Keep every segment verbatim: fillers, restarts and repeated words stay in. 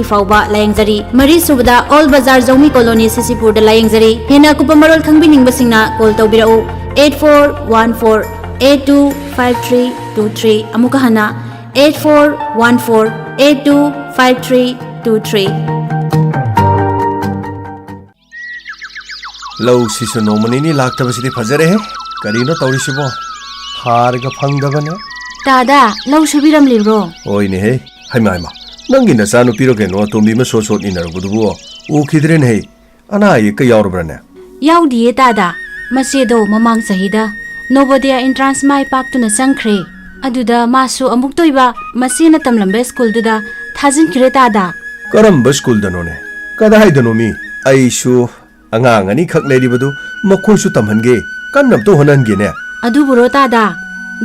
ꯐꯥꯎꯕ ꯂꯥꯌꯦꯡꯖꯔꯤ꯫ ꯃꯔꯤꯁꯨꯕꯗ ꯑꯣꯜ ꯕꯖꯥꯔ ꯖꯧꯃꯤ ꯀꯣꯂꯣꯅꯤ ꯁꯤꯁꯤꯄꯨꯔꯗ ꯂꯥꯌꯦꯡꯖꯔꯤ꯫ ꯍꯦꯟꯅ ꯑꯀꯨꯞꯄ ꯃꯔꯣꯜ ꯈꯪꯕꯤꯅꯤꯡꯕꯁꯤꯡꯅ call ꯇꯧꯕꯤꯔꯛꯎ, eight four one four eight two five three two three꯫ ꯑꯃꯨꯛꯀ ꯍꯟꯅ, eight four one four eight two five three two three꯫ ꯂꯧ ꯁꯤꯁꯨ ꯅꯣꯡꯃ ꯅꯤꯅꯤ ꯂꯥꯛꯇꯕꯁꯤꯗꯤ ꯐꯖꯔꯦꯍꯦ꯫ ꯀꯔꯤꯅꯣ ꯇꯧꯔꯤꯁꯤꯕꯣ? ꯍꯥꯔꯒ ꯐꯪꯗꯕꯅꯦ꯫ ꯇꯥꯗꯥ, ꯂꯧ ꯁꯨꯕꯤꯔꯝꯂꯤꯕ꯭ꯔꯣ? ꯍꯣꯏꯅꯦꯍꯦ꯫ ꯍꯩꯃꯥ, ꯍꯩꯃꯥ, ꯅꯪꯒꯤ ꯅꯆꯥꯅꯨꯄꯤꯔꯣ ꯀꯩꯅꯣ, ꯑꯇꯣꯝꯕꯤ ꯑꯃ ꯁꯣꯠ ꯁꯣꯠ ꯏꯟꯅꯔꯛꯄꯗꯨꯕꯨ ꯎꯈꯤꯗ꯭ꯔꯦꯅꯦꯍꯦ꯫ ꯑꯅꯥ ꯑꯌꯦꯛꯀ ꯌꯥꯎꯔꯕ꯭ꯔꯅꯦ? ꯌꯥꯎꯗꯤꯌꯦ ꯇꯥꯗꯥ꯫ ꯃꯆꯦꯗꯣ ꯃꯃꯥꯡ ꯆꯍꯤꯗ ꯅꯣꯕꯣꯗꯤꯌꯥ ꯑꯦꯟꯇ꯭ꯔꯥꯟꯁ ꯃꯥꯏ ꯄꯥꯛꯇꯨꯅ ꯆꯪꯈ꯭ꯔꯦ꯫ ꯑꯗꯨꯗ ꯃꯥꯁꯨ ꯑꯃꯨꯛꯇ ꯑꯣꯏꯕ ꯃꯆꯦꯅ ꯇꯝꯂꯝꯕ ꯁ꯭ꯀꯨꯜꯗꯨꯗ ꯊꯥꯖꯤꯟꯈ꯭ꯔꯦ ꯇꯥꯗꯥ꯫ ꯀꯔꯝꯕ ꯁ꯭ꯀꯨꯜꯗꯅꯣꯅꯦ? ꯀꯗꯥꯏꯗꯅꯣꯃꯤ? ꯑꯩꯁꯨ ꯑꯉꯥꯡ ꯑꯅꯤꯈꯛ ꯂꯩꯔꯤꯕꯗꯨ ꯃꯈꯣꯏꯁꯨ ꯇꯝꯍꯟꯒꯦ, ꯀꯟꯅ ꯑꯝꯇ ꯍꯣꯠꯅꯍꯟꯒꯦꯅꯦ꯫ ꯑꯗꯨꯕꯨꯔꯣ ꯇꯥꯗꯥ,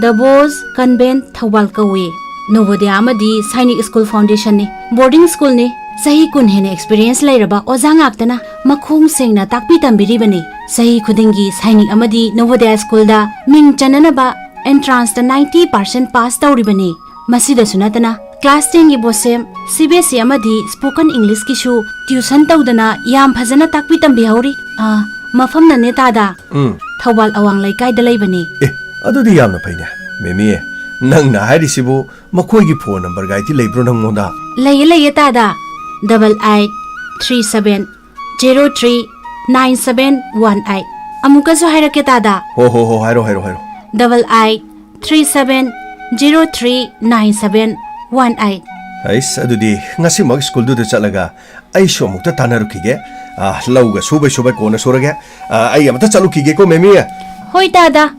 ꯗ ꯕꯣꯁ ꯀꯟꯚꯦꯟꯠ ꯊꯧꯕꯥꯜ ꯀꯧꯏ꯫ ꯅꯣꯕꯣꯗꯤꯌꯥ ꯑꯃꯗꯤ ꯁꯥꯏꯅꯤꯛ ꯁ꯭ꯀꯨꯜ ꯐꯥꯎꯟꯗꯦꯁꯟꯅꯤ꯫ ꯕꯣꯔꯗꯤꯡ ꯁ꯭ꯀꯨꯜꯅꯤ꯫ ꯆꯍꯤ ꯀꯨꯟ ꯍꯦꯟꯅ ꯑꯦꯛꯁꯄꯤꯔꯤꯌꯦꯟꯁ ꯂꯩꯔꯕ ꯑꯣꯖꯥ ꯉꯥꯛꯇꯅ ꯃꯈꯣꯡ ꯁꯦꯡꯅ ꯇꯥꯛꯄꯤ ꯇꯝꯕꯤꯔꯤꯕꯅꯤ꯫ ꯆꯍꯤ ꯈꯨꯗꯤꯡꯒꯤ ꯁꯥꯏꯅꯤꯛ ꯑꯃꯗꯤ ꯅꯣꯕꯣꯗꯤꯌꯥ ꯁ꯭ꯀꯨꯜꯗ ꯃꯤꯡ ꯆꯟꯅꯅꯕ ꯑꯦꯟꯇ꯭ꯔꯥꯟꯁꯇ ꯅꯥꯏꯟꯇꯤ ꯄꯥꯔꯁꯦꯟꯠ ꯄꯥꯁ ꯇꯧꯔꯤꯕꯅꯤ꯫ ꯃꯁꯤꯗꯁꯨ ꯅꯠꯇꯅ ꯀ꯭ꯂꯥꯁ ꯇꯦꯟꯒꯤ ꯕꯣꯁꯦꯝ, ꯁꯤ ꯕꯤ ꯑꯦꯁ ꯏ ꯑꯃꯗꯤ ꯁ꯭ꯄꯣꯀꯟ ꯏꯪꯂꯤꯁꯀꯤꯁꯨ ꯇ꯭ꯌꯨꯁꯟ ꯇꯧꯗꯅ ꯌꯥꯝ ꯐꯖꯅ ꯇꯥꯛꯄꯤ ꯇꯝꯕꯤꯍꯧꯔꯤ꯫ ꯑꯥ, ꯃꯐꯝꯅꯅꯦ ꯇꯥꯗꯥ, ꯎꯝ꯫ ꯊꯧꯕꯥꯜ ꯑꯋꯥꯡ ꯂꯩꯀꯥꯏꯗ ꯂꯩꯕꯅꯤ꯫ ꯑꯦ, ꯑꯗꯨꯗꯤ ꯌꯥꯝꯅ ꯐꯩꯅꯦ꯫ ꯃꯦꯃꯤ, ꯅꯪꯅ ꯍꯥꯏꯔꯤꯁꯤꯕꯨ ꯃꯈꯣꯏꯒꯤ ꯐꯣꯟ ꯅꯝꯕꯔꯒꯥꯏꯗꯤ ꯂꯩꯕ꯭ꯔꯣ ꯅꯪꯉꯣꯟꯗ? ꯂꯩꯌꯦ, ꯂꯩꯌꯦ ꯇꯥꯗꯥ꯫ Double eight three seven zero three nine seven one eight꯫ ꯑꯃꯨꯛꯀꯁꯨ ꯍꯥꯏꯔꯛꯀꯦ ꯇꯥꯗꯥ꯫ ꯍꯣ, ꯍꯣ, ꯍꯣ, ꯍꯥꯏꯔꯣ, ꯍꯥꯏꯔꯣ, ꯍꯥꯏꯔꯣ꯫ Double eight three seven zero three nine seven one eight꯫ ꯑꯩꯁ, ꯑꯗꯨꯗꯤ ꯉꯁꯤꯃꯛ ꯁ꯭ꯀꯨꯜꯗꯨꯗ ꯆꯠꯂꯒ ꯑꯩꯁꯨ ꯑꯃꯨꯛꯇ ꯇꯥꯟꯅꯔꯨꯈꯤꯒꯦ꯫ ꯑꯥ, ꯂꯧꯒ ꯁꯨꯕꯩ ꯁꯨꯕꯩ ꯀꯣꯟꯅ ꯁꯨꯔꯒꯦ꯫ ꯑꯥ, ꯑꯩ ꯑꯃꯨꯛꯇ ꯆꯠꯂꯨꯈꯤꯒꯦꯀꯣ, ꯃꯦꯃꯤ꯫ ꯍꯣꯏ ꯇꯥꯗꯥ꯫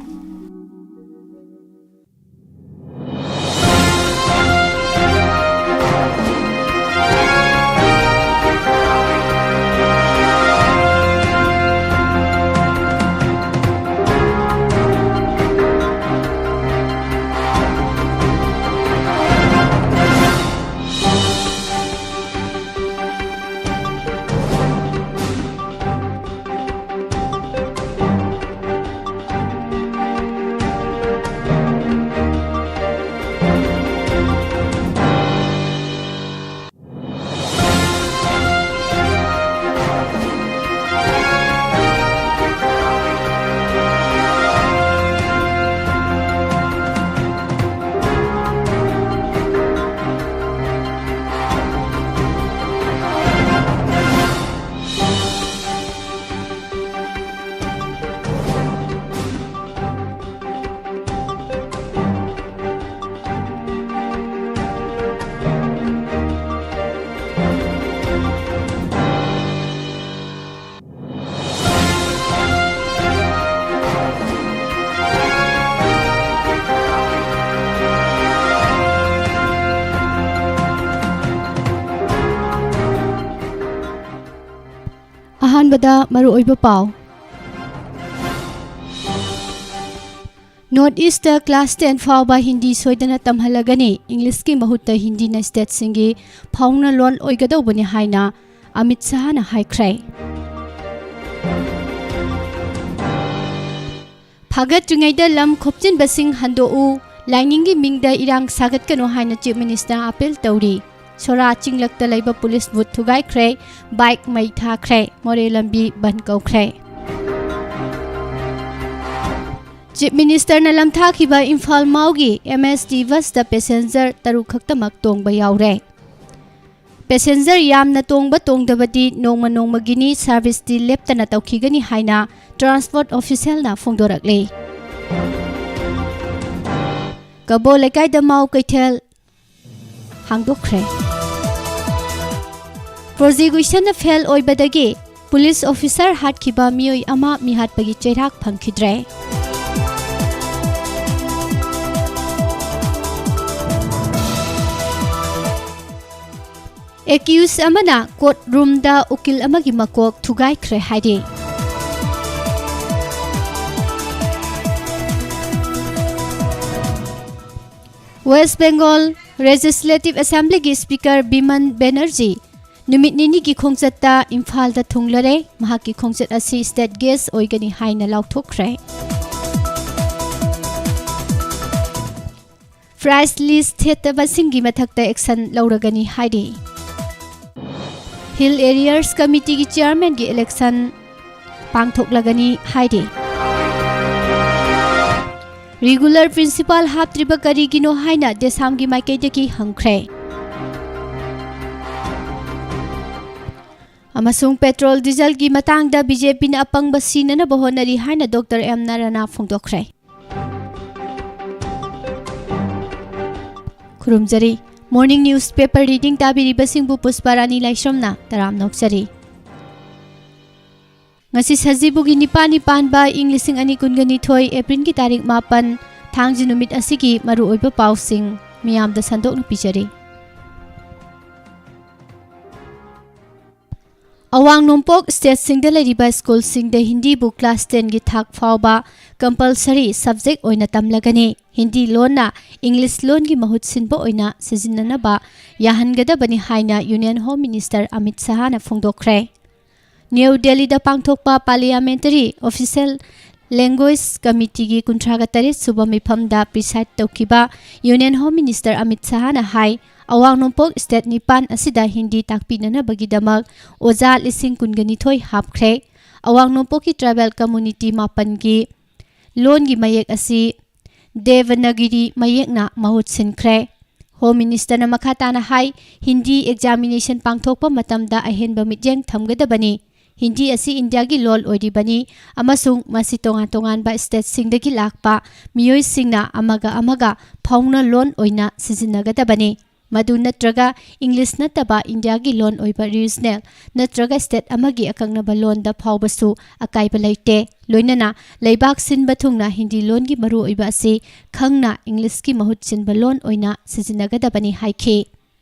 ꯑꯍꯥꯟꯕꯗ ꯃꯔꯨꯑꯣꯏꯕ ꯄꯥꯎ꯫ North East class ten ꯐꯥꯎꯕ ꯍꯤꯟꯗꯤ ꯁꯣꯏꯗꯅ ꯇꯝꯍꯜꯂꯒꯅꯤ꯫ English ꯀꯤ ꯃꯍꯨꯠꯇ ꯍꯤꯟꯗꯤꯅ state ꯁꯤꯡꯒꯤ ꯐꯥꯎꯅ ꯂꯣꯟ ꯑꯣꯏꯒꯗꯧꯕꯅꯤ ꯍꯥꯏꯅ ꯑꯃꯤꯠ ꯁꯥꯍꯅ ꯍꯥꯏꯈ꯭ꯔꯦ꯫ ꯐꯥꯒꯠꯇ꯭ꯔꯤꯉꯩꯗ ꯂꯝ ꯈꯣꯞꯆꯤꯟꯕꯁꯤꯡ ꯍꯟꯗꯣꯛꯎ, ꯂꯥꯏꯅꯤꯡꯒꯤ ꯃꯤꯡꯗ ꯏꯔꯥꯡ ꯁꯥꯒꯠꯀꯅꯨ ꯍꯥꯏꯅ Chief Minister appeal ꯇꯧꯔꯤ꯫ ꯁꯣꯔꯥ ꯆꯤꯡꯂꯛꯇ ꯂꯩꯕ police booth ꯊꯨꯒꯥꯏꯈ꯭ꯔꯦ, bike ꯃꯩ ꯊꯥꯈ꯭ꯔꯦ, ꯃꯣꯔꯦ ꯂꯝꯕꯤ ꯕꯟ ꯀꯧꯈ꯭ꯔꯦ꯫ Chief Minister ꯅ ꯂꯝꯊꯥꯈꯤꯕ Imphal ꯃꯥꯎꯒꯤ M S T bus ꯇ passenger ꯇꯔꯨꯛ ꯈꯛꯇꯃꯛ ꯇꯣꯡꯕ ꯌꯥꯎꯔꯦ꯫ Passenger ꯌꯥꯝꯅ ꯇꯣꯡꯕ ꯇꯣꯡꯗꯕꯗꯤ ꯅꯣꯡꯃ ꯅꯣꯡꯃꯒꯤꯅꯤ, service ꯇꯤ ꯂꯦꯞꯇꯅ ꯇꯧꯈꯤꯒꯅꯤ ꯍꯥꯏꯅ transport official ꯅ ꯐꯣꯡꯗꯣꯔꯛꯂꯤ꯫ ꯀꯕꯣ ꯂꯩꯀꯥꯏꯗ ꯃꯥꯎ ꯀꯩꯊꯦꯜ ꯍꯥꯡꯗꯣꯛꯈ꯭ꯔꯦ꯫ Prosecution ꯅ fail ꯑꯣꯏꯕꯗꯒꯤ police officer ꯍꯥꯠꯈꯤꯕ ꯃꯤꯑꯣꯏ ꯑꯃ ꯃꯤꯍꯥꯠꯄꯒꯤ ꯆꯩꯔꯥꯛ ꯐꯪꯈꯤꯗ꯭ꯔꯦ꯫ Accused ꯑꯃꯅ court room ꯗ ꯎꯀꯤꯜ ꯑꯃꯒꯤ ꯃꯀꯣꯛ ꯊꯨꯒꯥꯏꯈ꯭ꯔꯦ ꯍꯥꯏꯔꯤ꯫ West Bengal Legislative Assembly ꯒꯤ Speaker ꯕꯤꯃꯟ ꯕꯦꯅꯔꯖꯤ ꯅꯨꯃꯤꯠ ꯅꯤꯅꯤꯒꯤ ꯈꯣꯡꯆꯠꯇ ꯏꯝꯐꯥꯜꯗ ꯊꯨꯡꯂꯔꯦ꯫ ꯃꯍꯥꯛꯀꯤ ꯈꯣꯡꯆꯠ ꯑꯁꯤ state guest ꯑꯣꯏꯒꯅꯤ ꯍꯥꯏꯅ ꯂꯥꯎꯊꯣꯛꯈ꯭ꯔꯦ꯫ Price list ꯊꯦꯠꯇꯕꯁꯤꯡꯒꯤ ꯃꯊꯛꯇ action ꯂꯧꯔꯒꯅꯤ ꯍꯥꯏꯔꯤ꯫ Hill Areas Committee ꯒꯤ chairman ꯒꯤ election ꯄꯥꯡꯊꯣꯛꯂꯒꯅꯤ ꯍꯥꯏꯔꯤ꯫ Regular principal ꯍꯥꯞꯇ꯭ꯔꯤꯕ ꯀꯔꯤꯒꯤꯅꯣ ꯍꯥꯏꯅ ꯗꯦꯁꯥꯝꯒꯤ ꯃꯥꯏꯀꯩꯗꯒꯤ ꯍꯪꯈ꯭ꯔꯦ꯫ ꯑꯃꯁꯨꯡ petrol diesel ꯒꯤ ꯃꯇꯥꯡꯗ B J P ꯅ ꯑꯄꯪꯕ ꯁꯤꯅꯅꯕ ꯍꯣꯠꯅꯔꯤ ꯍꯥꯏꯅ Doctor ꯑꯦꯝ ꯅꯥꯔꯥꯅ ꯐꯣꯡꯗꯣꯛꯈ꯭ꯔꯦ꯫ ꯈꯨꯔꯨꯝꯖꯔꯤ꯫ Morning newspaper reading ꯇꯥꯕꯤꯔꯤꯕꯁꯤꯡꯕꯨ ꯄꯨꯁꯄꯥꯔꯥꯅꯤ ꯂꯥꯏꯁ꯭ꯔꯝꯅ ꯇꯔꯥꯝꯅ ꯑꯣꯛꯆꯔꯤ꯫ ꯉꯁꯤ ꯁꯖꯤꯕꯨꯒꯤ ꯅꯤꯄꯥꯜꯅꯤ ꯄꯥꯟꯕ ꯏꯪ ꯂꯤꯁꯤꯡ ꯑꯅꯤ ꯀꯨꯟꯒ ꯅꯤꯊꯣꯏ April ꯒꯤ ꯇꯥꯔꯤꯛ ꯃꯥꯄꯟ, ꯊꯥꯡꯖ ꯅꯨꯃꯤꯠ ꯑꯁꯤꯒꯤ ꯃꯔꯨꯑꯣꯏꯕ ꯄꯥꯎꯁꯤꯡ ꯃꯤꯌꯥꯝꯗ ꯁꯟꯗꯣꯛꯅ ꯄꯤꯖꯔꯤ꯫ ꯑꯋꯥꯡ ꯅꯣꯡꯄꯣꯛ ꯁ꯭ꯇꯦꯠꯁꯤꯡꯗ ꯂꯩꯔꯤꯕ ꯁ꯭ꯀꯨꯜꯁꯤꯡꯗ ꯍꯤꯟꯗꯤꯕꯨ ꯀ꯭ꯂꯥꯁ ꯇꯦꯟꯒꯤ ꯊꯥꯛ ꯐꯥꯎꯕ ꯀꯝꯄꯜꯁꯔꯤ ꯁꯕꯖꯦꯛ ꯑꯣꯏꯅ ꯇꯝꯂꯒꯅꯤ꯫ ꯍꯤꯟꯗꯤ ꯂꯣꯟꯅ ꯏꯪꯂꯤꯁ ꯂꯣꯟꯒꯤ ꯃꯍꯨꯠ ꯁꯤꯟꯕ ꯑꯣꯏꯅ ꯁꯤꯖꯤꯟꯅꯅꯕ ꯌꯥꯍꯟꯒꯗꯕꯅꯤ ꯍꯥꯏꯅ ꯌꯨꯅꯤꯌꯟ ꯍꯣꯝ ꯃꯤꯅꯤꯁꯇꯔ ꯑꯃꯤꯠ ꯁꯍꯥꯅ ꯐꯣꯡꯗꯣꯛꯈ꯭ꯔꯦ꯫ ꯅ꯭ꯌꯨ ꯗꯦꯜꯂꯤꯗ ꯄꯥꯡꯊꯣꯛꯄ ꯄꯥꯔꯂꯤꯌꯥꯃꯦꯟꯇꯔꯤ ꯑꯣꯐꯤꯁꯤꯌꯦꯜ ꯂꯦꯡꯒ꯭ꯋꯦꯖ ꯀꯃꯤꯇꯤꯒꯤ ꯀꯨꯟꯊ꯭ꯔꯥꯒ ꯇꯔꯦꯠ ꯁꯨꯕ ꯃꯤꯐꯝꯗ ꯄ꯭ꯔꯤꯁꯥꯏꯗ ꯇꯧꯈꯤꯕ ꯌꯨꯅꯤꯌꯟ ꯍꯣꯝ ꯃꯤꯅꯤꯁꯇꯔ ꯑꯃꯤꯠ ꯁꯍꯥꯅ ꯍꯥꯏ, ꯑꯋꯥꯡ ꯅꯣꯡꯄꯣꯛ ꯁ꯭ꯇꯦꯠ ꯅꯤꯄꯥꯟ ꯑꯁꯤꯗ ꯍꯤꯟꯗꯤ ꯇꯥꯛꯄꯤꯅꯅꯕꯒꯤꯗꯃꯛ ꯑꯣꯖꯥ ꯂꯤꯁꯤꯡ ꯀꯨꯟꯒ ꯅꯤꯊꯣꯏ ꯍꯥꯞꯈ꯭ꯔꯦ꯫ ꯑꯋꯥꯡ ꯅꯣꯡꯄꯣꯛꯀꯤ ꯇ꯭ꯔꯥꯏꯕꯦꯜ ꯀꯝꯃꯨꯅꯤꯇꯤ ꯃꯥꯄꯟꯒꯤ ꯂꯣꯟꯒꯤ ꯃꯌꯦꯛ ꯑꯁꯤ ꯗꯦꯕꯅꯥꯒꯤꯔꯤ ꯃꯌꯦꯛꯅ ꯃꯍꯨꯠ ꯁꯤꯟꯈ꯭ꯔꯦ꯫ ꯍꯣꯝ ꯃꯤꯅꯤꯁꯇꯔꯅ ꯃꯈꯥ ꯇꯥꯅ ꯍꯥꯏ, ꯍꯤꯟꯗꯤ ꯑꯦꯛꯖꯥꯃꯤꯅꯦꯁꯟ ꯄꯥꯡꯊꯣꯛꯄ ꯃꯇꯝꯗ ꯑꯍꯦꯟꯕ ꯃꯤꯠꯌꯦꯡ ꯊꯝꯒꯗꯕꯅꯤ꯫ ꯍꯤꯟꯗꯤ ꯑꯁꯤ ꯏꯟꯗꯤꯌꯥꯒꯤ ꯂꯣꯜ ꯑꯣꯏꯔꯤꯕꯅꯤ ꯑꯃꯁꯨꯡ ꯃꯁꯤ ꯇꯣꯉꯥꯟ ꯇꯣꯉꯥꯟꯕ ꯁ꯭ꯇꯦꯠꯁꯤꯡꯗꯒꯤ ꯂꯥꯛꯄ ꯃꯤꯑꯣꯏꯁꯤꯡꯅ ꯑꯃꯒ ꯑꯃꯒ ꯐꯥꯎꯅ ꯂꯣꯟ ꯑꯣꯏꯅ ꯁꯤꯖꯤꯟꯅꯒꯗꯕꯅꯤ꯫ ꯃꯗꯨ ꯅꯠꯇ꯭ꯔꯒ ꯏꯪꯂꯤꯁ ꯅꯠꯇꯕ ꯏꯟꯗꯤꯌꯥꯒꯤ ꯂꯣꯟ ꯑꯣꯏꯕ ꯔꯤꯖꯅꯦꯜ ꯅꯠꯇ꯭ꯔꯒ ꯁ꯭ꯇꯦꯠ ꯑꯃꯒꯤ ꯑꯀꯛꯅꯕ ꯂꯣꯟꯗ ꯐꯥꯎꯕꯁꯨ ꯑꯀꯥꯏꯕ ꯂꯩꯇꯦ꯫ ꯂꯣꯏꯅꯅ ꯂꯩꯕꯥꯛ ꯁꯤꯟꯕ ꯊꯨꯡꯅ ꯍꯤꯟꯗꯤ ꯂꯣꯟꯒꯤ ꯃꯔꯨꯑꯣꯏꯕ ꯑꯁꯤ ꯈꯪꯅ ꯏꯪꯂꯤꯁꯀꯤ ꯃꯍꯨꯠ ꯁꯤꯟꯕ ꯂꯣꯟ ꯑꯣꯏꯅ ꯁꯤꯖꯤꯟꯅꯒꯗꯕꯅꯤ ꯍꯥꯏꯈꯤ꯫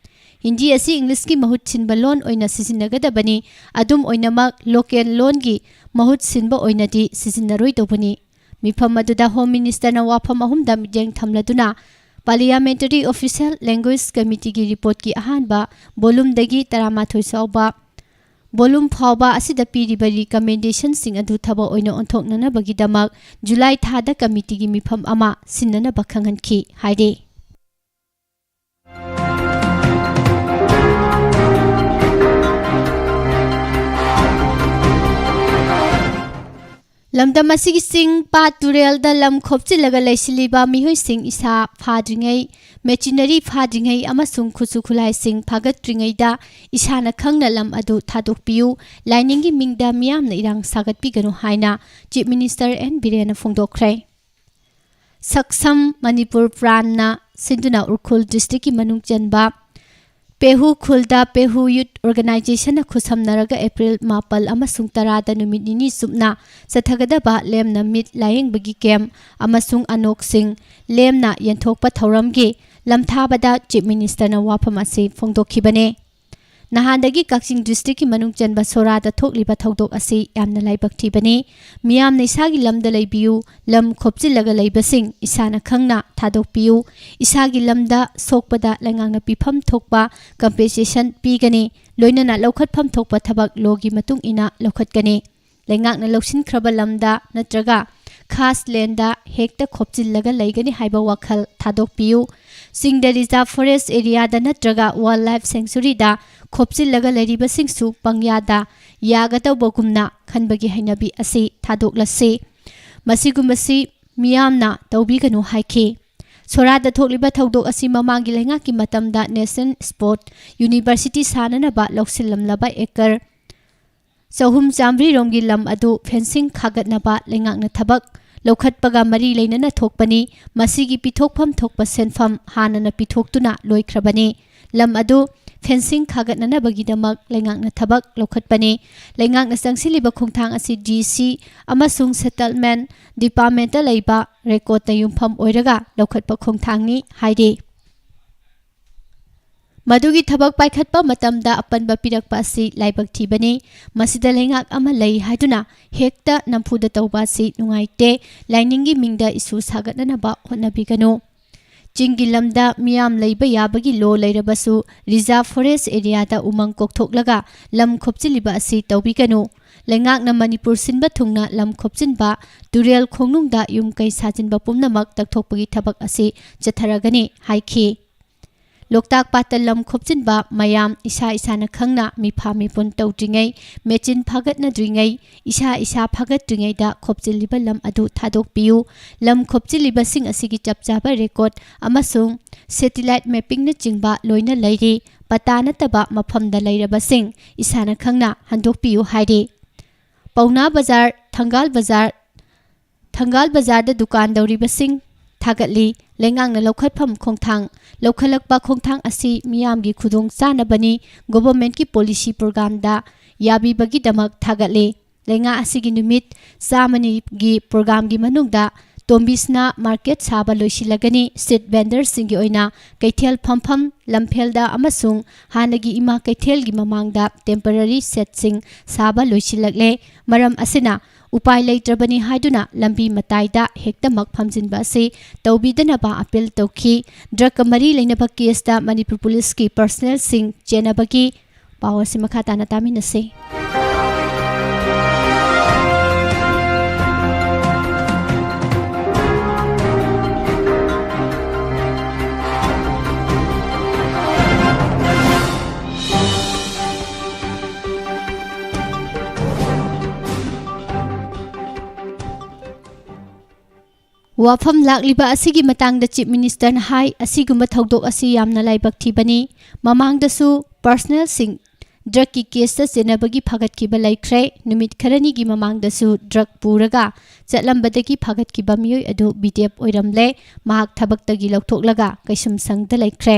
ꯍꯤꯟꯗꯤ ꯑꯁꯤ ꯏꯪꯂꯤꯁꯀꯤ ꯃꯍꯨꯠ ꯁꯤꯟꯕ ꯂꯣꯟ ꯑꯣꯏꯅ ꯁꯤꯖꯤꯟꯅꯒꯗꯕꯅꯤ꯫ ꯑꯗꯨꯝ ꯑꯣꯏꯅꯃꯛ, ꯂꯣꯀꯦꯜ ꯂꯣꯟꯒꯤ ꯃꯍꯨꯠ ꯁꯤꯟꯕ ꯑꯣꯏꯅꯗꯤ ꯁꯤꯖꯤꯟꯅꯔꯣꯏꯗꯧꯕꯅꯤ꯫ ꯃꯤꯐꯝ ꯑꯗꯨꯗ ꯍꯣꯝ ꯃꯤꯅꯤꯁꯇꯔꯅ ꯋꯥꯐꯝ ꯑꯍꯨꯝꯗ ꯃꯤꯠꯌꯦꯡ ꯊꯝꯂꯗꯨꯅ ꯄꯥꯔꯂꯤꯌꯥꯃꯦꯟꯇꯔꯤ ꯑꯣꯐꯤꯁꯤꯌꯦꯜ ꯂꯦꯡꯒ꯭ꯋꯦꯖ ꯀꯃꯤꯇꯤꯒꯤ ꯔꯤꯄꯣꯔꯠꯀꯤ ꯑꯍꯥꯟꯕ ꯚꯣꯂꯨꯝꯗꯒꯤ ꯇꯔꯥꯃꯥꯊꯣꯏ ꯐꯥꯎꯕ ꯚꯣꯂꯨꯝ ꯐꯥꯎꯕ ꯑꯁꯤꯗ ꯄꯤꯔꯤꯕ ꯔꯤꯀꯃꯦꯟꯗꯦꯁꯟꯁꯤꯡ ꯑꯗꯨ ꯊꯕꯛ ꯑꯣꯏꯅ ꯑꯣꯟꯊꯣꯛꯅꯅꯕꯒꯤꯗꯃꯛ ꯖꯨꯂꯥꯏ ꯊꯥꯗ ꯀꯃꯤꯇꯤꯒꯤ ꯃꯤꯐꯝ ꯑꯃ ꯁꯤꯟꯅꯅꯕ ꯈꯪꯍꯟꯈꯤ ꯍꯥꯏꯔꯤ꯫ ꯂꯝꯗꯝ ꯑꯁꯤꯒꯤ ꯆꯤꯡ, ꯄꯥꯠ, ꯇꯨꯔꯦꯜꯗ ꯂꯝ ꯈꯣꯞꯆꯤꯜꯂꯒ ꯂꯩꯁꯤꯜꯂꯤꯕ ꯃꯤꯑꯣꯏꯁꯤꯡ ꯏꯁꯥ ꯐꯥꯗ꯭ꯔꯤꯉꯩ, ꯃꯦꯆꯤꯅꯔꯤ ꯐꯥꯗ꯭ꯔꯤꯉꯩ ꯑꯃꯁꯨꯡ ꯈꯨꯠꯁꯨ ꯈꯨꯠꯂꯥꯏꯁꯤꯡ ꯐꯥꯒꯠꯇ꯭ꯔꯤꯉꯩꯗ ꯏꯁꯥꯅ ꯈꯪꯅ ꯂꯝ ꯑꯗꯨ ꯊꯥꯗꯣꯛꯄꯤꯌꯨ, ꯂꯥꯏꯅꯤꯡꯒꯤ ꯃꯤꯡꯗ ꯃꯤꯌꯥꯝꯅ ꯏꯔꯥꯡ ꯁꯥꯒꯠꯄꯤꯒꯅꯨ ꯍꯥꯏꯅ ꯆꯤꯐ ꯃꯤꯅꯤꯁꯇꯔ ꯑꯦꯟ ꯕꯤꯔꯦꯟꯅ ꯐꯣꯡꯗꯣꯛꯈ꯭ꯔꯦ꯫ ꯁꯛꯁꯝ ꯃꯅꯤꯄꯨꯔ ꯄ꯭ꯔꯥꯟꯅ ꯁꯤꯟꯗꯨꯅ ꯎꯈ꯭ꯔꯨꯜ ꯗꯤꯁꯇ꯭ꯔꯤꯛꯀꯤ ꯃꯅꯨꯡ ꯆꯟꯕ ꯄꯦꯍꯨ ꯈꯨꯜꯗ ꯄꯦꯍꯨ ꯌꯨꯠ ꯑꯣꯔꯒꯅꯥꯏꯖꯦꯁꯟꯅ ꯈꯨꯠꯁꯝꯅꯔꯒ ꯑꯦꯄ꯭ꯔꯤꯜ ꯃꯥꯄꯜ ꯑꯃꯁꯨꯡ ꯇꯔꯥꯗ ꯅꯨꯃꯤꯠ ꯅꯤꯅꯤ ꯆꯨꯞꯅ ꯆꯠꯊꯒꯗꯕ ꯂꯦꯝꯅ ꯃꯤꯠ ꯂꯥꯌꯦꯡꯕꯒꯤ ꯀꯦꯝꯞ ꯑꯃꯁꯨꯡ ꯑꯅꯣꯛꯁꯤꯡ ꯂꯦꯝꯅ ꯌꯦꯟꯊꯣꯛꯄ ꯊꯧꯔꯝꯒꯤ ꯂꯝꯊꯥꯕꯗ ꯆꯤꯐ ꯃꯤꯅꯤꯁꯇꯔꯅ ꯋꯥꯐꯝ ꯑꯁꯤ ꯐꯣꯡꯗꯣꯛꯈꯤꯕꯅꯤ꯫ ꯅꯍꯥꯟꯗꯒꯤ ꯀꯛꯆꯤꯡ ꯗꯤꯁꯇ꯭ꯔꯤꯛꯀꯤ ꯃꯅꯨꯡ ꯆꯟꯕ ꯁꯣꯔꯥꯗ ꯊꯣꯛꯂꯤꯕ ꯊꯧꯗꯣꯛ ꯑꯁꯤ ꯌꯥꯝꯅ ꯂꯥꯏꯕꯛ ꯊꯤꯕꯅꯤ꯫ ꯃꯤꯌꯥꯝꯅ ꯏꯁꯥꯒꯤ ꯂꯝꯗ ꯂꯩꯕꯤꯌꯨ, ꯂꯝ ꯈꯣꯞꯆꯤꯜꯂꯒ ꯂꯩꯕꯁꯤꯡ ꯏꯁꯥꯅ ꯈꯪꯅ ꯊꯥꯗꯣꯛꯄꯤꯌꯨ꯫ ꯏꯁꯥꯒꯤ ꯂꯝꯗ ꯁꯣꯛꯄꯗ ꯂꯩꯉꯥꯛꯅ ꯄꯤꯐꯝ ꯊꯣꯛꯄ compensation ꯄꯤꯒꯅꯤ, ꯂꯣꯏꯅꯅ ꯂꯧꯈꯠꯐꯝ ꯊꯣꯛꯄ ꯊꯕꯛ ꯂꯣꯒꯤ ꯃꯇꯨꯡ ꯏꯟꯅ ꯂꯧꯈꯠꯀꯅꯤ꯫ ꯂꯩꯉꯥꯛꯅ ꯂꯧꯁꯤꯟꯈ꯭ꯔꯕ ꯂꯝꯗ ꯅꯠꯇ꯭ꯔꯒ ꯈꯥꯁ ꯂꯦꯟꯗ ꯍꯦꯛꯇ ꯈꯣꯞꯆꯤꯜꯂꯒ ꯂꯩꯒꯅꯤ ꯍꯥꯏꯕ ꯋꯥꯈꯜ ꯊꯥꯗꯣꯛꯄꯤꯌꯨ꯫ ꯆꯤꯡꯗ ꯔꯤꯖꯥꯔꯚ ꯐꯣꯔꯦꯁ ꯑꯦꯔꯤꯌꯥꯗ ꯅꯠꯇ꯭ꯔꯒ ꯋꯥꯏꯜ ꯂꯥꯏꯐ ꯁꯦꯡꯆꯨꯔꯤꯗ ꯈꯣꯞꯆꯤꯜꯂꯒ ꯂꯩꯔꯤꯕꯁꯤꯡꯁꯨ ꯄꯪꯌꯥꯗ ꯌꯥꯒꯗꯧꯕꯒꯨꯝꯅ ꯈꯟꯕꯒꯤ ꯍꯩꯅꯕꯤ ꯑꯁꯤ ꯊꯥꯗꯣꯛꯂꯁꯤ꯫ ꯃꯁꯤꯒꯨꯝꯕꯁꯤ ꯃꯤꯌꯥꯝꯅ ꯇꯧꯕꯤꯒꯅꯨ ꯍꯥꯏꯈꯤ꯫ ꯁꯣꯔꯥꯗ ꯊꯣꯛꯂꯤꯕ ꯊꯧꯗꯣꯛ ꯑꯁꯤ ꯃꯃꯥꯡꯒꯤ ꯂꯩꯉꯥꯛꯀꯤ ꯃꯇꯝꯗ ꯅꯦꯁꯅꯦꯜ ꯁ꯭ꯄꯣꯔꯠ ꯌꯨꯅꯤꯚꯔꯁꯤꯇꯤ ꯁꯥꯅꯅꯕ ꯂꯧꯁꯤꯜꯂꯝꯂꯕ ꯑꯦꯀꯔ ꯆꯍꯨꯝ ꯆꯥꯃꯔꯤ ꯔꯣꯝꯒꯤ ꯂꯝ ꯑꯗꯨ ꯐꯦꯟꯁꯤꯡ ꯈꯥꯒꯠꯅꯕ ꯂꯩꯉꯥꯛꯅ ꯊꯕꯛ ꯂꯧꯈꯠꯄꯒ ꯃꯔꯤ ꯂꯩꯅꯅ ꯊꯣꯛꯄꯅꯤ꯫ ꯃꯁꯤꯒꯤ ꯄꯤꯊꯣꯛꯐꯝ ꯊꯣꯛꯄ ꯁꯦꯟꯐꯝ ꯍꯥꯟꯅꯅ ꯄꯤꯊꯣꯛꯇꯨꯅ ꯂꯣꯏꯈ꯭ꯔꯕꯅꯤ꯫ ꯂꯝ ꯑꯗꯨ ꯐꯦꯟꯁꯤꯡ ꯈꯥꯒꯠꯅꯅꯕꯒꯤꯗꯃꯛ ꯂꯩꯉꯥꯛꯅ ꯊꯕꯛ ꯂꯧꯈꯠꯄꯅꯤ꯫ ꯂꯩꯉꯥꯛꯅ ꯆꯪꯁꯤꯜꯂꯤꯕ ꯈꯣꯡꯊꯥꯡ ꯑꯁꯤ ꯗꯤ ꯁꯤ ꯑꯃꯁꯨꯡ ꯁꯦꯇꯜꯃꯦꯟ ꯗꯤꯄꯥꯔꯠꯃꯦꯟꯇ ꯂꯩꯕ ꯔꯦꯀꯣꯔꯠꯇ ꯌꯨꯝꯐꯝ ꯑꯣꯏꯔꯒ ꯂꯧꯈꯠꯄ ꯈꯣꯡꯊꯥꯡꯅꯤ ꯍꯥꯏꯔꯤ꯫ ꯃꯗꯨꯒꯤ ꯊꯕꯛ ꯄꯥꯏꯈꯠꯄ ꯃꯇꯝꯗ ꯑꯄꯟꯕ ꯄꯤꯔꯛꯄ ꯑꯁꯤ ꯂꯥꯏꯕꯛ ꯊꯤꯕꯅꯤ꯫ ꯃꯁꯤꯗ ꯂꯩꯉꯥꯛ ꯑꯃ ꯂꯩ ꯍꯥꯏꯗꯨꯅ ꯍꯦꯛꯇ ꯅꯝꯐꯨꯗ ꯇꯧꯕ ꯑꯁꯤ ꯅꯨꯡꯉꯥꯏꯇꯦ꯫ ꯂꯥꯏꯅꯤꯡꯒꯤ ꯃꯤꯡꯗ ꯏꯁꯨ ꯁꯥꯒꯠꯅꯅꯕ ꯍꯣꯠꯅꯕꯤꯒꯅꯨ꯫ ꯆꯤꯡꯒꯤ ꯂꯝꯗ ꯃꯤꯌꯥꯝ ꯂꯩꯕ ꯌꯥꯕꯒꯤ ꯂꯣ ꯂꯩꯔꯕꯁꯨ, ꯔꯤꯖꯥꯔꯚ ꯐꯣꯔꯦꯁ ꯑꯦꯔꯤꯌꯥꯗ ꯎꯃꯪ ꯀꯣꯛꯊꯣꯛꯂꯒ ꯂꯝ ꯈꯣꯞꯆꯤꯜꯂꯤꯕ ꯑꯁꯤ ꯇꯧꯕꯤꯒꯅꯨ꯫ ꯂꯩꯉꯥꯛꯅ ꯃꯅꯤꯄꯨꯔ ꯁꯤꯟꯕ ꯊꯨꯡꯅ ꯂꯝ ꯈꯣꯞꯆꯤꯟꯕ, ꯇꯨꯔꯦꯜ ꯈꯣꯡꯅꯨꯡꯗ ꯌꯨꯝ ꯀꯩ ꯁꯥꯖꯤꯟꯕ ꯄꯨꯝꯅꯃꯛ ꯇꯛꯊꯣꯛꯄꯒꯤ ꯊꯕꯛ ꯑꯁꯤ ꯆꯠꯊꯔꯒꯅꯤ ꯍꯥꯏꯈꯤ꯫ ꯂꯣꯛꯇꯥꯛ ꯄꯥꯠꯇ ꯂꯝ ꯈꯣꯞꯆꯤꯟꯕ ꯃꯌꯥꯝ ꯏꯁꯥ ꯏꯁꯥꯅ ꯈꯪꯅ ꯃꯤꯐꯥ ꯃꯤꯄꯨꯟ ꯇꯧꯗ꯭ꯔꯤꯉꯩ, ꯃꯦꯆꯤꯟ ꯐꯥꯒꯠꯅꯗ꯭ꯔꯤꯉꯩ, ꯏꯁꯥ ꯏꯁꯥ ꯐꯥꯒꯠꯇ꯭ꯔꯤꯉꯩꯗ ꯈꯣꯞꯆꯤꯜꯂꯤꯕ ꯂꯝ ꯑꯗꯨ ꯊꯥꯗꯣꯛꯄꯤꯌꯨ꯫ ꯂꯝ ꯈꯣꯞꯆꯤꯜꯂꯤꯕꯁꯤꯡ ꯑꯁꯤꯒꯤ ꯆꯞ ꯆꯥꯕ ꯔꯦꯀꯣꯔꯠ ꯑꯃꯁꯨꯡ ꯁꯦꯇꯤꯂꯥꯏꯠ ꯃꯦꯞꯄꯤꯡꯅꯆꯤꯡꯕ ꯂꯣꯏꯅ ꯂꯩꯔꯤ꯫ ꯄꯇꯥ ꯅꯠꯇꯕ ꯃꯐꯝꯗ ꯂꯩꯔꯕꯁꯤꯡ ꯏꯁꯥꯅ ꯈꯪꯅ ꯍꯟꯗꯣꯛꯄꯤꯌꯨ ꯍꯥꯏꯔꯤ꯫ ꯄꯥꯎꯅꯥ ꯕꯖꯥꯔ, ꯊꯪꯒꯥꯜ ꯕꯖꯥꯔ, ꯊꯪꯒꯥꯜ ꯕꯖꯥꯔꯗ ꯗꯨꯀꯥꯟ ꯇꯧꯔꯤꯕꯁꯤꯡ ꯊꯥꯒꯠꯂꯤ꯫ ꯂꯩꯉꯥꯛꯅ ꯂꯧꯈꯠꯐꯝ ꯈꯣꯡꯊꯥꯡ, ꯂꯧꯈꯠꯂꯛꯄ ꯈꯣꯡꯊꯥꯡ ꯑꯁꯤ ꯃꯤꯌꯥꯝꯒꯤ ꯈꯨꯗꯣꯡ ꯆꯥꯅꯕꯅꯤ꯫ ꯒꯣꯚꯔꯟꯃꯦꯟꯠꯀꯤ ꯄꯣꯂꯤꯁꯤ ꯄ꯭ꯔꯣꯒ꯭ꯔꯥꯝꯗ ꯌꯥꯕꯤꯕꯒꯤꯗꯃꯛ ꯊꯥꯒꯠꯂꯤ꯫ ꯂꯩꯉꯥꯛ ꯑꯁꯤꯒꯤ ꯅꯨꯃꯤꯠ ꯆꯥꯝꯃꯅꯤꯒꯤ ꯄ꯭ꯔꯣꯒ꯭ꯔꯥꯝꯒꯤ ꯃꯅꯨꯡꯗ ꯇꯣꯝꯕꯤꯁꯅꯥ ꯃꯥꯔꯀꯦꯠ ꯁꯥꯕ ꯂꯣꯏꯁꯤꯜꯂꯒꯅꯤ꯫ ꯁ꯭ꯇ꯭ꯔꯤꯠ ꯚꯦꯟꯗꯔꯁꯤꯡꯒꯤ ꯑꯣꯏꯅ ꯀꯩꯊꯦꯜ ꯐꯝꯐꯝ ꯂꯝꯐꯦꯜꯗ ꯑꯃꯁꯨꯡ ꯍꯥꯟꯅꯒꯤ ꯏꯃꯥ ꯀꯩꯊꯦꯜꯒꯤ ꯃꯃꯥꯡꯗ ꯇꯦꯝꯄꯔꯔꯤ ꯁꯦꯠꯁꯤꯡ ꯁꯥꯕ ꯂꯣꯏꯁꯤꯜꯂꯛꯂꯦ꯫ ꯃꯔꯝ ꯑꯁꯤꯅ ꯎꯄꯥꯏ ꯂꯩꯇ꯭ꯔꯕꯅꯤ ꯍꯥꯏꯗꯨꯅ ꯂꯝꯕꯤ ꯃꯇꯥꯏꯗ ꯍꯦꯛꯇꯃꯛ ꯐꯝꯖꯤꯟꯕ ꯑꯁꯤ ꯇꯧꯕꯤꯗꯅꯕ ꯑꯥꯄꯤꯜ ꯇꯧꯈꯤ꯫ ꯗ꯭ꯔꯒꯀ ꯃꯔꯤ ꯂꯩꯅꯕ ꯀꯦꯁꯇ ꯃꯅꯤꯄꯨꯔ ꯄꯨꯂꯤꯁꯀꯤ ꯄꯔꯁꯅꯦꯜꯁꯤꯡ ꯆꯦꯟꯅꯕꯒꯤ ꯄꯥꯎ ꯑꯁꯤ ꯃꯈꯥ ꯇꯥꯅ ꯇꯥꯃꯤꯟꯅꯁꯤ꯫ ꯋꯥꯐꯝ ꯂꯥꯛꯂꯤꯕ ꯑꯁꯤꯒꯤ ꯃꯇꯥꯡꯗ ꯆꯤꯐ ꯃꯤꯅꯤꯁꯇꯔꯅ ꯍꯥꯏ, ꯑꯁꯤꯒꯨꯝꯕ ꯊꯧꯗꯣꯛ ꯑꯁꯤ ꯌꯥꯝꯅ ꯂꯥꯏꯕꯛ ꯊꯤꯕꯅꯤ꯫ ꯃꯃꯥꯡꯗꯁꯨ ꯄꯔꯁꯅꯦꯜꯁꯤꯡ ꯗ꯭ꯔꯒꯀꯤ ꯀꯦꯁꯇ ꯆꯦꯟꯅꯕꯒꯤ ꯐꯥꯒꯠꯈꯤꯕ ꯂꯩꯈ꯭ꯔꯦ꯫ ꯅꯨꯃꯤꯠ ꯈꯔꯅꯤꯒꯤ ꯃꯃꯥꯡꯗꯁꯨ ꯗ꯭ꯔꯒ ꯄꯨꯔꯒ ꯆꯠꯂꯝꯕꯗꯒꯤ ꯐꯥꯒꯠꯈꯤꯕ ꯃꯤꯑꯣꯏ ꯑꯗꯨ ꯕꯤꯗꯦꯞ ꯑꯣꯏꯔꯝꯂꯦ꯫ ꯃꯍꯥꯛ ꯊꯕꯛꯇꯒꯤ ꯂꯧꯊꯣꯛꯂꯒ ꯀꯩꯁꯨꯝꯁꯪꯗ ꯂꯩꯈ꯭ꯔꯦ꯫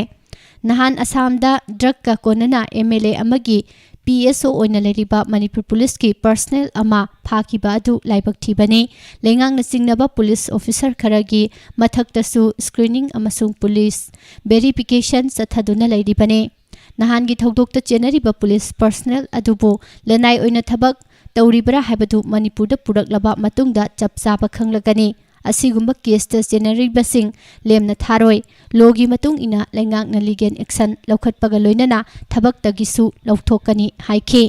ꯅꯍꯥꯟ ꯑꯁꯥꯝꯗ ꯗ꯭ꯔꯒꯀ ꯀꯣꯟꯅꯅ ꯑꯦꯝ ꯑꯦꯜ ꯑꯦ ꯑꯃꯒꯤ ꯄꯤ ꯑꯦꯁ ꯑꯣ ꯑꯣꯏꯅ ꯂꯩꯔꯤꯕ ꯃꯅꯤꯄꯨꯔ ꯄꯨꯂꯤꯁꯀꯤ ꯄꯔꯁꯅꯦꯜ ꯑꯃ ꯐꯥꯈꯤꯕ ꯑꯗꯨ ꯂꯥꯏꯕꯛ ꯊꯤꯕꯅꯤ꯫ ꯂꯩꯉꯥꯛꯅ ꯆꯤꯡꯅꯕ ꯄꯨꯂꯤꯁ ꯑꯣꯐꯤꯁꯔ ꯈꯔꯒꯤ ꯃꯊꯛꯇꯁꯨ ꯁ꯭ꯀ꯭ꯔꯤꯅꯤꯡ ꯑꯃꯁꯨꯡ ꯄꯨꯂꯤꯁ ꯚꯦꯔꯤꯐꯤꯀꯦꯁꯟ ꯆꯠꯊꯗꯨꯅ ꯂꯩꯔꯤꯕꯅꯤ꯫ ꯅꯍꯥꯟꯒꯤ ꯊꯧꯗꯣꯛꯇ ꯆꯦꯟꯅꯔꯤꯕ ꯄꯨꯂꯤꯁ ꯄꯔꯁꯅꯦꯜ ꯑꯗꯨꯕꯨ ꯂꯅꯥꯏ ꯑꯣꯏꯅ ꯊꯕꯛ ꯇꯧꯔꯤꯕ꯭ꯔꯥ ꯍꯥꯏꯕꯗꯨ ꯃꯅꯤꯄꯨꯔꯗ ꯄꯨꯔꯛꯂꯕ ꯃꯇꯨꯡꯗ ꯆꯞ ꯆꯥꯕ ꯈꯪꯂꯒꯅꯤ꯫ ꯑꯁꯤꯒꯨꯝꯕ ꯀꯦꯁꯇ ꯆꯦꯟꯅꯔꯤꯕꯁꯤꯡ ꯂꯦꯝꯅ ꯊꯥꯔꯣꯏ꯫ ꯂꯣꯒꯤ ꯃꯇꯨꯡ ꯏꯟꯅ ꯂꯩꯉꯥꯛꯅ ꯂꯤꯒꯦꯜ ꯑꯦꯛꯁꯟ ꯂꯧꯈꯠꯄꯒ ꯂꯣꯏꯅꯅ ꯊꯕꯛꯇꯒꯤꯁꯨ ꯂꯧꯊꯣꯛꯀꯅꯤ ꯍꯥꯏꯈꯤ꯫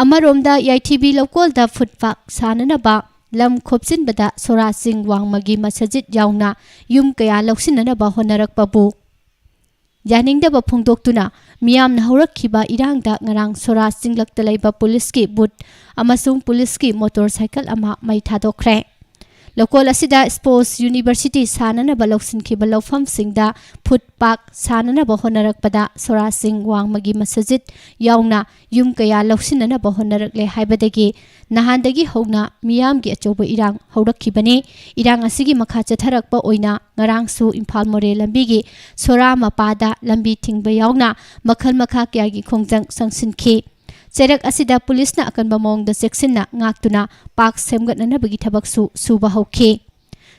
ꯑꯃꯔꯣꯝꯗ ꯌꯥꯏꯊꯤꯕꯤ ꯂꯧꯀꯣꯜꯗ ꯐꯨꯠ ꯄꯥꯛ ꯁꯥꯅꯅꯕ ꯂꯝ ꯈꯣꯞꯆꯤꯟꯕꯗ ꯁꯣꯔꯥꯖ ꯁꯤꯡ ꯋꯥꯡꯃꯒꯤ ꯃꯁꯖꯤꯗ ꯌꯥꯎꯅ ꯌꯨꯝ ꯀꯌꯥ ꯂꯧꯁꯤꯟꯅꯅꯕ ꯍꯣꯠꯅꯔꯛꯄꯕꯨ ꯌꯥꯅꯤꯡꯗꯕ ꯐꯣꯡꯗꯣꯛꯇꯨꯅ ꯃꯤꯌꯥꯝꯅ ꯍꯧꯔꯛꯈꯤꯕ ꯏꯔꯥꯡꯗ ꯉꯔꯥꯡ ꯁꯣꯔꯥꯖ ꯆꯤꯡꯂꯛꯇ ꯂꯩꯕ ꯄꯨꯂꯤꯁꯀꯤ ꯕꯨꯠ ꯑꯃꯁꯨꯡ ꯄꯨꯂꯤꯁꯀꯤ ꯃꯣꯇꯣꯔ ꯁꯥꯏꯀꯜ ꯑꯃ ꯃꯩ ꯊꯥꯗꯣꯛꯈ꯭ꯔꯦ꯫ ꯂꯧꯀꯣꯜ ꯑꯁꯤꯗ ꯁ꯭ꯄꯣꯔꯠꯁ ꯌꯨꯅꯤꯚꯔꯁꯤꯇꯤ ꯁꯥꯅꯅꯕ ꯂꯧꯁꯤꯟꯈꯤꯕ ꯂꯧꯐꯝꯁꯤꯡꯗ ꯐꯨꯠ ꯄꯥꯛ ꯁꯥꯅꯅꯕ ꯍꯣꯠꯅꯔꯛꯄꯗ ꯁꯣꯔꯥꯖ ꯁꯤꯡ ꯋꯥꯡꯃꯒꯤ ꯃꯁꯖꯤꯗ ꯌꯥꯎꯅ ꯌꯨꯝ ꯀꯌꯥ ꯂꯧꯁꯤꯟꯅꯅꯕ ꯍꯣꯠꯅꯔꯛꯂꯦ ꯍꯥꯏꯕꯗꯒꯤ ꯅꯍꯥꯟꯗꯒꯤ ꯍꯧꯅ ꯃꯤꯌꯥꯝꯒꯤ ꯑꯆꯧꯕ ꯏꯔꯥꯡ ꯍꯧꯔꯛꯈꯤꯕꯅꯤ꯫ ꯏꯔꯥꯡ ꯑꯁꯤꯒꯤ ꯃꯈꯥ ꯆꯠꯊꯔꯛꯄ ꯑꯣꯏꯅ ꯉꯔꯥꯡꯁꯨ ꯏꯝꯐꯥꯜ ꯃꯣꯔꯦ ꯂꯝꯕꯤꯒꯤ ꯁꯣꯔꯥ ꯃꯄꯥꯗ ꯂꯝꯕꯤ ꯊꯤꯡꯕ ꯌꯥꯎꯅ ꯃꯈꯜ ꯃꯈꯥ ꯀꯌꯥꯒꯤ ꯈꯣꯡꯖꯪ ꯆꯪꯁꯤꯟꯈꯤ꯫ ꯆꯩꯔꯛ ꯑꯁꯤꯗ ꯄꯨꯂꯤꯁꯅ ꯑꯀꯟꯕ ꯃꯑꯣꯡꯗ ꯆꯦꯛꯁꯤꯟꯅ ꯉꯥꯛꯇꯨꯅ ꯄꯥꯛ ꯁꯦꯝꯒꯠꯅꯅꯕꯒꯤ ꯊꯕꯛꯁꯨ ꯁꯨꯕ ꯍꯧꯈꯤ꯫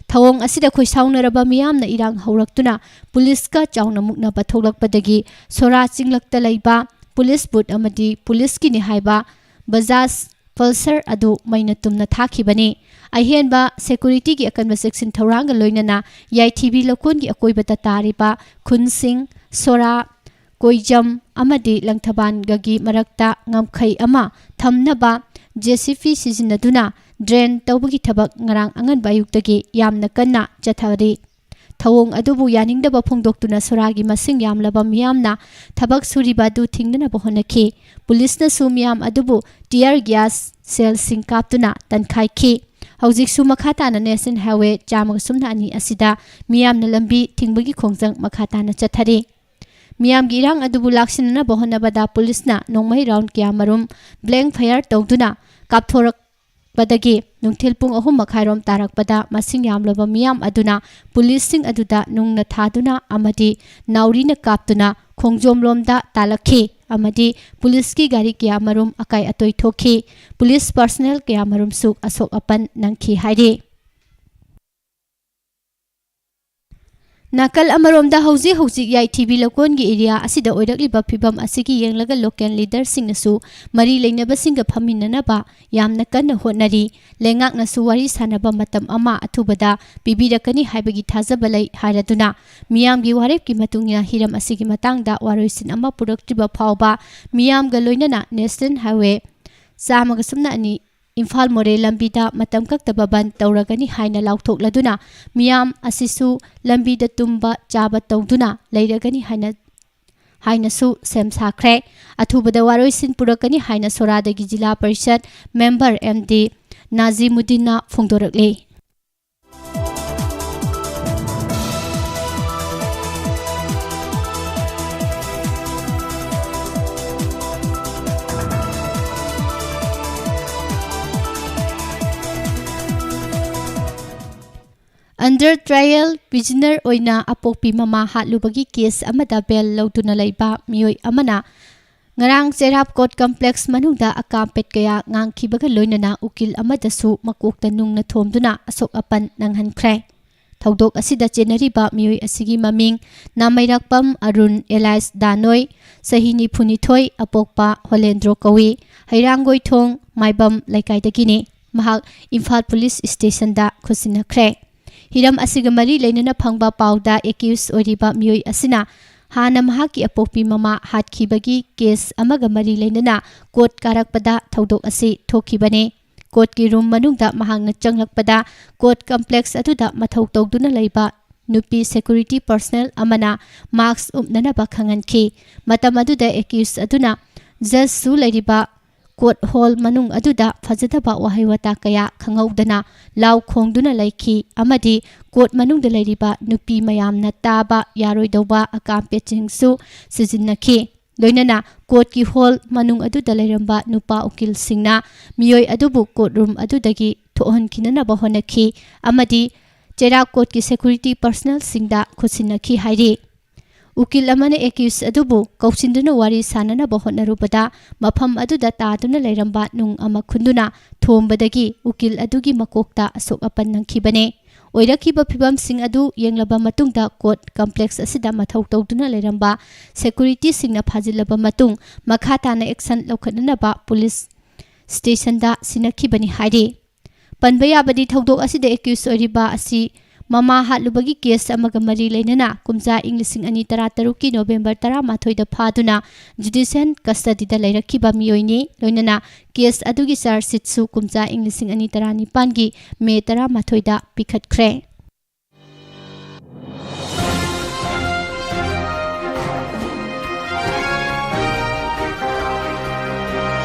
ꯊꯧꯑꯣꯡ ꯑꯁꯤꯗ ꯈꯣꯏꯁꯥꯎꯅꯔꯕ ꯃꯤꯌꯥꯝꯅ ꯏꯔꯥꯡ ꯍꯧꯔꯛꯇꯨꯅ ꯄꯨꯂꯤꯁꯀ ꯆꯥꯎꯅ ꯃꯨꯛꯅꯕ ꯊꯣꯛꯂꯛꯄꯗꯒꯤ ꯁꯣꯔꯥ ꯆꯤꯡꯂꯛꯇ ꯂꯩꯕ ꯄꯨꯂꯤꯁ ꯕꯨꯠ ꯑꯃꯗꯤ ꯄꯨꯂꯤꯁꯀꯤꯅꯤ ꯍꯥꯏꯕ ꯕꯖꯥꯖ ꯄꯜꯁꯔ ꯑꯗꯨ ꯃꯩꯅ ꯇꯨꯝꯅ ꯊꯥꯈꯤꯕꯅꯤ꯫ ꯑꯍꯦꯟꯕ ꯁꯦꯀꯨꯔꯤꯇꯤꯒꯤ ꯑꯀꯟꯕ ꯆꯦꯛꯁꯤꯟ ꯊꯧꯔꯥꯡꯒ ꯂꯣꯏꯅꯅ ꯌꯥꯏꯊꯤꯕꯤ ꯂꯧꯀꯣꯟꯒꯤ ꯑꯀꯣꯏꯕꯗ ꯇꯥꯔꯤꯕ ꯈꯨꯟꯁꯤꯡ, ꯁꯣꯔꯥ, ꯀꯣꯏꯖꯝ ꯑꯃꯗꯤ ꯂꯪꯊꯕꯥꯜꯒꯒꯤ ꯃꯔꯛꯇ ꯉꯝꯈꯩ ꯑꯃ ꯊꯝꯅꯕ ꯖꯦ ꯁꯤ ꯕꯤ ꯁꯤꯖꯤꯟꯅꯗꯨꯅ ꯗ꯭ꯔꯦꯟ ꯇꯧꯕꯒꯤ ꯊꯕꯛ ꯉꯔꯥꯡ ꯑꯉꯟꯕ ꯑꯌꯨꯛꯇꯒꯤ ꯌꯥꯝꯅ ꯀꯟꯅ ꯆꯠꯊꯔꯤ꯫ ꯊꯧꯑꯣꯡ ꯑꯗꯨꯕꯨ ꯌꯥꯅꯤꯡꯗꯕ ꯐꯣꯡꯗꯣꯛꯇꯨꯅ ꯁꯣꯔꯥꯒꯤ ꯃꯁꯤꯡ ꯌꯥꯝꯂꯕ ꯃꯤꯌꯥꯝꯅ ꯊꯕꯛ ꯁꯨꯔꯤꯕ ꯑꯗꯨ ꯊꯤꯡꯅꯅꯕ ꯍꯣꯠꯅꯈꯤ꯫ ꯄꯨꯂꯤꯁꯅꯁꯨ ꯃꯤꯌꯥꯝ ꯑꯗꯨꯕꯨ tear gas shellꯁꯤꯡ ꯀꯥꯞꯇꯨꯅ ꯇꯟꯈꯥꯏꯈꯤ꯫ ꯍꯧꯖꯤꯛꯁꯨ ꯃꯈꯥ ꯇꯥꯅ National Highway ꯆꯥꯝꯃꯒ ꯁꯨꯞꯅ ꯑꯅꯤ ꯑꯁꯤꯗ ꯃꯤꯌꯥꯝꯅ ꯂꯝꯕꯤ ꯊꯤꯡꯕꯒꯤ ꯈꯣꯡꯖꯪ ꯃꯈꯥ ꯇꯥꯅ ꯆꯠꯊꯔꯤ꯫ ꯃꯤꯌꯥꯝꯒꯤ ꯏꯔꯥꯡ ꯑꯗꯨꯕꯨ ꯂꯥꯛꯁꯤꯟꯅꯅꯕ ꯍꯣꯠꯅꯕꯗ ꯄꯨꯂꯤꯁꯅ ꯅꯣꯡꯃꯩ round ꯀꯌꯥꯃꯔꯨꯝ blank fire ꯇꯧꯗꯨꯅ ꯀꯥꯞꯊꯣꯔꯛꯄꯗꯒꯤ ꯅꯨꯡꯊꯤꯜ ꯄꯨꯡ ꯑꯍꯨꯝ ꯃꯈꯥꯏꯔꯣꯝ ꯇꯥꯔꯛꯄꯗ ꯃꯁꯤꯡ ꯌꯥꯝꯂꯕ ꯃꯤꯌꯥꯝ ꯑꯗꯨꯅ ꯄꯨꯂꯤꯁꯁꯤꯡ ꯑꯗꯨꯗ ꯅꯨꯡꯅ ꯊꯥꯗꯨꯅ ꯑꯃꯗꯤ ꯅꯥꯎꯔꯤꯅ ꯀꯥꯞꯇꯨꯅ ꯈꯣꯡꯖꯣꯝꯂꯣꯝꯗ ꯇꯥꯜꯂꯛꯈꯤ ꯑꯃꯗꯤ ꯄꯨꯂꯤꯁꯀꯤ ꯒꯥꯔꯤ ꯀꯌꯥꯃꯔꯨꯝ ꯑꯀꯥꯏ ꯑꯇꯣꯏ ꯊꯣꯛꯈꯤ꯫ ꯄꯨꯂꯤꯁ personnel ꯀꯌꯥꯃꯔꯨꯝꯁꯨ ꯑꯁꯣꯛ ꯑꯄꯟ ꯅꯪꯈꯤ ꯍꯥꯏꯔꯤ꯫ ꯅꯥꯀꯜ ꯑꯃꯔꯣꯝꯗ ꯍꯧꯖꯤꯛ ꯍꯧꯖꯤꯛ ꯌꯥꯏꯊꯤꯕꯤ ꯂꯧꯀꯣꯟꯒꯤ area ꯑꯁꯤꯗ ꯑꯣꯏꯔꯛꯂꯤꯕ ꯐꯤꯚꯝ ꯑꯁꯤꯒꯤ ꯌꯦꯡꯂꯒ local leaderꯁꯤꯡꯅꯁꯨ ꯃꯔꯤ ꯂꯩꯅꯕꯁꯤꯡꯒ ꯐꯝꯃꯤꯟꯅꯅꯕ ꯌꯥꯝꯅ ꯀꯟꯅ ꯍꯣꯠꯅꯔꯤ꯫ ꯂꯩꯉꯥꯛꯅꯁꯨ ꯋꯥꯔꯤ ꯁꯥꯅꯕ ꯃꯇꯝ ꯑꯃ ꯑꯊꯨꯕꯗ ꯄꯤꯕꯤꯔꯛꯀꯅꯤ ꯍꯥꯏꯕꯒꯤ ꯊꯥꯖꯕ ꯂꯩ ꯍꯥꯏꯔꯗꯨꯅ ꯃꯤꯌꯥꯝꯒꯤ ꯋꯥꯔꯦꯞꯀꯤ ꯃꯇꯨꯡ ꯏꯟꯅ ꯍꯤꯔꯝ ꯑꯁꯤꯒꯤ ꯃꯇꯥꯡꯗ ꯋꯥꯔꯣꯏꯁꯤꯟ ꯑꯃ ꯄꯨꯔꯛꯇ꯭ꯔꯤꯕ ꯐꯥꯎꯕ ꯃꯤꯌꯥꯝꯒ ꯂꯣꯏꯅꯅ National Highway ꯆꯥꯝꯃꯒ ꯁꯨꯞꯅ ꯑꯅꯤ ꯏꯝꯐꯥꯜ ꯃꯣꯔꯦ ꯂꯝꯕꯤꯗ ꯃꯇꯝ ꯀꯛꯇꯕ ꯕꯟ ꯇꯧꯔꯒꯅꯤ ꯍꯥꯏꯅ ꯂꯥꯎꯊꯣꯛꯂꯗꯨꯅ ꯃꯤꯌꯥꯝ ꯑꯁꯤꯁꯨ ꯂꯝꯕꯤꯗ ꯇꯨꯝꯕ ꯆꯥꯕ ꯇꯧꯗꯨꯅ ꯂꯩꯔꯒꯅꯤ ꯍꯥꯏꯅ, ꯍꯥꯏꯅꯁꯨ ꯁꯦꯝ ꯁꯥꯈ꯭ꯔꯦ꯫ ꯑꯊꯨꯕꯗ ꯋꯥꯔꯣꯏꯁꯤꯟ ꯄꯨꯔꯛꯀꯅꯤ ꯍꯥꯏꯅ ꯁꯣꯔꯥꯗꯒꯤ Zila Parishad member M D ꯅꯥꯖꯤꯃꯨꯗꯤꯟꯅ ꯐꯣꯡꯗꯣꯔꯛꯂꯤ꯫ Under trial prisoner ꯑꯣꯏꯅ ꯑꯄꯣꯛꯄꯤ ꯃꯃꯥ ꯍꯥꯠꯂꯨꯕꯒꯤ case ꯑꯃꯗ bail ꯂꯧꯗꯨꯅ ꯂꯩꯕ ꯃꯤꯑꯣꯏ ꯑꯃꯅ ꯉꯔꯥꯡ ꯆꯩꯔꯥꯞ ꯀꯣꯔꯠ ꯀꯝꯄ꯭ꯂꯦꯛꯁ ꯃꯅꯨꯡꯗ ꯑꯀꯥꯝꯄꯦꯠ ꯀꯌꯥ ꯉꯥꯡꯈꯤꯕꯒ ꯂꯣꯏꯅꯅ ꯎꯀꯤꯜ ꯑꯃꯗꯁꯨ ꯃꯀꯣꯛꯇ ꯅꯨꯡꯅ ꯊꯣꯝꯗꯨꯅ ꯑꯁꯣꯛ ꯑꯄꯟ ꯅꯪꯍꯟꯈ꯭ꯔꯦ꯫ ꯊꯧꯗꯣꯛ ꯑꯁꯤꯗ ꯆꯦꯟꯅꯔꯤꯕ ꯃꯤꯑꯣꯏ ꯑꯁꯤꯒꯤ ꯃꯃꯤꯡ ꯅꯥꯃꯩꯔꯥꯛꯄꯝ ꯑꯔꯨꯟ ꯑꯦꯂꯥꯏꯁ ꯗꯥꯅꯣꯏ, ꯆꯍꯤ ꯅꯤꯐꯨꯅꯤꯊꯣꯏ, ꯑꯄꯣꯛꯄ ꯍꯣꯂꯦꯟꯗ꯭ꯔꯣ ꯀꯧꯏ, ꯍꯩꯔꯥꯡꯒꯣꯏꯊꯣꯡ ꯃꯥꯏꯕꯝ ꯂꯩꯀꯥꯏꯗꯒꯤꯅꯤ꯫ ꯃꯍꯥꯛ ꯏꯝꯐꯥꯜ ꯄꯨꯂꯤꯁ ꯁ꯭ꯇꯦꯁꯟꯗ ꯈꯨꯠꯁꯤꯟꯅꯈ꯭ꯔꯦ꯫ ꯍꯤꯔꯝ ꯑꯁꯤꯒ ꯃꯔꯤ ꯂꯩꯅꯅ ꯐꯪꯕ ꯄꯥꯎꯗ ꯑꯦꯀ꯭ꯌꯨꯁ ꯑꯣꯏꯔꯤꯕ ꯃꯤꯑꯣꯏ ꯑꯁꯤꯅ ꯍꯥꯟꯅ ꯃꯍꯥꯛꯀꯤ ꯑꯄꯣꯛꯄꯤ ꯃꯃꯥ ꯍꯥꯠꯈꯤꯕꯒꯤ ꯀꯦꯁ ꯑꯃꯒ ꯃꯔꯤ ꯂꯩꯅꯅ ꯀꯣꯔꯠ ꯀꯥꯔꯛꯄꯗ ꯊꯧꯗꯣꯛ ꯑꯁꯤ ꯊꯣꯛꯈꯤꯕꯅꯤ꯫ ꯀꯣꯔꯠꯀꯤ ꯔꯨꯝ ꯃꯅꯨꯡꯗ ꯃꯍꯥꯛꯅ ꯆꯪꯂꯛꯄꯗ ꯀꯣꯔꯠ ꯀꯝꯄ꯭ꯂꯦꯛꯁ ꯑꯗꯨꯗ ꯃꯊꯧ ꯇꯧꯗꯨꯅ ꯂꯩꯕ ꯅꯨꯄꯤ ꯁꯦꯀ꯭ꯌꯨꯔꯤꯇꯤ ꯄꯔꯁꯅꯦꯜ ꯑꯃꯅ ꯃꯥꯁꯛ ꯎꯞꯅꯅꯕ ꯈꯪꯍꯟꯈꯤ꯫ ꯃꯇꯝ ꯑꯗꯨꯗ ꯑꯦꯀ꯭ꯌꯨꯁ ꯑꯗꯨꯅ ꯖꯖꯁꯨ ꯂꯩꯔꯤꯕ ꯀꯣꯔꯠ ꯍꯣꯜ ꯃꯅꯨꯡ ꯑꯗꯨꯗ ꯐꯖꯗꯕ ꯋꯥꯍꯩ ꯋꯥꯇꯥ ꯀꯌꯥ ꯈꯪꯍꯧꯗꯅ ꯂꯥꯎ ꯈꯣꯡꯗꯨꯅ ꯂꯩꯈꯤ ꯑꯃꯗꯤ ꯀꯣꯔꯠ ꯃꯅꯨꯡꯗ ꯂꯩꯔꯤꯕ ꯅꯨꯄꯤ ꯃꯌꯥꯝꯅ ꯇꯥꯕ ꯌꯥꯔꯣꯏꯗꯧꯕ ꯑꯀꯥꯝꯄꯦꯠꯁꯤꯡꯁꯨ ꯁꯤꯖꯤꯟꯅꯈꯤ꯫ ꯂꯣꯏꯅꯅ ꯀꯣꯔꯠꯀꯤ ꯍꯣꯜ ꯃꯅꯨꯡ ꯑꯗꯨꯗ ꯂꯩꯔꯝꯕ ꯅꯨꯄꯥ ꯎꯀꯤꯜꯁꯤꯡꯅ ꯃꯤꯑꯣꯏ ꯑꯗꯨꯕꯨ ꯀꯣꯔꯠ ꯔꯨꯝ ꯑꯗꯨꯗꯒꯤ ꯊꯣꯛꯍꯟꯈꯤꯅꯅꯕ ꯍꯣꯠꯅꯈꯤ ꯑꯃꯗꯤ ꯆꯩꯔꯥꯛ ꯀꯣꯔꯠꯀꯤ ꯁꯦꯀ꯭ꯌꯨꯔꯤꯇꯤ ꯄꯔꯁꯅꯦꯜꯁꯤꯡꯗ ꯈꯨꯠꯁꯤꯟꯅꯈꯤ ꯍꯥꯏꯔꯤ꯫ ꯎꯀꯤꯜ ꯑꯃꯅ ꯑꯦꯀ꯭ꯌꯨꯁ ꯑꯗꯨꯕꯨ ꯀꯧꯁꯤꯟꯗꯨꯅ ꯋꯥꯔꯤ ꯁꯥꯅꯅꯕ ꯍꯣꯠꯅꯔꯨꯕꯗ ꯃꯐꯝ ꯑꯗꯨꯗ ꯇꯥꯗꯨꯅ ꯂꯩꯔꯝꯕ ꯅꯨꯡ ꯑꯃ ꯈꯨꯟꯗꯨꯅ ꯊꯣꯝꯕꯗꯒꯤ ꯎꯀꯤꯜ ꯑꯗꯨꯒꯤ ꯃꯀꯣꯛꯇ ꯑꯁꯣꯛ ꯑꯄꯟ ꯅꯪꯈꯤꯕꯅꯦ꯫ ꯑꯣꯏꯔꯛꯈꯤꯕ ꯐꯤꯚꯝꯁꯤꯡ ꯑꯗꯨ ꯌꯦꯡꯂꯕ ꯃꯇꯨꯡꯗ ꯀꯣꯔꯠ ꯀꯝꯄ꯭ꯂꯦꯛꯁ ꯑꯁꯤꯗ ꯃꯊꯧ ꯇꯧꯗꯨꯅ ꯂꯩꯔꯝꯕ ꯁꯦꯀ꯭ꯌꯨꯔꯤꯇꯤꯁꯤꯡꯅ ꯐꯥꯖꯤꯜꯂꯕ ꯃꯇꯨꯡ ꯃꯈꯥ ꯇꯥꯅ ꯑꯦꯛꯁꯟ ꯂꯧꯈꯠꯅꯅꯕ ꯄꯨꯂꯤꯁ ꯁ꯭ꯇꯦꯁꯟꯗ ꯁꯤꯟꯅꯈꯤꯕꯅꯤ ꯍꯥꯏꯔꯤ꯫ ꯄꯟꯕ ꯌꯥꯕꯗꯤ ꯊꯧꯗꯣꯛ ꯑꯁꯤꯗ ꯑꯦꯀ꯭ꯌꯨꯁ ꯑꯣꯏꯔꯤꯕ ꯑꯁꯤ ꯃꯃꯥ ꯍꯥꯠꯂꯨꯕꯒꯤ ꯀꯦꯁ ꯑꯃꯒ ꯃꯔꯤ ꯂꯩꯅꯅ ꯀꯨꯝꯖꯥ ꯏꯪ ꯂꯤꯁꯤꯡ ꯑꯅꯤ ꯇꯔꯥꯇꯔꯨꯛꯀꯤ ꯅꯣꯕꯦꯝꯕꯔ ꯇꯔꯥꯃꯥꯊꯣꯏꯗ ꯐꯥꯗꯨꯅ ꯖꯨꯗꯤꯁꯤꯌꯦꯜ ꯀꯁꯇꯗꯤꯗ ꯂꯩꯔꯛꯈꯤꯕ ꯃꯤꯑꯣꯏꯅꯤ꯫ ꯂꯣꯏꯅꯅ ꯀꯦꯁ ꯑꯗꯨꯒꯤ ꯆꯥꯔꯖ ꯁꯤꯠꯁꯨ ꯀꯨꯝꯖꯥ ꯏꯪ ꯂꯤꯁꯤꯡ ꯑꯅꯤ ꯇꯔꯥꯅꯤꯄꯥꯟꯒꯤ ꯃꯦ ꯇꯔꯥꯃꯥꯊꯣꯏꯗ ꯄꯤꯈꯠꯈ꯭ꯔꯦ꯫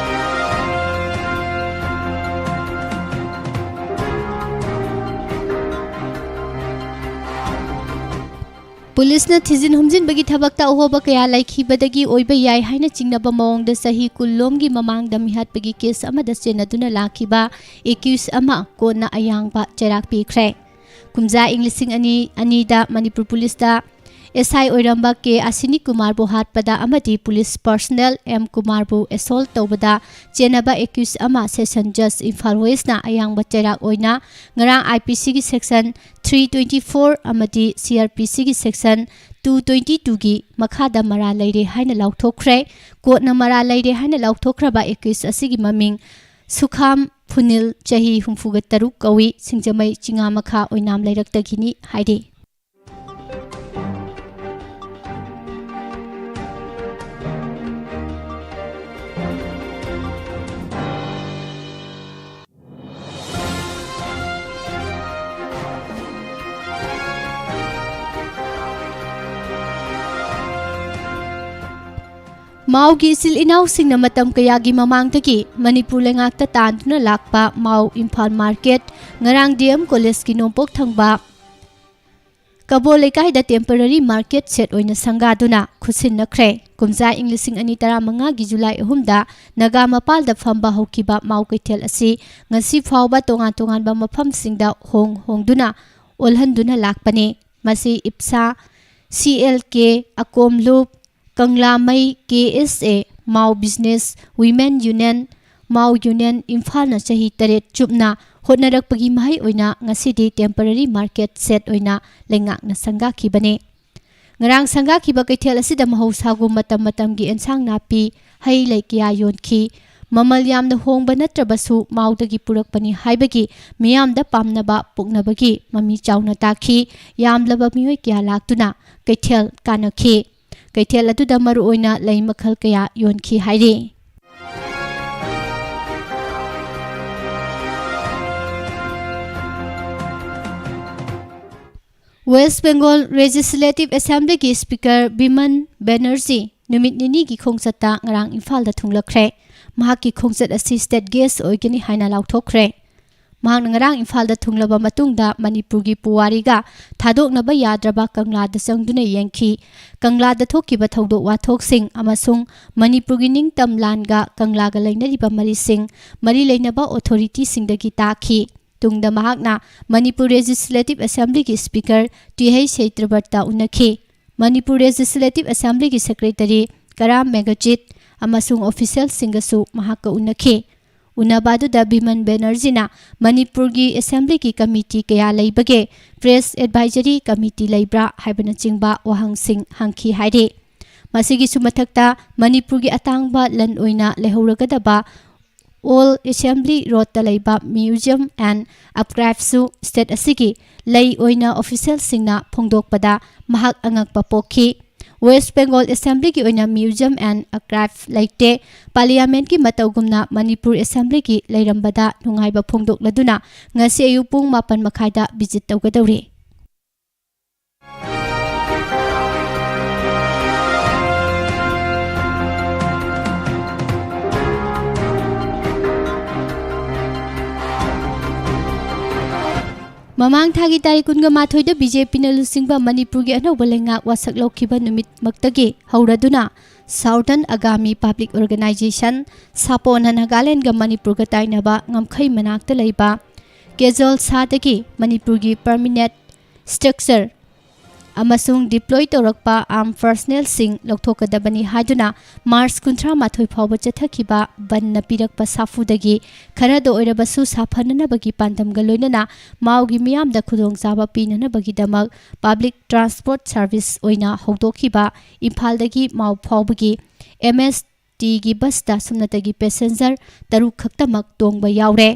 ꯄꯨꯂꯤꯁꯅ ꯊꯤꯖꯤꯟ ꯍꯨꯝꯖꯤꯟꯕꯒꯤ ꯊꯕꯛꯇ ꯑꯍꯣꯕ ꯀꯌꯥ ꯂꯩꯈꯤꯕꯗꯒꯤ ꯑꯣꯏꯕ ꯌꯥꯏ ꯍꯥꯏꯅ ꯆꯤꯡꯅꯕ ꯃꯑꯣꯡꯗ ꯆꯍꯤ ꯀꯨꯟ ꯂꯣꯝꯒꯤ ꯃꯃꯥꯡꯗ ꯃꯤꯍꯥꯠꯄꯒꯤ ꯀꯦꯁ ꯑꯃꯗ ꯆꯦꯟꯅꯗꯨꯅ ꯂꯥꯛꯈꯤꯕ ꯑꯦꯀ꯭ꯌꯨꯁ ꯑꯃ ꯀꯣꯟꯅ ꯑꯌꯥꯡꯕ ꯆꯩꯔꯥꯛ ꯄꯤꯈ꯭ꯔꯦ꯫ ꯀꯨꯝꯖꯥ ꯏꯪ ꯂꯤꯁꯤꯡ ꯑꯅꯤ ꯑꯅꯤꯗ ꯃꯅꯤꯄꯨꯔ ꯄꯨꯂꯤꯁꯇ ꯑꯦꯁ ꯑꯥꯏ ꯑꯣꯏꯔꯝꯕ ꯀꯦ ꯑꯁꯤꯅꯤ ꯀꯨꯃꯥꯔꯕꯨ ꯍꯥꯠꯄꯗ ꯑꯃꯗꯤ ꯄꯨꯂꯤꯁ ꯄꯔꯁꯅꯦꯜ ꯑꯦꯝ ꯀꯨꯃꯥꯔꯕꯨ ꯑꯦꯁꯣꯜꯠ ꯇꯧꯕꯗ ꯆꯦꯟꯅꯕ ꯑꯦꯀ꯭ꯌꯨꯁ ꯑꯃ ꯁꯦꯁꯟ ꯖꯖ ꯏꯝꯐꯥꯜ ꯋꯦꯁꯅ ꯑꯌꯥꯡꯕ ꯆꯩꯔꯥꯛ ꯑꯣꯏꯅ ꯉꯔꯥꯡ ꯑꯥꯏ ꯄꯤ ꯁꯤꯒꯤ ꯁꯦꯛꯁꯟ ꯊ꯭ꯔꯤ ꯇ꯭ꯋꯦꯟꯇꯤ ꯐꯣꯔ ꯑꯃꯗꯤ ꯁꯤ ꯑꯥꯔ ꯄꯤ ꯁꯤꯒꯤ ꯁꯦꯛꯁꯟ ꯇꯨ ꯇ꯭ꯋꯦꯟꯇꯤ ꯇꯨꯒꯤ ꯃꯈꯥꯗ ꯃꯔꯥꯜ ꯂꯩꯔꯦ ꯍꯥꯏꯅ ꯂꯥꯎꯊꯣꯛꯈ꯭ꯔꯦ꯫ ꯀꯣꯔꯠꯅ ꯃꯔꯥꯜ ꯂꯩꯔꯦ ꯍꯥꯏꯅ ꯂꯥꯎꯊꯣꯛꯈ꯭ꯔꯕ ꯑꯦꯀ꯭ꯌꯨꯁ ꯑꯁꯤꯒꯤ ꯃꯃꯤꯡ ꯁꯨꯈꯥꯝ ꯐꯨꯅꯤꯜ, ꯆꯍꯤ ꯍꯨꯝꯐꯨꯒ ꯇꯔꯨꯛ ꯀꯧꯏ, ꯁꯤꯡꯖꯃꯩ ꯆꯤꯉꯥꯃꯈꯥ ꯑꯣꯏꯅꯥꯝ ꯂꯩꯔꯛꯇꯒꯤꯅꯤ ꯍꯥꯏꯔꯤ꯫ ꯃꯥꯎꯒꯤ ꯏꯆꯤꯜ ꯏꯅꯥꯎꯁꯤꯡꯅ ꯃꯇꯝ ꯀꯌꯥꯒꯤ ꯃꯃꯥꯡꯗꯒꯤ ꯃꯅꯤꯄꯨꯔ ꯂꯩꯉꯥꯛꯇ ꯇꯥꯟꯗꯨꯅ ꯂꯥꯛꯄ ꯃꯥꯎ ꯏꯝꯐꯥꯜ ꯃꯥꯔꯀꯦꯠ ꯉꯔꯥꯡ ꯗꯤ ꯑꯦꯝ ꯀꯣꯂꯦꯖꯀꯤ ꯅꯣꯡꯄꯣꯛ ꯊꯪꯕ ꯀꯕꯣ ꯂꯩꯀꯥꯏꯗ ꯇꯦꯝꯄꯔꯔꯤ ꯃꯥꯔꯀꯦꯠ ꯁꯦꯠ ꯑꯣꯏꯅ ꯁꯪꯒꯥꯗꯨꯅ ꯈꯨꯠꯁꯤꯟꯅꯈ꯭ꯔꯦ꯫ ꯀꯨꯝꯖꯥ ꯏꯪ ꯂꯤꯁꯤꯡ ꯑꯅꯤ ꯇꯔꯥꯃꯉꯥꯒꯤ ꯖꯨꯂꯥꯏ ꯑꯍꯨꯝꯗ ꯅꯥꯒꯥ ꯃꯄꯥꯜꯗ ꯐꯝꯕ ꯍꯧꯈꯤꯕ ꯃꯥꯎ ꯀꯩꯊꯦꯜ ꯑꯁꯤ ꯉꯁꯤ ꯐꯥꯎꯕ ꯇꯣꯉꯥꯟ ꯇꯣꯉꯥꯟꯕ ꯃꯐꯝꯁꯤꯡꯗ ꯍꯣꯡ ꯍꯣꯡꯗꯨꯅ ꯑꯣꯜꯍꯟꯗꯨꯅ ꯂꯥꯛꯄꯅꯤ꯫ ꯃꯁꯤ ꯏꯞꯁꯥ, ꯁꯤ ꯑꯦꯜ ꯀꯦ, ꯑꯀꯣꯝꯂꯨꯞ, ꯀꯪꯂꯥꯃꯩ, ꯀꯦ ꯑꯦꯁ ꯑꯦ, ꯃꯥꯎ ꯕꯤꯖꯤꯅꯦꯁ ꯋꯤꯃꯦꯟ ꯌꯨꯅꯤꯌꯟ, ꯃꯥꯎ ꯌꯨꯅꯤꯌꯟ ꯏꯝꯐꯥꯜꯅ ꯆꯍꯤ ꯇꯔꯦꯠ ꯆꯨꯞꯅ ꯍꯣꯠꯅꯔꯛꯄꯒꯤ ꯃꯍꯩ ꯑꯣꯏꯅ ꯉꯁꯤꯗꯤ ꯇꯦꯝꯄꯔꯔꯤ ꯃꯥꯔꯀꯦꯠ ꯁꯦꯠ ꯑꯣꯏꯅ ꯂꯩꯉꯥꯛꯅ ꯁꯪꯒꯥꯈꯤꯕꯅꯤ꯫ ꯉꯔꯥꯡ ꯁꯪꯒꯥꯈꯤꯕ ꯀꯩꯊꯦꯜ ꯑꯁꯤꯗ ꯃꯍꯧꯁꯥꯒꯨꯝ ꯃꯇꯝ ꯃꯇꯝꯒꯤ ꯑꯦꯟꯁꯥꯡ ꯅꯥꯄꯤ, ꯍꯩ ꯂꯩ ꯀꯌꯥ ꯌꯣꯟꯈꯤ꯫ ꯃꯃꯜ ꯌꯥꯝꯅ ꯍꯣꯡꯕ ꯅꯠꯇ꯭ꯔꯕꯁꯨ ꯃꯥꯎꯗꯒꯤ ꯄꯨꯔꯛꯄꯅꯤ ꯍꯥꯏꯕꯒꯤ ꯃꯤꯌꯥꯝꯗ ꯄꯥꯝꯅꯕ ꯄꯣꯛꯅꯕꯒꯤ ꯃꯃꯤ ꯆꯥꯎꯅ ꯇꯥꯈꯤ꯫ ꯌꯥꯝꯂꯕ ꯃꯤꯑꯣꯏ ꯀꯌꯥ ꯂꯥꯛꯇꯨꯅ ꯀꯩꯊꯦꯜ ꯀꯥꯅꯈꯤ꯫ ꯀꯩꯊꯦꯜ ꯑꯗꯨꯗ ꯃꯔꯨꯑꯣꯏꯅ ꯂꯩ ꯃꯈꯜ ꯀꯌꯥ ꯌꯣꯟꯈꯤ ꯍꯥꯏꯔꯤ꯫ ꯋꯦꯁ ꯕꯦꯡꯒꯣꯜ ꯂꯦꯖꯤꯁꯂꯦꯇꯤꯚ ꯑꯦꯁꯦꯝꯕ꯭ꯂꯤꯒꯤ ꯁ꯭ꯄꯤꯀꯔ ꯕꯤꯃꯟ ꯕꯦꯅꯔꯖꯤ ꯅꯨꯃꯤꯠ ꯅꯤꯅꯤꯒꯤ ꯈꯣꯡꯆꯠꯇ ꯉꯔꯥꯡ ꯏꯝꯐꯥꯜꯗ ꯊꯨꯡꯂꯈ꯭ꯔꯦ꯫ ꯃꯍꯥꯛꯀꯤ ꯈꯣꯡꯆꯠ ꯑꯁꯤ ꯁ꯭ꯇꯦꯠ ꯒꯦꯁ ꯑꯣꯏꯒꯅꯤ ꯍꯥꯏꯅ ꯂꯥꯎꯊꯣꯛꯈ꯭ꯔꯦ꯫ ꯃꯍꯥꯛꯅ ꯉꯔꯥꯡ ꯏꯝꯐꯥꯜꯗ ꯊꯨꯡꯂꯕ ꯃꯇꯨꯡꯗ ꯃꯅꯤꯄꯨꯔꯒꯤ ꯄꯨꯋꯥꯔꯤꯒ ꯊꯥꯗꯣꯛꯅꯕ ꯌꯥꯗ꯭ꯔꯕ ꯀꯪꯂꯥꯗ ꯆꯪꯗꯨꯅ ꯌꯦꯡꯈꯤ꯫ ꯀꯪꯂꯥꯗ ꯊꯣꯛꯈꯤꯕ ꯊꯧꯗꯣꯛ ꯋꯥꯊꯣꯛꯁꯤꯡ ꯑꯃꯁꯨꯡ ꯃꯅꯤꯄꯨꯔꯒꯤ ꯅꯤꯡꯇꯝ ꯂꯥꯟꯒ ꯀꯪꯂꯥꯒ ꯂꯩꯅꯔꯤꯕ ꯃꯔꯤꯁꯤꯡ, ꯃꯔꯤ ꯂꯩꯅꯕ ꯑꯣꯊꯣꯔꯤꯇꯤꯁꯤꯡꯗꯒꯤ ꯇꯥꯈꯤ꯫ ꯇꯨꯡꯗ ꯃꯍꯥꯛꯅ ꯃꯅꯤꯄꯨꯔ ꯂꯦꯖꯤꯁꯂꯦꯇꯤꯚ ꯑꯦꯁꯦꯝꯕ꯭ꯂꯤꯒꯤ ꯁ꯭ꯄꯤꯀꯔ ꯇꯤ ꯍꯩꯆ ꯁꯩꯇ꯭ꯔꯕꯠꯇ ꯎꯅꯈꯤ꯫ ꯃꯅꯤꯄꯨꯔ ꯂꯦꯖꯤꯁꯂꯦꯇꯤꯚ ꯑꯦꯁꯦꯝꯕ꯭ꯂꯤꯒꯤ ꯁꯦꯀ꯭ꯔꯦꯇꯔꯤ ꯀꯔꯥꯝ ꯃꯦꯘꯖꯤꯠ ꯑꯃꯁꯨꯡ ꯑꯣꯐꯤꯁꯤꯌꯦꯜꯁꯤꯡꯒꯁꯨ ꯃꯍꯥꯛꯀ ꯎꯅꯈꯤ꯫ ꯎꯅꯕ ꯑꯗꯨꯗ ꯕꯤꯃꯟ ꯕꯦꯅꯔꯖꯤꯅ ꯃꯅꯤꯄꯨꯔꯒꯤ ꯑꯦꯁꯦꯝꯕ꯭ꯂꯤꯒꯤ ꯀꯃꯤꯇꯤ ꯀꯌꯥ ꯂꯩꯕꯒꯦ, ꯄ꯭ꯔꯦꯁ ꯑꯦꯗꯚꯥꯏꯖꯔꯤ ꯀꯃꯤꯇꯤ ꯂꯩꯕ꯭ꯔꯥ ꯍꯥꯏꯕꯅꯆꯤꯡꯕ ꯋꯥꯍꯪꯁꯤꯡ ꯍꯪꯈꯤ ꯍꯥꯏꯔꯤ꯫ ꯃꯁꯤꯒꯤꯁꯨ ꯃꯊꯛꯇ ꯃꯅꯤꯄꯨꯔꯒꯤ ꯑꯇꯥꯡꯕ ꯂꯟ ꯑꯣꯏꯅ ꯂꯩꯍꯧꯔꯒꯗꯕ ꯑꯣꯜ ꯑꯦꯁꯦꯝꯕ꯭ꯂꯤ ꯔꯣꯗꯇ ꯂꯩꯕ ꯃ꯭ꯌꯨꯖꯤꯌꯝ ꯑꯦꯟ ꯑꯥꯔꯀꯥꯏꯚꯁꯨ ꯁ꯭ꯇꯦꯠ ꯑꯁꯤꯒꯤ ꯂꯩ ꯑꯣꯏꯅ ꯑꯣꯐꯤꯁꯤꯌꯦꯜꯁꯤꯡꯅ ꯐꯣꯡꯗꯣꯛꯄꯗ ꯃꯍꯥꯛ ꯑꯉꯛꯄ ꯄꯣꯛꯈꯤ꯫ ꯋꯦꯁ ꯕꯦꯡꯒꯣꯜ ꯑꯦꯁꯦꯝꯕ꯭ꯂꯤꯒꯤ ꯑꯣꯏꯅ ꯃ꯭ꯌꯨꯖꯤꯌꯝ ꯑꯦꯟ ꯑꯥꯔꯀꯥꯏꯚ ꯂꯩꯇꯦ꯫ ꯄꯥꯔꯂꯤꯌꯥꯃꯦꯟꯠꯀꯤ ꯃꯇꯧꯒꯨꯝꯅ ꯃꯅꯤꯄꯨꯔ ꯑꯦꯁꯦꯝꯕ꯭ꯂꯤꯒꯤ ꯂꯩꯔꯝꯕꯗ ꯅꯨꯡꯉꯥꯏꯕ ꯐꯣꯡꯗꯣꯛꯂꯗꯨꯅ ꯉꯁꯤ ꯑꯌꯨꯛ ꯄꯨꯡ ꯃꯥꯄꯟ ꯃꯈꯥꯏꯗ ꯚꯤꯖꯤꯠ ꯇꯧꯒꯗꯧꯔꯤ꯫ ꯃꯃꯥꯡ ꯊꯥꯒꯤ ꯇꯥꯔꯤꯛ ꯀꯨꯟꯒ ꯃꯥꯊꯣꯏꯗ ꯕꯤ ꯖꯦ ꯄꯤꯅ ꯂꯨꯆꯤꯡꯕ ꯃꯅꯤꯄꯨꯔꯒꯤ ꯑꯅꯧꯕ ꯂꯩꯉꯥꯛ ꯋꯥꯁꯛ ꯂꯧꯈꯤꯕ ꯅꯨꯃꯤꯠꯃꯛꯇꯒꯤ ꯍꯧꯔꯗꯨꯅ Southern Angami Public Organisation, ꯁꯥꯄꯣꯅ ꯅꯥꯒꯥꯂꯦꯟꯒ ꯃꯅꯤꯄꯨꯔꯒ ꯇꯥꯏꯅꯕ ꯉꯝꯈꯩ ꯃꯅꯥꯛꯇ ꯂꯩꯕ ꯀꯦꯖꯣꯜꯁꯥꯗꯒꯤ ꯃꯅꯤꯄꯨꯔꯒꯤ ꯄꯔꯃꯤꯅꯦꯟꯠ ꯁ꯭ꯇ꯭ꯔꯛꯆꯔ ꯑꯃꯁꯨꯡ ꯗꯤꯄ꯭ꯂꯣꯏ ꯇꯧꯔꯛꯄ ꯑꯥꯔꯝ ꯄꯔꯁꯅꯦꯜꯁꯤꯡ ꯂꯧꯊꯣꯛꯀꯗꯕꯅꯤ ꯍꯥꯏꯗꯨꯅ ꯃꯥꯔꯆ ꯀꯨꯟꯊ꯭ꯔꯥ ꯃꯥꯊꯣꯏ ꯐꯥꯎꯕ ꯆꯠꯊꯈꯤꯕ ꯕꯟꯅ ꯄꯤꯔꯛꯄ ꯁꯥꯐꯨꯗꯒꯤ ꯈꯔꯗ ꯑꯣꯏꯔꯕꯁꯨ ꯁꯥꯐꯅꯅꯕꯒꯤ ꯄꯥꯟꯗꯝꯒ ꯂꯣꯏꯅꯅ ꯃꯥꯎꯒꯤ ꯃꯤꯌꯥꯝꯗ ꯈꯨꯗꯣꯡꯆꯥꯕ ꯄꯤꯅꯅꯕꯒꯤꯗꯃꯛ ꯄꯕ꯭ꯂꯤꯛ ꯇ꯭ꯔꯥꯟꯁꯄꯣꯔꯠ ꯁꯥꯔꯚꯤꯁ ꯑꯣꯏꯅ ꯍꯧꯗꯣꯛꯈꯤꯕ ꯏꯝꯐꯥꯜꯗꯒꯤ ꯃꯥꯎ ꯐꯥꯎꯕꯒꯤ ꯑꯦꯝ ꯑꯦꯁ ꯇꯤꯒꯤ ꯕꯁꯇ ꯁꯨꯞꯅꯇꯒꯤ ꯄꯦꯁꯦꯟꯖꯔ ꯇꯔꯨꯛ ꯈꯛꯇꯃꯛ ꯇꯣꯡꯕ ꯌꯥꯎꯔꯦ꯫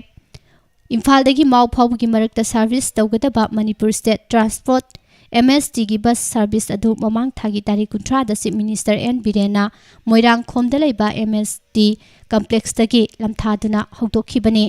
ꯏꯝꯐꯥꯜꯗꯒꯤ ꯃꯥꯎ ꯐꯥꯎꯕꯒꯤ ꯃꯔꯛꯇ ꯁꯥꯔꯚꯤꯁ ꯇꯧꯒꯗꯕ ꯃꯅꯤꯄꯨꯔ ꯁ꯭ꯇꯦꯠ ꯇ꯭ꯔꯥꯟꯁꯄꯣꯔꯠ, ꯑꯦꯝ ꯑꯦꯁ ꯇꯤꯒꯤ ꯕꯁ ꯁꯥꯔꯚꯤꯁ ꯑꯗꯨ ꯃꯃꯥꯡ ꯊꯥꯒꯤ ꯇꯥꯔꯤꯛ ꯀꯨꯟꯊ꯭ꯔꯥꯗ ꯆꯤꯐ ꯃꯤꯅꯤꯁꯇꯔ ꯑꯦꯟ ꯕꯤꯔꯦꯟꯅ ꯃꯣꯏꯔꯥꯡꯈꯣꯝꯗ ꯂꯩꯕ ꯑꯦꯝ ꯑꯦꯁ ꯇꯤ ꯀꯝꯄ꯭ꯂꯦꯛꯁꯇꯒꯤ ꯂꯝꯊꯥꯗꯨꯅ ꯍꯧꯗꯣꯛꯈꯤꯕꯅꯤ꯫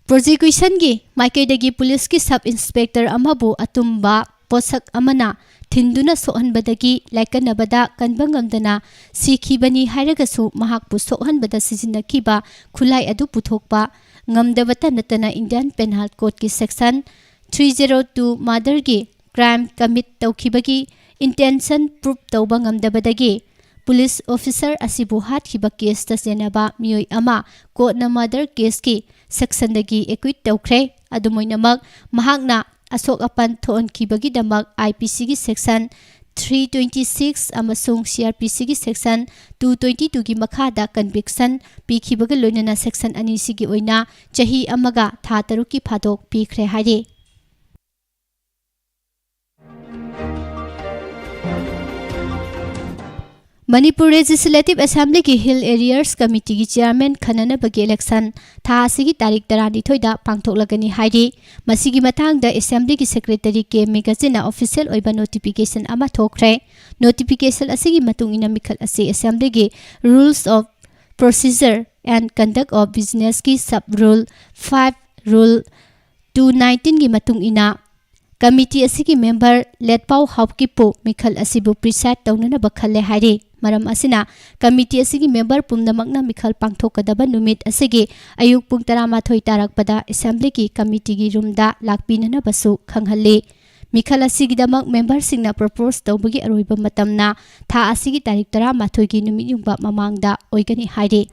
ꯄ꯭ꯔꯣꯁꯤꯀ꯭ꯌꯨꯁꯟꯒꯤ ꯃꯥꯏꯀꯩꯗꯒꯤ ꯄꯨꯂꯤꯁꯀꯤ ꯁꯕ ꯏꯟꯁꯄꯦꯛꯇꯔ ꯑꯃꯕꯨ ꯑꯇꯨꯝꯕ ꯄꯣꯠꯁꯛ ꯑꯃꯅ ꯊꯤꯟꯗꯨꯅ ꯁꯣꯛꯍꯟꯕꯗꯒꯤ ꯂꯥꯏꯀꯠꯅꯕꯗ ꯀꯟꯕ ꯉꯝꯗꯅ ꯁꯤꯈꯤꯕꯅꯤ ꯍꯥꯏꯔꯒꯁꯨ, ꯃꯍꯥꯛꯄꯨ ꯁꯣꯛꯍꯟꯕꯗ ꯁꯤꯖꯤꯟꯅꯈꯤꯕ ꯈꯨꯠꯂꯥꯏ ꯑꯗꯨ ꯄꯨꯊꯣꯛꯄ ꯉꯝꯗꯕꯇ ꯅꯠꯇꯅ Indian Penal Codeꯀꯤ section three zero two murderꯒꯤ crime commit ꯇꯧꯈꯤꯕꯒꯤ intention prove ꯇꯧꯕ ꯉꯝꯗꯕꯗꯒꯤ ꯄꯨꯂꯤꯁ ꯑꯣꯐꯤꯁꯔ ꯑꯁꯤꯕꯨ ꯍꯥꯠꯈꯤꯕ ꯀꯦꯁꯇ ꯆꯦꯟꯅꯕ ꯃꯤꯑꯣꯏ ꯑꯃ ꯀꯣꯔꯠꯅ murder caseꯀꯤ ꯁꯦꯛꯁꯟꯗꯒꯤ ꯑꯦꯀ꯭ꯋꯤꯠ ꯇꯧꯈ꯭ꯔꯦ꯫ ꯑꯗꯨꯝ ꯑꯣꯏꯅꯃꯛ, ꯃꯍꯥꯛꯅ ꯑꯁꯣꯛ ꯑꯄꯟ ꯊꯣꯛꯍꯟꯈꯤꯕꯒꯤꯗꯃꯛ ꯑꯥꯏ ꯄꯤ ꯁꯤꯒꯤ ꯁꯦꯛꯁꯟ ꯊ꯭ꯔꯤ ꯇ꯭ꯋꯦꯟꯇꯤ ꯁꯤꯛꯁ ꯑꯃꯁꯨꯡ ꯁꯤ ꯑꯥꯔ ꯄꯤ ꯁꯤꯒꯤ ꯁꯦꯛꯁꯟ ꯇꯨ ꯇ꯭ꯋꯦꯟꯇꯤ ꯇꯨꯒꯤ ꯃꯈꯥꯗ ꯀꯟꯚꯤꯛꯁꯟ ꯄꯤꯈꯤꯕꯒ ꯂꯣꯏꯅꯅ ꯁꯦꯛꯁꯟ ꯑꯅꯤꯁꯤꯒꯤ ꯑꯣꯏꯅ ꯆꯍꯤ ꯑꯃꯒ ꯊꯥ ꯇꯔꯨꯛꯀꯤ ꯐꯥꯗꯣꯛ ꯄꯤꯈ꯭ꯔꯦ ꯍꯥꯏꯔꯤ꯫ ꯃꯅꯤꯄꯨꯔ ꯂꯦꯖꯤꯁꯂꯦꯇꯤꯚ ꯑꯦꯁꯦꯝꯕ꯭ꯂꯤꯒꯤ ꯍꯤꯜ ꯑꯦꯔꯤꯌꯥꯁ ꯀꯃꯤꯇꯤꯒꯤ ꯆꯤꯌꯥꯔꯃꯦꯟ ꯈꯟꯅꯅꯕꯒꯤ ꯏꯂꯦꯛꯁꯟ ꯊꯥ ꯑꯁꯤꯒꯤ ꯇꯥꯔꯤꯛ ꯇꯔꯥꯅꯤꯊꯣꯏꯗ ꯄꯥꯡꯊꯣꯛꯂꯒꯅꯤ ꯍꯥꯏꯔꯤ꯫ ꯃꯁꯤꯒꯤ ꯃꯇꯥꯡꯗ ꯑꯦꯁꯦꯝꯕ꯭ꯂꯤꯒꯤ ꯁꯦꯀ꯭ꯔꯦꯇꯔꯤ ꯀꯦ ꯃꯦꯒꯖꯤꯟꯅ ꯑꯣꯐꯤꯁꯤꯌꯦꯜ ꯑꯣꯏꯕ ꯅꯣꯇꯤꯐꯤꯀꯦꯁꯟ ꯑꯃ ꯊꯣꯛꯈ꯭ꯔꯦ꯫ ꯅꯣꯇꯤꯐꯤꯀꯦꯁꯟ ꯑꯁꯤꯒꯤ ꯃꯇꯨꯡ ꯏꯟꯅ ꯃꯤꯈꯜ ꯑꯁꯤ ꯑꯦꯁꯦꯝꯕ꯭ꯂꯤꯒꯤ Rules of Procedure and Conduct of Businessꯀꯤ sub rule five, rule two nineteen ꯒꯤ ꯃꯇꯨꯡ ꯏꯟꯅ, ꯀꯃꯤꯇꯤ ꯑꯁꯤꯒꯤ ꯃꯦꯝꯕꯔ ꯂꯦꯠꯄꯥꯎ ꯍꯥꯎꯀꯤꯞꯄꯨ ꯃꯤꯈꯜ ꯑꯁꯤꯕꯨ ꯄ꯭ꯔꯤꯁꯥꯏꯗ ꯇꯧꯅꯅꯕ ꯈꯜꯂꯦ ꯍꯥꯏꯔꯤ꯫ ꯃꯔꯝ ꯑꯁꯤꯅ, ꯀꯃꯤꯇꯤ ꯑꯁꯤꯒꯤ ꯃꯦꯝꯕꯔ ꯄꯨꯝꯅꯃꯛꯅ ꯃꯤꯈꯜ ꯄꯥꯡꯊꯣꯛꯀꯗꯕ ꯅꯨꯃꯤꯠ ꯑꯁꯤꯒꯤ ꯑꯌꯨꯛ ꯄꯨꯡ ꯇꯔꯥꯃꯥꯊꯣꯏ ꯇꯥꯔꯛꯄꯗ ꯑꯦꯁꯦꯝꯕ꯭ꯂꯤꯒꯤ ꯀꯃꯤꯇꯤꯒꯤ ꯔꯨꯝꯗ ꯂꯥꯛꯄꯤꯅꯅꯕꯁꯨ ꯈꯪꯍꯜꯂꯤ꯫ ꯃꯤꯈꯜ ꯑꯁꯤꯒꯤꯗꯃꯛ ꯃꯦꯝꯕꯔꯁꯤꯡꯅ ꯄ꯭ꯔꯣꯄꯣꯖ ꯇꯧꯕꯒꯤ ꯑꯔꯣꯏꯕ ꯃꯇꯝꯅ ꯊꯥ ꯑꯁꯤꯒꯤ ꯇꯥꯔꯤꯛ ꯇꯔꯥꯃꯥꯊꯣꯏꯒꯤ ꯅꯨꯃꯤꯠ ꯌꯨꯡꯕ ꯃꯃꯥꯡꯗ ꯑꯣꯏꯒꯅꯤ ꯍꯥꯏꯔꯤ꯫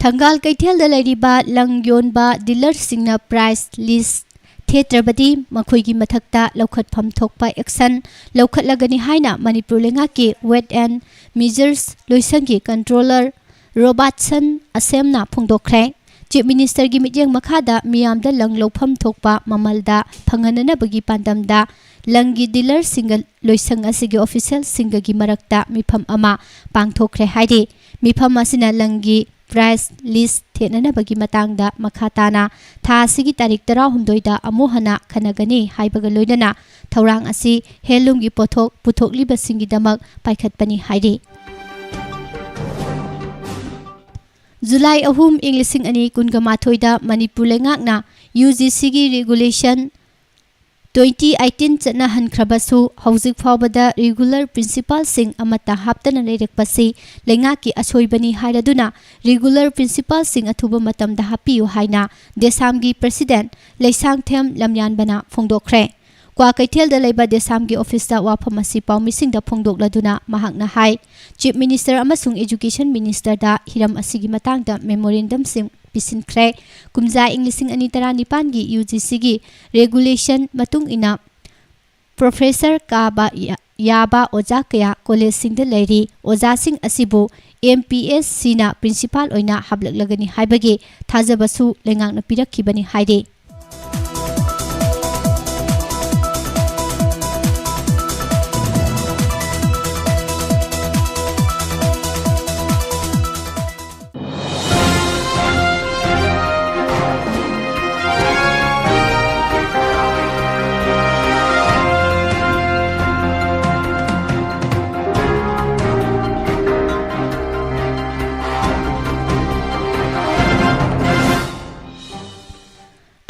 ꯊꯪꯒꯥꯜ ꯀꯩꯊꯦꯜꯗ ꯂꯩꯔꯤꯕ ꯂꯪ ꯌꯣꯟꯕ ꯗꯤꯂꯔꯁꯤꯡꯅ ꯄ꯭ꯔꯥꯏꯁ ꯂꯤꯁ ꯊꯦꯠꯇ꯭ꯔꯕꯗꯤ ꯃꯈꯣꯏꯒꯤ ꯃꯊꯛꯇ ꯂꯧꯈꯠꯐꯝ ꯊꯣꯛꯄ ꯑꯦꯛꯁꯟ ꯂꯧꯈꯠꯂꯒꯅꯤ ꯍꯥꯏꯅ ꯃꯅꯤꯄꯨꯔ ꯂꯩꯉꯥꯛꯀꯤ ꯋꯦꯠ ꯑꯦꯟ ꯃꯤꯖꯔꯁ ꯂꯣꯏꯁꯪꯒꯤ ꯀꯟꯇ꯭ꯔꯣꯂꯔ ꯔꯣꯕꯥꯔꯠꯁꯟ ꯑꯁꯦꯝꯅ ꯐꯣꯡꯗꯣꯛꯈ꯭ꯔꯦ꯫ ꯆꯤꯐ ꯃꯤꯅꯤꯁꯇꯔꯒꯤ ꯃꯤꯠꯌꯦꯡ ꯃꯈꯥꯗ ꯃꯤꯌꯥꯝꯗ ꯂꯪ ꯂꯧꯐꯝ ꯊꯣꯛꯄ ꯃꯃꯜꯗ ꯐꯪꯍꯟꯅꯅꯕꯒꯤ ꯄꯥꯟꯗꯝꯗ ꯂꯪꯒꯤ ꯗꯤꯂꯔꯁꯤꯡꯒ ꯂꯣꯏꯁꯪ ꯑꯁꯤꯒꯤ ꯑꯣꯐꯤꯁꯤꯌꯦꯜꯁꯤꯡꯒꯒꯤ ꯃꯔꯛꯇ ꯃꯤꯐꯝ ꯑꯃ ꯄꯥꯡꯊꯣꯛꯈ꯭ꯔꯦ ꯍꯥꯏꯔꯤ꯫ ꯃꯤꯐꯝ ꯑꯁꯤꯅ ꯂꯪꯒꯤ ꯄ꯭ꯔꯥꯏꯁ ꯂꯤꯁ ꯊꯦꯠꯅꯅꯕꯒꯤ ꯃꯇꯥꯡꯗ ꯃꯈꯥ ꯇꯥꯅ ꯊꯥ ꯑꯁꯤꯒꯤ ꯇꯥꯔꯤꯛ ꯇꯔꯥꯍꯨꯝꯗꯣꯏꯗ ꯑꯃꯨꯛ ꯍꯟꯅ ꯈꯟꯅꯒꯅꯤ ꯍꯥꯏꯕꯒ ꯂꯣꯏꯅꯅ ꯊꯧꯔꯥꯡ ꯑꯁꯤ ꯍꯦꯟꯂꯨꯝꯒꯤ ꯄꯣꯠꯊꯣꯛ ꯄꯨꯊꯣꯛꯂꯤꯕꯁꯤꯡꯒꯤꯗꯃꯛ ꯄꯥꯏꯈꯠꯄꯅꯤ ꯍꯥꯏꯔꯤ꯫ ꯖꯨꯂꯥꯏ ꯑꯍꯨꯝ, ꯏꯪ ꯂꯤꯁꯤꯡ ꯑꯅꯤ ꯀꯨꯟꯒ ꯃꯥꯊꯣꯏꯗ ꯃꯅꯤꯄꯨꯔ ꯂꯩꯉꯥꯛꯅ ꯌꯨ ꯖꯤ ꯁꯤꯒꯤ regulation twenty eighteen ꯆꯠꯅꯍꯟꯈ꯭ꯔꯕꯁꯨ, ꯍꯧꯖꯤꯛ ꯐꯥꯎꯕꯗ regular principalꯁꯤꯡ ꯑꯃꯠꯇ ꯍꯥꯞꯇꯅ ꯂꯩꯔꯛꯄꯁꯤ ꯂꯩꯉꯥꯛꯀꯤ ꯑꯁꯣꯏꯕꯅꯤ ꯍꯥꯏꯔꯗꯨꯅ, regular principalꯁꯤꯡ ꯑꯊꯨꯕ ꯃꯇꯝꯗ ꯍꯥꯞꯄꯤꯌꯨ ꯍꯥꯏꯅ ꯗꯦꯁꯥꯝꯒꯤ president ꯂꯩꯁꯥꯡꯊꯦꯝ ꯂꯝꯌꯥꯟꯕꯅ ꯐꯣꯡꯗꯣꯛꯈ꯭ꯔꯦ꯫ ꯀ꯭ꯋꯥꯀꯩꯊꯦꯜꯗ ꯂꯩꯕ ꯗꯦꯁꯥꯝꯒꯤ officeꯇ ꯋꯥꯐꯝ ꯑꯁꯤ ꯄꯥꯎꯃꯤꯁꯤꯡꯗ ꯐꯣꯡꯗꯣꯛꯂꯗꯨꯅ ꯃꯍꯥꯛꯅ ꯍꯥꯏ, Chief Minister ꯑꯃꯁꯨꯡ Education Ministerꯗ ꯍꯤꯔꯝ ꯑꯁꯤꯒꯤ ꯃꯇꯥꯡꯗ memorandumꯁꯤꯡ ꯄꯤꯁꯤꯟꯈ꯭ꯔꯦ꯫ ꯀꯨꯝꯖꯥ ꯏꯪ ꯂꯤꯁꯤꯡ ꯑꯅꯤ ꯇꯔꯥꯅꯤꯄꯥꯟꯒꯤ ꯌꯨ ꯖꯤ ꯁꯤꯒꯤ regulation ꯃꯇꯨꯡ ꯏꯟꯅ professor ꯀꯥꯕ ꯌꯥ-, ꯌꯥꯕ ꯑꯣꯖꯥ ꯀꯌꯥ collegeꯁꯤꯡꯗ ꯂꯩꯔꯤ꯫ ꯑꯣꯖꯥꯁꯤꯡ ꯑꯁꯤꯕꯨ M P S Cꯅ principal ꯑꯣꯏꯅ ꯍꯥꯞꯂꯛꯂꯒꯅꯤ ꯍꯥꯏꯕꯒꯤ ꯊꯥꯖꯕꯁꯨ ꯂꯩꯉꯥꯛꯅ ꯄꯤꯔꯛꯈꯤꯕꯅꯤ ꯍꯥꯏꯔꯤ꯫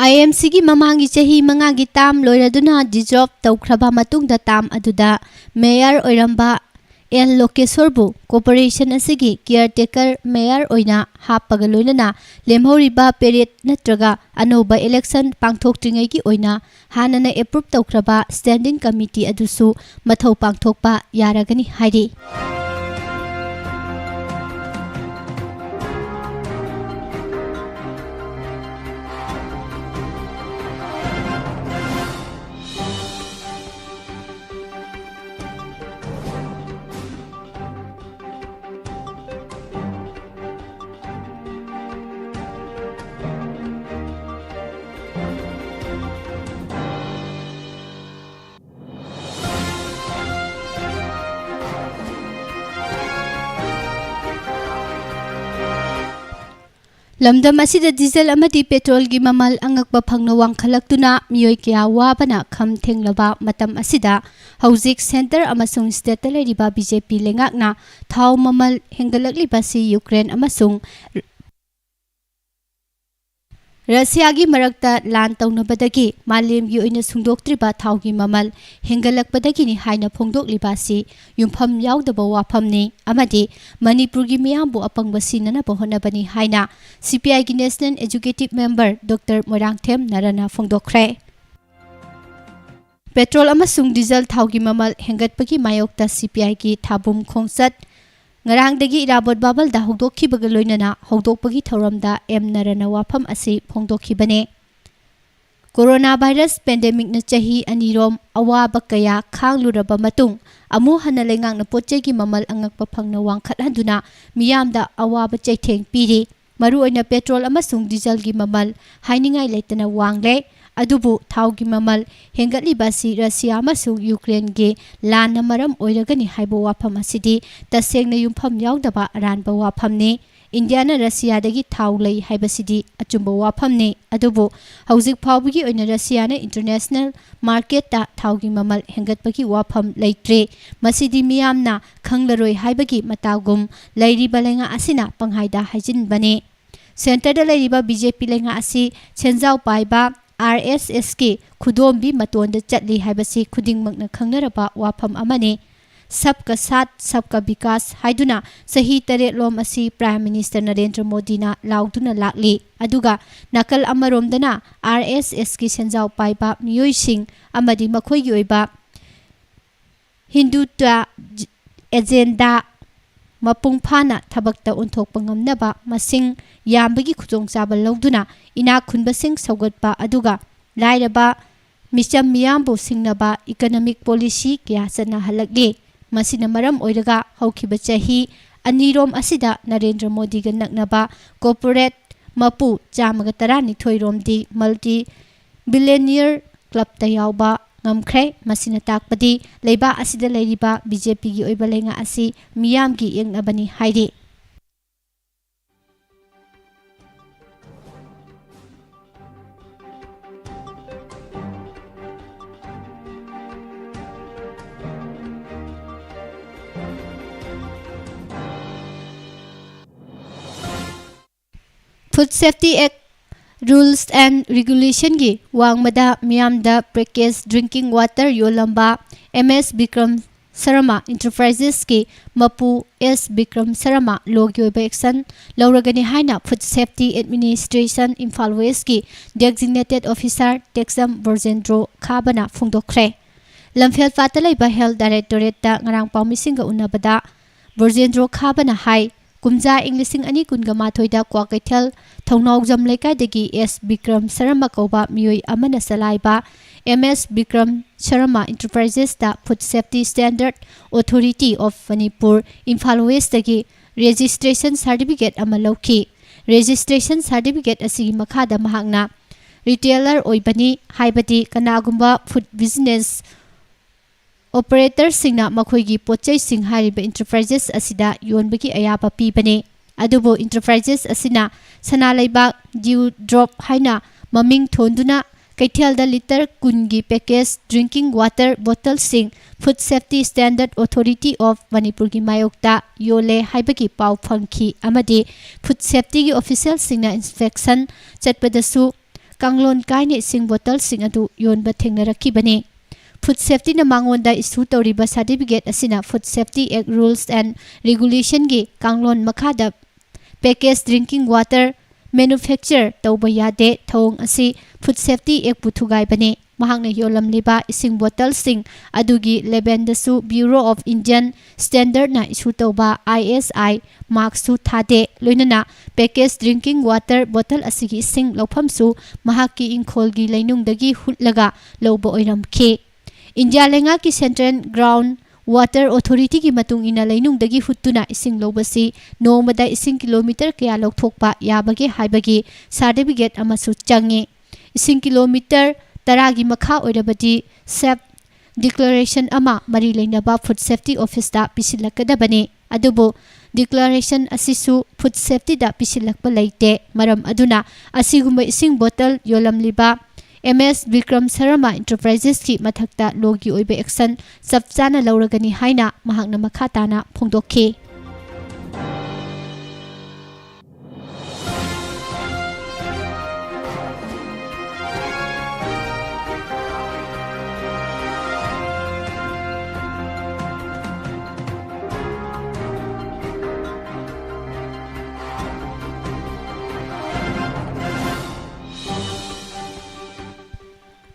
I M Cꯒꯤ ꯃꯃꯥꯡꯒꯤ ꯆꯍꯤ ꯃꯉꯥꯒꯤ term ꯂꯣꯏꯔꯗꯨꯅ dissolve ꯇꯧꯈ꯭ꯔꯕ ꯃꯇꯨꯡꯗ term ꯑꯗꯨꯗ mayor ꯑꯣꯏꯔꯝꯕ L ꯂꯣꯀꯦꯁꯣꯔꯕꯨ corporation ꯑꯁꯤꯒꯤ caretaker mayor ꯑꯣꯏꯅ ꯍꯥꯞꯄꯒ ꯂꯣꯏꯅꯅ ꯂꯦꯝꯍꯧꯔꯤꯕ period ꯅꯠꯇ꯭ꯔꯒ ꯑꯅꯧꯕ election ꯄꯥꯡꯊꯣꯛꯇ꯭ꯔꯤꯉꯩꯒꯤ ꯑꯣꯏꯅ ꯍꯥꯟꯅꯅ approve ꯇꯧꯈ꯭ꯔꯕ standing committee ꯑꯗꯨꯁꯨ ꯃꯊꯧ ꯄꯥꯡꯊꯣꯛꯄ ꯌꯥꯔꯒꯅꯤ ꯍꯥꯏꯔꯤ꯫ ꯂꯝꯗꯝ ꯑꯁꯤꯗ ꯗꯤꯖꯜ ꯑꯃꯗꯤ ꯄꯦꯇ꯭ꯔꯣꯜꯒꯤ ꯃꯃꯜ ꯑꯉꯛꯄ ꯐꯪꯅ ꯋꯥꯡꯈꯠꯂꯛꯇꯨꯅ ꯃꯤꯑꯣꯏ ꯀꯌꯥ ꯋꯥꯕꯅ ꯈꯝ ꯊꯦꯡꯂꯕ ꯃꯇꯝ ꯑꯁꯤꯗ, ꯍꯧꯖꯤꯛ ꯁꯦꯟꯇꯔ ꯑꯃꯁꯨꯡ ꯁ꯭ꯇꯦꯠꯇ ꯂꯩꯔꯤꯕ ꯕꯤ ꯖꯦ ꯄꯤ ꯂꯩꯉꯥꯛꯅ ꯊꯥꯎ ꯃꯃꯜ ꯍꯦꯟꯒꯠꯂꯛꯂꯤꯕ ꯑꯁꯤ ꯌꯨꯀ꯭ꯔꯦꯟ ꯑꯃꯁꯨꯡ ꯔꯁꯤꯌꯥꯒꯤ ꯃꯔꯛꯇ ꯂꯥꯟ ꯇꯧꯅꯕꯗꯒꯤ ꯃꯥꯂꯦꯝꯒꯤ ꯑꯣꯏꯅ ꯁꯨꯡꯗꯣꯛꯇ꯭ꯔꯤꯕ ꯊꯥꯎꯒꯤ ꯃꯃꯜ ꯍꯦꯟꯒꯠꯂꯛꯄꯗꯒꯤꯅꯤ ꯍꯥꯏꯅ ꯐꯣꯡꯗꯣꯛꯂꯤꯕ ꯑꯁꯤ ꯌꯨꯝꯐꯝ ꯌꯥꯎꯗꯕ ꯋꯥꯐꯝꯅꯤ ꯑꯃꯗꯤ ꯃꯅꯤꯄꯨꯔꯒꯤ ꯃꯤꯌꯥꯝꯕꯨ ꯑꯄꯪꯕ ꯁꯤꯟꯅꯅꯕ ꯍꯣꯠꯅꯕꯅꯤ ꯍꯥꯏꯅ ꯁꯤ ꯄꯤ ꯑꯥꯏꯒꯤ national executive member doctor Moirangthem ꯅꯥꯔꯥꯅ ꯐꯣꯡꯗꯣꯛꯈ꯭ꯔꯦ꯫ ꯄꯦꯇ꯭ꯔꯣꯜ ꯑꯃꯁꯨꯡ ꯗꯤꯖꯜ ꯊꯥꯎꯒꯤ ꯃꯃꯜ ꯍꯦꯟꯒꯠꯄꯒꯤ ꯃꯥꯌꯣꯛꯇ ꯁꯤ ꯄꯤ ꯑꯥꯏꯒꯤ ꯊꯥꯕꯨꯝ ꯈꯣꯡꯆꯠ ꯉꯔꯥꯡꯗꯒꯤ ꯏꯔꯥꯕꯣꯠ ꯕꯥꯕꯜꯗ ꯍꯧꯗꯣꯛꯈꯤꯕꯒ ꯂꯣꯏꯅꯅ ꯍꯧꯗꯣꯛꯄꯒꯤ ꯊꯧꯔꯝꯗ ꯑꯦꯝ ꯅꯥꯔꯥꯅ ꯋꯥꯐꯝ ꯑꯁꯤ ꯐꯣꯡꯗꯣꯛꯈꯤꯕꯅꯤ꯫ ꯀꯣꯔꯣꯅꯥ ꯚꯥꯏꯔꯁ ꯄꯦꯟꯗꯦꯃꯤꯛꯅ ꯆꯍꯤ ꯑꯅꯤꯔꯣꯝ ꯑꯋꯥꯕ ꯀꯌꯥ ꯈꯥꯡꯂꯨꯔꯕ ꯃꯇꯨꯡ, ꯑꯃꯨꯛ ꯍꯟꯅ ꯂꯩꯉꯥꯛꯅ ꯄꯣꯠ ꯆꯩꯒꯤ ꯃꯃꯜ ꯑꯉꯛꯄ ꯐꯪꯅ ꯋꯥꯡꯈꯠꯍꯟꯗꯨꯅ ꯃꯤꯌꯥꯝꯗ ꯑꯋꯥꯕ ꯆꯩꯊꯦꯡ ꯄꯤꯔꯤ꯫ ꯃꯔꯨꯑꯣꯏꯅ ꯄꯦꯇ꯭ꯔꯣꯜ ꯑꯃꯁꯨꯡ ꯗꯤꯖꯜꯒꯤ ꯃꯃꯜ ꯍꯥꯏꯅꯤꯡꯉꯥꯏ ꯂꯩꯇꯅ ꯋꯥꯡꯂꯦ꯫ ꯑꯗꯨꯕꯨ ꯊꯥꯎꯒꯤ ꯃꯃꯜ ꯍꯦꯟꯒꯠꯂꯤꯕ ꯑꯁꯤ ꯔꯁꯤꯌꯥ ꯑꯃꯁꯨꯡ ꯌꯨꯀ꯭ꯔꯦꯟꯒꯤ ꯂꯥꯟꯅ ꯃꯔꯝ ꯑꯣꯏꯔꯒꯅꯤ ꯍꯥꯏꯕ ꯋꯥꯐꯝ ꯑꯁꯤꯗꯤ ꯇꯁꯦꯡꯅ ꯌꯨꯝꯐꯝ ꯌꯥꯎꯗꯕ ꯑꯔꯥꯟꯕ ꯋꯥꯐꯝꯅꯤ꯫ ꯏꯟꯗꯤꯌꯥꯅ ꯔꯁꯤꯌꯥꯗꯒꯤ ꯊꯥꯎ ꯂꯩ ꯍꯥꯏꯕꯁꯤꯗꯤ ꯑꯆꯨꯝꯕ ꯋꯥꯐꯝꯅꯤ꯫ ꯑꯗꯨꯕꯨ ꯍꯧꯖꯤꯛ ꯐꯥꯎꯕꯒꯤ ꯑꯣꯏꯅ ꯔꯁꯤꯌꯥꯅ ꯏꯟꯇꯔꯅꯦꯁꯅꯦꯜ ꯃꯥꯔꯀꯦꯠꯇ ꯊꯥꯎꯒꯤ ꯃꯃꯜ ꯍꯦꯟꯒꯠꯄꯒꯤ ꯋꯥꯐꯝ ꯂꯩꯇ꯭ꯔꯦ꯫ ꯃꯁꯤꯗꯤ ꯃꯤꯌꯥꯝꯅ ꯈꯪꯂꯔꯣꯏ ꯍꯥꯏꯕꯒꯤ ꯃꯇꯥꯒꯨꯝ ꯂꯩꯔꯤꯕ ꯂꯩꯉꯥꯛ ꯑꯁꯤꯅ ꯄꯪꯍꯥꯏꯗ ꯍꯥꯏꯖꯤꯟꯕꯅꯤ꯫ ꯁꯦꯟꯇꯔꯗ ꯂꯩꯔꯤꯕ ꯕꯤ ꯖꯦ ꯄꯤ ꯂꯩꯉꯥꯛ ꯑꯁꯤ ꯁꯦꯟꯖꯥꯎ ꯄꯥꯏꯕ ꯑꯥꯔ ꯑꯦꯁ ꯑꯦꯁꯀꯤ ꯈꯨꯗꯣꯝꯕꯤ ꯃꯇꯣꯟꯗ ꯆꯠꯂꯤ ꯍꯥꯏꯕꯁꯤ ꯈꯨꯗꯤꯡꯃꯛꯅ ꯈꯪꯅꯔꯕ ꯋꯥꯐꯝ ꯑꯃꯅꯤ꯫ ꯁꯕꯀꯥ ꯁꯥꯊ, ꯁꯕꯀꯥ ꯕꯤꯀꯥꯁ ꯍꯥꯏꯗꯨꯅ ꯆꯍꯤ ꯇꯔꯦꯠꯂꯣꯝ ꯑꯁꯤ ꯄ꯭ꯔꯥꯏꯝ ꯃꯤꯅꯤꯁꯇꯔ ꯅꯔꯦꯟꯗ꯭ꯔ ꯃꯣꯗꯤꯅ ꯂꯥꯎꯗꯨꯅ ꯂꯥꯛꯂꯤ꯫ ꯑꯗꯨꯒ ꯅꯥꯀꯜ ꯑꯃꯔꯣꯝꯗꯅ ꯑꯥꯔ ꯑꯦꯁ ꯑꯦꯁꯀꯤ ꯁꯦꯟꯖꯥꯎ ꯄꯥꯏꯕ ꯃꯤꯑꯣꯏꯁꯤꯡ ꯑꯃꯗꯤ ꯃꯈꯣꯏꯒꯤ ꯑꯣꯏꯕ ꯍꯤꯟꯗꯨꯇ꯭ꯋ ꯑꯦꯖꯦꯟꯗꯥ ꯃꯄꯨꯡ ꯐꯥꯅ ꯊꯕꯛꯇ ꯑꯣꯟꯊꯣꯛꯄ ꯉꯝꯅꯕ ꯃꯁꯤꯡ ꯌꯥꯝꯕꯒꯤ ꯈꯨꯗꯣꯡꯆꯥꯕ ꯂꯧꯗꯨꯅ ꯏꯅꯥꯛ ꯈꯨꯟꯕꯁꯤꯡ ꯁꯧꯒꯠꯄ ꯑꯗꯨꯒ ꯂꯥꯏꯔꯕ ꯃꯤꯆꯝ ꯃꯤꯌꯥꯝꯕꯨ ꯁꯤꯡꯅꯕ ꯏꯀꯅꯣꯃꯤꯛ ꯄꯣꯂꯤꯁꯤ ꯀꯌꯥ ꯆꯠꯅꯍꯜꯂꯛꯂꯤ꯫ ꯃꯁꯤꯅ ꯃꯔꯝ ꯑꯣꯏꯔꯒ ꯍꯧꯈꯤꯕ ꯆꯍꯤ ꯑꯅꯤꯔꯣꯝ ꯑꯁꯤꯗ ꯅꯔꯦꯟꯗ꯭ꯔ ꯃꯣꯗꯤꯒ ꯅꯛꯅꯕ ꯀꯣꯔꯄꯣꯔꯦꯠ ꯃꯄꯨ ꯆꯥꯝꯃꯒ ꯇꯔꯥꯅꯤꯊꯣꯏ ꯔꯣꯝꯗꯤ ꯃꯜꯇꯤ ꯕꯤꯂꯤꯌꯅꯤꯌꯔ ꯀ꯭ꯂꯕꯇ ꯌꯥꯎꯕ ꯉꯝꯈ꯭ꯔꯦ꯫ ꯃꯁꯤꯅ ꯇꯥꯛꯄꯗꯤ ꯂꯩꯕꯥꯛ ꯑꯁꯤꯗ ꯂꯩꯔꯤꯕ ꯕꯤ ꯖꯦ ꯄꯤꯒꯤ ꯑꯣꯏꯕ ꯂꯩꯉꯥꯛ ꯑꯁꯤ ꯃꯤꯌꯥꯝꯒꯤ ꯌꯦꯛꯅꯕꯅꯤ ꯍꯥꯏꯔꯤ꯫ Food Safety Act Rules and Regulationꯒꯤ ꯋꯥꯡꯃꯗ ꯃꯤꯌꯥꯝꯗ package drinking water ꯌꯣꯜꯂꯝꯕ M S Bikram Sharma Enterprises ꯀꯤ ꯃꯄꯨ S Bikram Sharma ꯂꯣꯒꯤ ꯑꯣꯏꯕ action ꯂꯧꯔꯒꯅꯤ ꯍꯥꯏꯅ Food Safety Administration Imphal West ꯀꯤ Designated Officer ꯇꯦꯛꯆꯝ ꯕ꯭ꯔꯣꯖꯦꯟꯗ꯭ꯔꯣ ꯈꯥꯕꯅ ꯐꯣꯡꯗꯣꯛꯈ꯭ꯔꯦ꯫ ꯂꯝꯐꯦꯜꯄꯥꯠꯇ ꯂꯩꯕ Health Directorate ꯇ ꯉꯔꯥꯡ ꯄꯥꯎꯃꯤꯁꯤꯡꯒ ꯎꯅꯕꯗ ꯕ꯭ꯔꯣꯖꯦꯟꯗ꯭ꯔꯣ ꯈꯥꯕꯅ ꯍꯥꯏ, ꯀꯨꯝꯖꯥ ꯏꯪ ꯂꯤꯁꯤꯡ ꯑꯅꯤ ꯀꯨꯟꯒ ꯃꯥꯊꯣꯏꯗ ꯀ꯭ꯋꯥꯀꯩꯊꯦꯜ ꯊꯧꯅꯥꯎꯖꯝ ꯂꯩꯀꯥꯏꯗꯒꯤ S Bikram Sharma ꯀꯧꯕ ꯃꯤꯑꯣꯏ ꯑꯃꯅ ꯆꯂꯥꯏꯕ M S Bikram Sharma Enterprises ꯇ Food Safety Standard Authority of Manipur, Imphal West ꯇꯒꯤ registration certificate ꯑꯃ ꯂꯧꯈꯤ꯫ Registration certificate ꯑꯁꯤꯒꯤ ꯃꯈꯥꯗ ꯃꯍꯥꯛꯅ retailer ꯑꯣꯏꯕꯅꯤ, ꯍꯥꯏꯕꯗꯤ ꯀꯅꯥꯒꯨꯝꯕ food business operatorꯁꯤꯡꯅ ꯃꯈꯣꯏꯒꯤ ꯄꯣꯠꯆꯩꯁꯤꯡ ꯍꯥꯏꯔꯤꯕ enterprises ꯑꯁꯤꯗ ꯌꯣꯟꯕꯒꯤ ꯑꯌꯥꯕ ꯄꯤꯕꯅꯤ꯫ ꯑꯗꯨꯕꯨ enterprises ꯑꯁꯤꯅ ꯁꯅꯥ ꯂꯩꯕꯥꯛ Dew Drop ꯍꯥꯏꯅ ꯃꯃꯤꯡ ꯊꯣꯟꯗꯨꯅ ꯀꯩꯊꯦꯜꯗ litre ꯀꯨꯟꯒꯤ package drinking water bottleꯁꯤꯡ Food Safety Standard Authority of ꯃꯅꯤꯄꯨꯔꯒꯤ ꯃꯥꯌꯣꯛꯇ ꯌꯣꯜꯂꯦ ꯍꯥꯏꯕꯒꯤ ꯄꯥꯎ ꯐꯪꯈꯤ ꯑꯃꯗꯤ Food Safetyꯒꯤ officialꯁꯤꯡꯅ inspection ꯆꯠꯄꯗꯁꯨ ꯀꯥꯡꯂꯣꯟ ꯀꯥꯏꯅ ꯏꯁꯤꯡ bottleꯁꯤꯡ ꯑꯗꯨ ꯌꯣꯟꯕ ꯊꯦꯡꯅꯔꯛꯈꯤꯕꯅꯤ꯫ Food Safetyꯅ ꯃꯉꯣꯟꯗ issue ꯇꯧꯔꯤꯕ certificate ꯑꯁꯤꯅ Food Safety Act Rules and Regulationꯒꯤ ꯀꯥꯡꯂꯣꯟ ꯃꯈꯥꯗ package drinking water manufacture ꯇꯧꯕ ꯌꯥꯗꯦ꯫ ꯊꯧꯑꯣꯡ ꯑꯁꯤ Food Safety Actꯄꯨ ꯊꯨꯒꯥꯏꯕꯅꯤ꯫ ꯃꯍꯥꯛꯅ ꯌꯣꯜꯂꯝꯂꯤꯕ ꯏꯁꯤꯡ bottleꯁꯤꯡ ꯑꯗꯨꯒꯤ labelꯗꯁꯨ Bureau of Indian Standardꯅ issue ꯇꯧꯕ I S I markꯁꯨ ꯊꯥꯗꯦ꯫ ꯂꯣꯏꯅꯅ package drinking water bottle ꯑꯁꯤꯒꯤ ꯏꯁꯤꯡ ꯂꯧꯐꯝꯁꯨ ꯃꯍꯥꯛꯀꯤ ꯏꯪꯈꯣꯜꯒꯤ ꯂꯩꯅꯨꯡꯗꯒꯤ ꯍꯨꯠꯂꯒ ꯂꯧꯕ ꯑꯣꯏꯔꯝꯈꯤ꯫ ꯏꯟꯗꯤꯌꯥ ꯂꯩꯉꯥꯛꯀꯤ Central Ground Water Authorityꯒꯤ ꯃꯇꯨꯡ ꯏꯟꯅ ꯂꯩꯅꯨꯡꯗꯒꯤ ꯍꯨꯠꯇꯨꯅ ꯏꯁꯤꯡ ꯂꯧꯕꯁꯤ ꯅꯣꯡꯃꯗ ꯏꯁꯤꯡ kilometre ꯀꯌꯥ ꯂꯧꯊꯣꯛꯄ ꯌꯥꯕꯒꯦ ꯍꯥꯏꯕꯒꯤ certificate ꯑꯃꯁꯨ ꯆꯪꯉꯤ꯫ ꯏꯁꯤꯡ kilometre ꯇꯔꯥꯒꯤ ꯃꯈꯥ ꯑꯣꯏꯔꯕꯗꯤ self declaration ꯑꯃ ꯃꯔꯤ ꯂꯩꯅꯕ Food Safety Officeꯇ ꯄꯤꯁꯤꯜꯂꯛꯀꯗꯕꯅꯤ꯫ ꯑꯗꯨꯕꯨ declaration ꯑꯁꯤꯁꯨ Food Safetyꯗ ꯄꯤꯁꯤꯜꯂꯛꯄ ꯂꯩꯇꯦ꯫ ꯃꯔꯝ ꯑꯗꯨꯅ ꯑꯁꯤꯒꯨꯝꯕ ꯏꯁꯤꯡ bottle ꯌꯣꯜꯂꯝꯂꯤꯕ M S Bikram Sharma Enterprises ꯀꯤ ꯃꯊꯛꯇ ꯂꯣꯒꯤ ꯑꯣꯏꯕ action ꯆꯞ ꯆꯥꯅ ꯂꯧꯔꯒꯅꯤ ꯍꯥꯏꯅ ꯃꯍꯥꯛꯅ ꯃꯈꯥ ꯇꯥꯅ ꯐꯣꯡꯗꯣꯛꯈꯤ꯫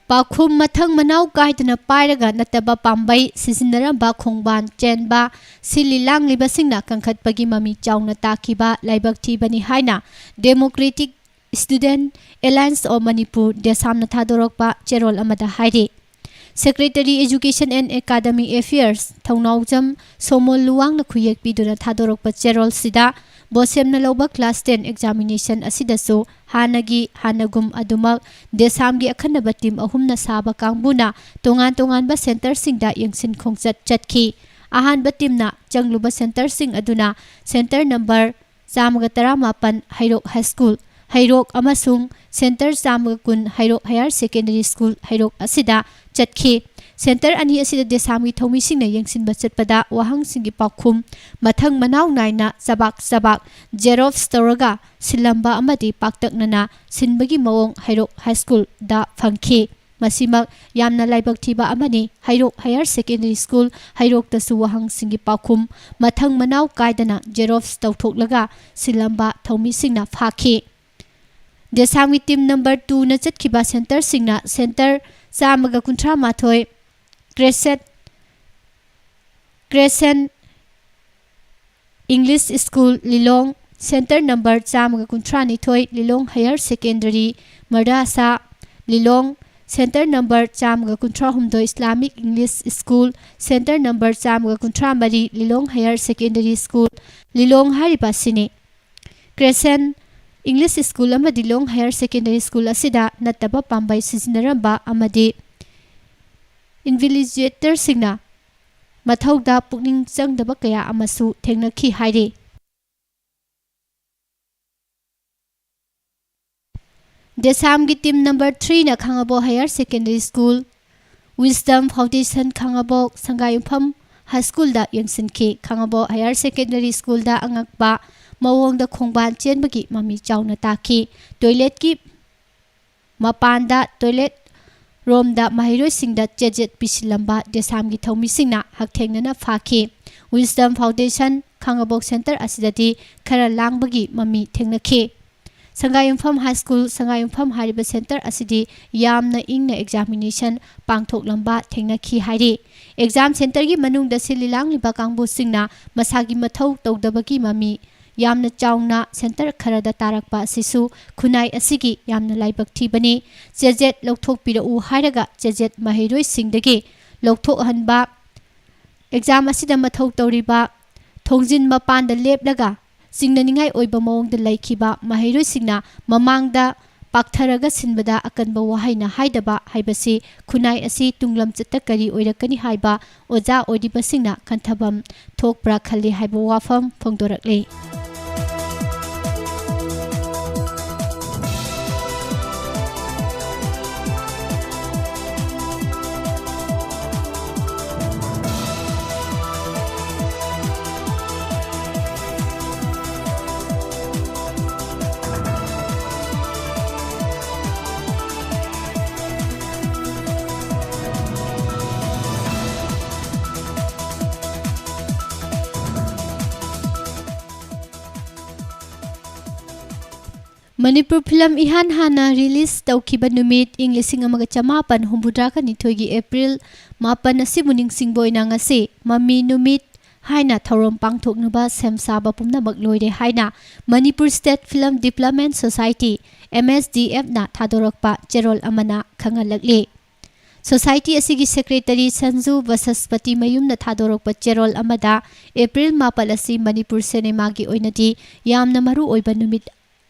ꯄꯥꯎꯈꯨꯝ ꯃꯊꯪ ꯃꯅꯥꯎ ꯀꯥꯏꯗꯅ ꯄꯥꯏꯔꯒ ꯅꯠꯇꯕ ꯄꯥꯝꯕꯩ ꯁꯤꯖꯤꯟꯅꯔꯝꯕ ꯈꯣꯡꯕꯥꯟ ꯆꯦꯟꯕ ꯁꯤꯜꯂꯤ ꯂꯥꯡꯂꯤꯕꯁꯤꯡꯅ ꯀꯟꯈꯠꯄꯒꯤ ꯃꯃꯤ ꯆꯥꯎꯅ ꯇꯥꯈꯤꯕ ꯂꯥꯏꯕꯛ ꯊꯤꯕꯅꯤ ꯍꯥꯏꯅ Democratic Student Alliance of Manipur, ꯗꯦꯁꯥꯝꯅ ꯊꯥꯗꯣꯔꯛꯄ ꯆꯦꯔꯣꯜ ꯑꯃꯗ ꯍꯥꯏꯔꯤ꯫ Secretary Education and Academic Affairs ꯊꯧꯅꯥꯎꯖꯝ ꯁꯣꯃꯣꯜ ꯂꯨꯋꯥꯡꯅ ꯈꯨꯌꯦꯛ ꯄꯤꯗꯨꯅ ꯊꯥꯗꯣꯔꯛꯄ ꯆꯦꯔꯣꯜꯁꯤꯗ ꯕꯣꯁꯦꯝꯅ ꯂꯧꯕ class ten examination ꯑꯁꯤꯗꯁꯨ ꯍꯥꯟꯅꯒꯤ ꯍꯥꯟꯅꯒꯨꯝ ꯑꯗꯨꯃꯛ ꯗꯦꯁꯥꯝꯒꯤ ꯑꯈꯟꯅꯕ team ꯑꯍꯨꯝꯅ ꯁꯥꯕ ꯀꯥꯡꯕꯨꯅ ꯇꯣꯉꯥꯟ ꯇꯣꯉꯥꯟꯕ centreꯁꯤꯡꯗ ꯌꯦꯡꯁꯤꯟ ꯈꯣꯡꯆꯠ ꯆꯠꯈꯤ꯫ ꯑꯍꯥꯟꯕ teamꯅ ꯆꯪꯂꯨꯕ centreꯁꯤꯡ ꯑꯗꯨꯅ centre number ꯆꯥꯝꯃꯒ ꯇꯔꯥꯃꯥꯄꯟ ꯍꯩꯔꯣꯛ High School, ꯍꯩꯔꯣꯛ ꯑꯃꯁꯨꯡ centre ꯆꯥꯝꯃꯒ ꯀꯨꯟ ꯍꯩꯔꯣꯛ Higher Secondary School, ꯍꯩꯔꯣꯛ ꯑꯁꯤꯗ ꯆꯠꯈꯤ꯫ Centre ꯑꯅꯤ ꯑꯁꯤꯗ ꯗꯦꯁꯥꯝꯒꯤ ꯊꯧꯃꯤꯁꯤꯡꯅ ꯌꯦꯡꯁꯤꯟꯕ ꯆꯠꯄꯗ ꯋꯥꯍꯪꯁꯤꯡꯒꯤ ꯄꯥꯎꯈꯨꯝ ꯃꯊꯪ ꯃꯅꯥꯎ ꯅꯥꯏꯅ ꯆꯕꯥꯛ ꯆꯕꯥꯛ xerox ꯇꯧꯔꯒ ꯁꯤꯜꯂꯝꯕ ꯑꯃꯗꯤ ꯄꯥꯛꯇꯛꯅꯅ ꯁꯤꯟꯕꯒꯤ ꯃꯑꯣꯡ ꯍꯩꯔꯣꯛ High Schoolꯗ ꯐꯪꯈꯤ꯫ ꯃꯁꯤꯃꯛ ꯌꯥꯝꯅ ꯂꯥꯏꯕꯛ ꯊꯤꯕ ꯑꯃꯅꯤ꯫ ꯍꯩꯔꯣꯛ Higher Secondary School, ꯍꯩꯔꯣꯛꯇꯁꯨ ꯋꯥꯍꯪꯁꯤꯡꯒꯤ ꯄꯥꯎꯈꯨꯝ ꯃꯊꯪ ꯃꯅꯥꯎ ꯀꯥꯏꯗꯅ xerox ꯇꯧꯊꯣꯛꯂꯒ ꯁꯤꯜꯂꯝꯕ ꯊꯧꯃꯤꯁꯤꯡꯅ ꯐꯥꯈꯤ꯫ ꯗꯦꯁꯥꯝꯒꯤ team number twoꯅ ꯆꯠꯈꯤꯕ centreꯁꯤꯡꯅ centre ꯆꯥꯝꯃꯒ ꯀꯨꯟꯊ꯭ꯔꯥ ꯃꯥꯊꯣꯏ Crescent, Crescent English School, ꯂꯤꯂꯣꯡ, centre number ꯆꯥꯝꯃꯒ ꯀꯨꯟꯊ꯭ꯔꯥ ꯅꯤꯊꯣꯏ ꯂꯤꯂꯣꯡ Higher Secondary Madrasa, ꯂꯤꯂꯣꯡ, centre number ꯆꯥꯝꯃꯒ ꯀꯨꯟꯊ꯭ꯔꯥ ꯍꯨꯝꯗꯣꯏ Islamic English School, centre number ꯆꯥꯝꯃꯒ ꯀꯨꯟꯊ꯭ꯔꯥ ꯃꯔꯤ ꯂꯤꯂꯣꯡ Higher Secondary School, ꯂꯤꯂꯣꯡ ꯍꯥꯏꯔꯤꯕ ꯑꯁꯤꯅꯤ꯫ Crescent English School ꯑꯃꯗꯤ ꯂꯤꯂꯣꯡ Higher Secondary School ꯑꯁꯤꯗ ꯅꯠꯇꯕ ꯄꯥꯝꯕꯩ ꯁꯤꯖꯤꯟꯅꯔꯝꯕ ꯑꯃꯗꯤ invigilatorꯁꯤꯡꯅ ꯃꯊꯧꯗ ꯄꯨꯛꯅꯤꯡ ꯆꯪꯗꯕ ꯀꯌꯥ ꯑꯃꯁꯨ ꯊꯦꯡꯅꯈꯤ ꯍꯥꯏꯔꯤ꯫ ꯗꯦꯁꯥꯝꯒꯤ team number threeꯅ ꯈꯥꯉꯕꯣꯛ Higher Secondary School, Wisdom Foundation ꯈꯥꯉꯕꯣꯛ, ꯁꯪꯒꯥꯏꯌꯨꯝꯐꯝ High Schoolꯗ ꯌꯦꯡꯁꯤꯟꯈꯤ꯫ ꯈꯥꯉꯕꯣꯛ Higher Secondary Schoolꯗ ꯑꯉꯛꯄ ꯃꯑꯣꯡꯗ ꯈꯣꯡꯕꯥꯟ ꯆꯦꯟꯕꯒꯤ ꯃꯃꯤ ꯆꯥꯎꯅ ꯇꯥꯈꯤ꯫ Toiletꯀꯤ ꯃꯄꯥꯟꯗ toilet ꯔꯣꯝꯗ ꯃꯍꯩꯔꯣꯏꯁꯤꯡꯗ ꯆꯦꯖꯦꯠ ꯄꯤꯁꯤꯜꯂꯝꯕ ꯗꯦꯁꯥꯝꯒꯤ ꯊꯧꯃꯤꯁꯤꯡꯅ ꯍꯛꯊꯦꯡꯅꯅ ꯐꯥꯈꯤ꯫ Wisdom Foundation ꯈꯥꯉꯕꯣꯛ centre ꯑꯁꯤꯗꯗꯤ ꯈꯔ ꯂꯥꯡꯕꯒꯤ ꯃꯃꯤ ꯊꯦꯡꯅꯈꯤ꯫ ꯁꯉꯥꯏꯌꯨꯝꯐꯝ ꯍꯥꯏ ꯁ꯭ꯀꯨꯜ ꯁꯉꯥꯏꯌꯨꯝꯐꯝ ꯍꯥꯏꯔꯤꯕ ꯁꯦꯟꯇꯔ ꯑꯁꯤꯗꯤ ꯌꯥꯝꯅ ꯏꯪꯅ ꯑꯦꯛꯖꯥꯃꯤꯅꯦꯁꯟ ꯄꯥꯡꯊꯣꯛꯂꯝꯕ ꯊꯦꯡꯅꯈꯤ ꯍꯥꯏꯔꯤ꯫ ꯑꯦꯛꯖꯥꯝ ꯁꯦꯟꯇꯔꯒꯤ ꯃꯅꯨꯡꯗ ꯁꯤꯜꯂꯤ ꯂꯥꯡꯂꯤꯕ ꯀꯥꯡꯕꯨꯁꯤꯡꯅ ꯃꯁꯥꯒꯤ ꯃꯊꯧ ꯇꯧꯗꯕꯒꯤ ꯃꯃꯤ ꯌꯥꯝꯅ ꯆꯥꯎꯅ ꯁꯦꯟꯇꯔ ꯈꯔꯗ ꯇꯥꯔꯛꯄ ꯑꯁꯤꯁꯨ ꯈꯨꯟꯅꯥꯏ ꯑꯁꯤꯒꯤ ꯌꯥꯝꯅ ꯂꯥꯏꯕꯛ ꯊꯤꯕꯅꯤ꯫ ꯆꯦꯖꯦꯠ ꯂꯧꯊꯣꯛꯄꯤꯔꯛꯎ ꯍꯥꯏꯔꯒ ꯆꯦꯖꯦꯠ ꯃꯍꯩꯔꯣꯏꯁꯤꯡꯗꯒꯤ ꯂꯧꯊꯣꯛꯍꯟꯕ, ꯑꯦꯛꯖꯥꯝ ꯑꯁꯤꯗ ꯃꯊꯧ ꯇꯧꯔꯤꯕ ꯊꯣꯡꯖꯤꯟ ꯃꯄꯥꯟꯗ ꯂꯦꯞꯂꯒ ꯆꯤꯡꯅꯅꯤꯡꯉꯥꯏ ꯑꯣꯏꯕ ꯃꯑꯣꯡꯗ ꯂꯩꯈꯤꯕ ꯃꯍꯩꯔꯣꯏꯁꯤꯡꯅ ꯃꯃꯥꯡꯗ ꯄꯥꯛꯊꯔꯒ ꯁꯤꯟꯕꯗ ꯑꯀꯟꯕ ꯋꯥꯍꯩꯅ ꯍꯥꯏꯗꯕ ꯍꯥꯏꯕꯁꯤ ꯈꯨꯟꯅꯥꯏ ꯑꯁꯤ ꯇꯨꯡꯂꯝꯆꯠꯇ ꯀꯔꯤ ꯑꯣꯏꯔꯛꯀꯅꯤ ꯍꯥꯏꯕ ꯑꯣꯖꯥ ꯑꯣꯏꯔꯤꯕꯁꯤꯡꯅ ꯈꯟꯊꯐꯝ ꯊꯣꯛꯄ꯭ꯔꯥ ꯈꯜꯂꯤ ꯍꯥꯏꯕ ꯋꯥꯐꯝ ꯐꯣꯡꯗꯣꯔꯛꯂꯤ꯫ ꯃꯅꯤꯄꯨꯔ ꯐꯤꯂꯝ ꯏꯍꯥꯟ ꯍꯥꯟꯅ ꯔꯤꯂꯤꯖ ꯇꯧꯈꯤꯕ ꯅꯨꯃꯤꯠ ꯏꯪ ꯂꯤꯁꯤꯡ ꯑꯃꯒ ꯆꯃꯥꯄꯟ ꯍꯨꯝꯐꯨꯇꯔꯥꯒ ꯅꯤꯊꯣꯏꯒꯤ ꯑꯦꯄ꯭ꯔꯤꯜ ꯃꯥꯄꯟ ꯑꯁꯤꯕꯨ ꯅꯤꯡꯁꯤꯡꯕ ꯑꯣꯏꯅ ꯉꯁꯤ ꯃꯃꯤ ꯅꯨꯃꯤꯠ ꯍꯥꯏꯅ ꯊꯧꯔꯝ ꯄꯥꯡꯊꯣꯛꯅꯕ ꯁꯦꯝ ꯁꯥꯕ ꯄꯨꯝꯅꯃꯛ ꯂꯣꯏꯔꯦ ꯍꯥꯏꯅ Manipur state film development society, M S D ꯑꯦꯐꯅ ꯊꯥꯗꯣꯔꯛꯄ ꯆꯦꯔꯣꯜ ꯑꯃꯅ ꯈꯪꯍꯜꯂꯛꯂꯤ꯫ ꯁꯣꯁꯥꯏꯇꯤ ꯑꯁꯤꯒꯤ ꯁꯦꯀ꯭ꯔꯦꯇꯔꯤ ꯁꯟꯖꯨ ꯕꯁꯁꯄꯇꯤ ꯃꯌꯨꯝꯅ ꯊꯥꯗꯣꯔꯛꯄ ꯆꯦꯔꯣꯜ ꯑꯃꯗ ꯑꯦꯄ꯭ꯔꯤꯜ ꯃꯥꯄꯜ ꯑꯁꯤ ꯃꯅꯤꯄꯨꯔ ꯁꯤꯅꯦꯃꯥꯒꯤ ꯑꯣꯏꯅꯗꯤ ꯌꯥꯝꯅ ꯃꯔꯨ ꯑꯣꯏꯕ ꯅꯨꯃꯤꯠ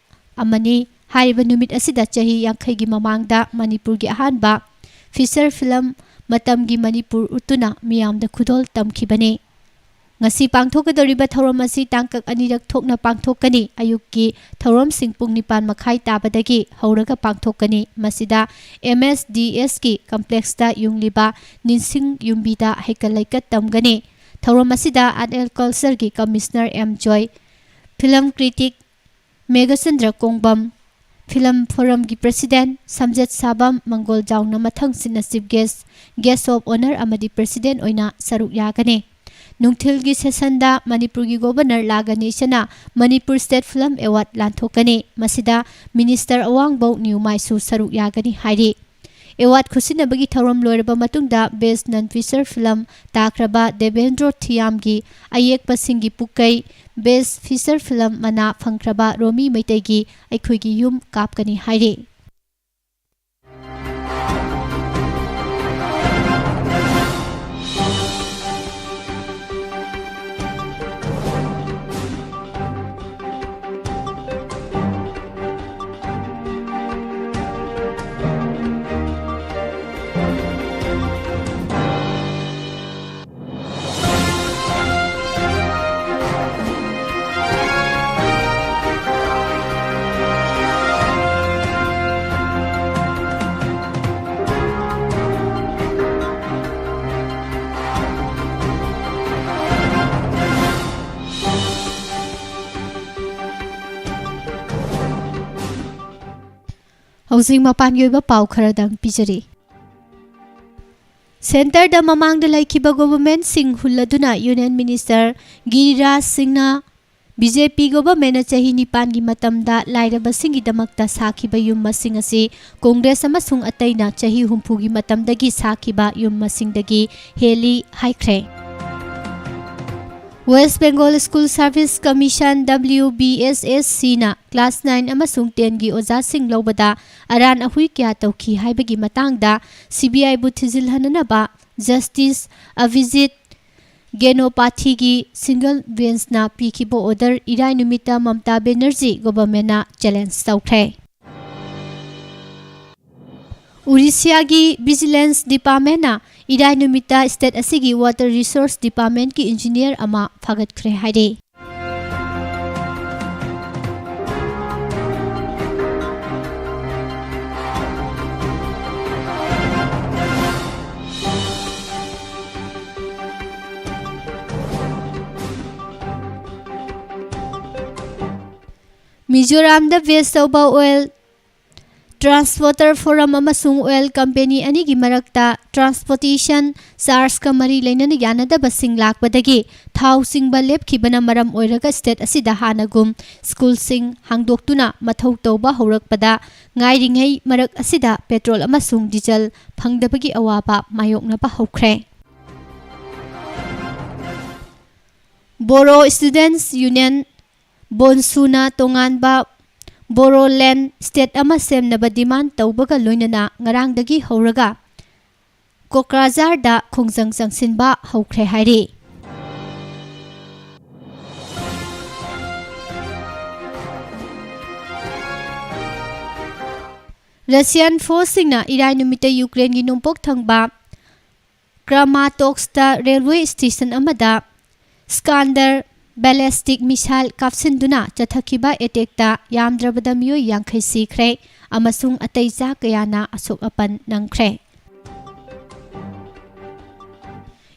ꯑꯃꯅꯤ꯫ ꯍꯥꯏꯔꯤꯕ ꯅꯨꯃꯤꯠ ꯑꯁꯤꯗ ꯆꯍꯤ ꯌꯥꯡꯈꯩꯒꯤ ꯃꯃꯥꯡꯗ ꯃꯅꯤꯄꯨꯔꯒꯤ ꯑꯍꯥꯟꯕ ꯐꯤꯆꯔ ꯐꯤꯂꯝ ꯃꯇꯝꯒꯤ ꯃꯅꯤꯄꯨꯔ ꯎꯠꯇꯨꯅ ꯃꯤꯌꯥꯝꯗ ꯈꯨꯗꯣꯜ ꯇꯝꯈꯤꯕꯅꯤ꯫ ꯉꯁꯤ ꯄꯥꯡꯊꯣꯛꯀꯗꯧꯔꯤꯕ ꯊꯧꯔꯝ ꯑꯁꯤ ꯇꯥꯡꯀꯛ ꯑꯅꯤꯔꯛ ꯊꯣꯛꯅ ꯄꯥꯡꯊꯣꯛꯀꯅꯤ꯫ ꯑꯌꯨꯛꯀꯤ ꯊꯧꯔꯝꯁꯤꯡ ꯄꯨꯡ ꯅꯤꯄꯥꯟ ꯃꯈꯥꯏ ꯇꯥꯕꯗꯒꯤ ꯍꯧꯔꯒ ꯄꯥꯡꯊꯣꯛꯀꯅꯤ꯫ ꯃꯁꯤꯗ ꯑꯦꯝ ꯑꯦꯁ ꯗꯤ ꯑꯦꯁꯀꯤ ꯀꯝꯄ꯭ꯂꯦꯛꯁꯇ ꯌꯨꯡꯂꯤꯕ ꯅꯤꯡꯁꯤꯡ ꯌꯨꯝꯕꯤꯗ ꯍꯩꯀꯠ ꯂꯩꯀꯠ ꯇꯝꯒꯅꯤ꯫ ꯊꯧꯔꯝ ꯑꯁꯤꯗ ꯑꯥꯔꯠ ꯑꯦꯟ ꯀꯜꯆꯔꯒꯤ commissioner M Joy, film critic Meghachandra Kongbam, film ꯐꯣꯔꯝꯒꯤ ꯄ꯭ꯔꯦꯁꯤꯗꯦꯟꯠ ꯁꯝꯖꯦꯠ ꯁꯥꯕꯝ ꯃꯪꯒꯣꯜ ꯖꯥꯎꯅ ꯃꯊꯪ ꯁꯤꯟꯅ chief guest, guest of honour ꯑꯃꯗꯤ ꯄ꯭ꯔꯦꯁꯤꯗꯦꯟꯠ ꯑꯣꯏꯅ ꯁꯔꯨꯛ ꯌꯥꯒꯅꯤ꯫ ꯅꯨꯡꯊꯤꯜꯒꯤ ꯁꯦꯁꯟꯗ ꯃꯅꯤꯄꯨꯔꯒꯤ ꯒꯣꯚꯔꯅꯔ ꯂꯥ ꯒꯅꯦꯁꯟꯅ ꯃꯅꯤꯄꯨꯔ ꯁ꯭ꯇꯦꯠ ꯐꯤꯂꯝ ꯑꯦꯋꯥꯔꯗ ꯂꯥꯟꯊꯣꯛꯀꯅꯤ꯫ ꯃꯁꯤꯗ ꯃꯤꯅꯤꯁꯇꯔ ꯑꯋꯥꯡꯕꯧ ꯅꯤꯎꯃꯥꯏꯁꯨ ꯁꯔꯨꯛ ꯌꯥꯒꯅꯤ ꯍꯥꯏꯔꯤ꯫ ꯑꯦꯋꯥꯔꯗ ꯈꯨꯠꯁꯤꯟꯅꯕꯒꯤ ꯊꯧꯔꯝ ꯂꯣꯏꯔꯕ ꯃꯇꯨꯡꯗ ꯕꯦꯁ ꯅꯟ ꯐꯤꯆꯔ ꯐꯤꯂꯝ ꯇꯥꯈ꯭ꯔꯕ ꯗꯦꯕꯦꯟꯗ꯭ꯔꯣ ꯊꯤꯌꯥꯝꯒꯤ ꯑꯌꯦꯛꯄꯁꯤꯡꯒꯤ ꯄꯨꯛꯀꯩ, ꯕꯦꯁ ꯐꯤꯆꯔ ꯐꯤꯂꯝ ꯃꯅꯥ ꯐꯪꯈ꯭ꯔꯕ ꯔꯣꯃꯤ ꯃꯩꯇꯩꯒꯤ ꯑꯩꯈꯣꯏꯒꯤ ꯌꯨꯝ ꯀꯥꯞꯀꯅꯤ ꯍꯥꯏꯔꯤ꯫ ꯍꯧꯖꯤꯛ ꯃꯄꯥꯟꯒꯤ ꯑꯣꯏꯕ ꯄꯥꯎ ꯈꯔꯗꯪ ꯄꯤꯖꯔꯤ꯫ ꯁꯦꯟꯇꯔꯗ ꯃꯃꯥꯡꯗ ꯂꯩꯈꯤꯕ ꯒꯣꯚꯔꯟꯃꯦꯟꯠꯁꯤꯡ ꯍꯨꯜꯂꯗꯨꯅ ꯌꯨꯅꯤꯌꯟ ꯃꯤꯅꯤꯁꯇꯔ ꯒꯤꯔꯤꯔꯥꯖ ꯁꯤꯡꯅ ꯕꯤ ꯖꯦ ꯄꯤ ꯒꯣꯚꯔꯟꯃꯦꯟꯠꯅ ꯆꯍꯤ ꯅꯤꯄꯥꯟꯒꯤ ꯃꯇꯝꯗ ꯂꯥꯏꯔꯕꯁꯤꯡꯒꯤꯗꯃꯛꯇ ꯁꯥꯈꯤꯕ ꯌꯨꯝ ꯃꯁꯤꯡ ꯑꯁꯤ ꯀꯣꯡꯒ꯭ꯔꯦꯁ ꯑꯃꯁꯨꯡ ꯑꯇꯩꯅ ꯆꯍꯤ ꯍꯨꯝꯐꯨꯒꯤ ꯃꯇꯝꯗꯒꯤ ꯁꯥꯈꯤꯕ ꯌꯨꯝ ꯃꯁꯤꯡꯗꯒꯤ ꯍꯦꯜꯂꯤ ꯍꯥꯏꯈ꯭ꯔꯦ꯫ West Bengal School Service Commission, W B S S C ꯅ class nine ꯑꯃꯁꯨꯡ ten ꯒꯤ ꯑꯣꯖꯥꯁꯤꯡ ꯂꯧꯕꯗ ꯑꯔꯥꯟ ꯑꯍꯨꯏ ꯀꯌꯥ ꯇꯧꯈꯤ ꯍꯥꯏꯕꯒꯤ ꯃꯇꯥꯡꯗ C B I ꯕꯨ ꯊꯤꯖꯤꯜꯍꯟꯅꯅꯕ Justice Abhijit ꯒꯦꯅꯣꯄꯥꯊꯤꯒꯤ single bench ꯅ ꯄꯤꯈꯤꯕ order ꯏꯔꯥꯏ ꯅꯨꯃꯤꯠꯇ ꯃꯝꯇꯥ ꯕꯦꯅꯔꯖꯤ ꯒꯣꯚꯔꯟꯃꯦꯟꯠꯅ challenge ꯇꯧꯈ꯭ꯔꯦ꯫ ꯎꯔꯤꯁꯤꯌꯥꯒꯤ Vigilance Department ꯅ ꯏꯔꯥꯏ ꯅꯨꯃꯤꯠꯇ state ꯑꯁꯤꯒꯤ Water Resource Department ꯀꯤ engineer ꯑꯃ ꯐꯥꯒꯠꯈ꯭ꯔꯦ ꯍꯥꯏꯔꯦ꯫ ꯃꯤꯖꯣꯔꯥꯝꯗ waste ꯇꯧꯕ oil Transporter Forum ꯑꯃꯁꯨꯡ oil company ꯑꯅꯤꯒꯤ ꯃꯔꯛꯇ transportation chargeꯀ ꯃꯔꯤ ꯂꯩꯅꯅ ꯌꯥꯅꯗꯕꯁꯤꯡ ꯂꯥꯛꯄꯗꯒꯤ ꯊꯥꯎ ꯆꯤꯡꯕ ꯂꯦꯞꯈꯤꯕꯅ ꯃꯔꯝ ꯑꯣꯏꯔꯒ state ꯑꯁꯤꯗ ꯍꯥꯟꯅꯒꯨꯝ schoolꯁꯤꯡ ꯍꯥꯡꯗꯣꯛꯇꯨꯅ ꯃꯊꯧ ꯇꯧꯕ ꯍꯧꯔꯛꯄꯗ ꯉꯥꯏꯔꯤꯉꯩ ꯃꯔꯛ ꯑꯁꯤꯗ petrol ꯑꯃꯁꯨꯡ diesel ꯐꯪꯗꯕꯒꯤ ꯑꯋꯥꯕ ꯃꯥꯌꯣꯛꯅꯕ ꯍꯧꯈ꯭ꯔꯦ꯫ Bodo Students Union, ꯕꯣꯟꯁꯨꯅ ꯇꯣꯉꯥꯟꯕ Bodoland state ꯑꯃ ꯁꯦꯝꯅꯕ demand ꯇꯧꯕꯒ ꯂꯣꯏꯅꯅ ꯉꯔꯥꯡꯗꯒꯤ ꯍꯧꯔꯒ ꯀꯣꯀ꯭ꯔꯥꯖꯥꯔꯗ ꯈꯣꯡꯖꯪ ꯆꯪꯁꯤꯟꯕ ꯍꯧꯈ꯭ꯔꯦ ꯍꯥꯏꯔꯤ꯫ Russian forceꯁꯤꯡꯅ ꯏꯔꯥꯏ ꯅꯨꯃꯤꯠꯇ ꯌꯨꯀ꯭ꯔꯦꯟꯒꯤ ꯅꯣꯡꯄꯣꯛ ꯊꯪꯕ Kramatorskꯇ railway station ꯑꯃꯗ Iskander ballistic missile ꯀꯥꯞꯁꯤꯟꯗꯨꯅ ꯆꯠꯊꯈꯤꯕ attackꯇ ꯌꯥꯝꯗ꯭ꯔꯕꯗ ꯃꯤꯑꯣꯏ ꯌꯥꯡꯈꯩ ꯁꯤꯈ꯭ꯔꯦ ꯑꯃꯁꯨꯡ ꯑꯇꯩ ꯆꯥ ꯀꯌꯥꯅ ꯑꯁꯣꯛ ꯑꯄꯟ ꯅꯪꯈ꯭ꯔꯦ꯫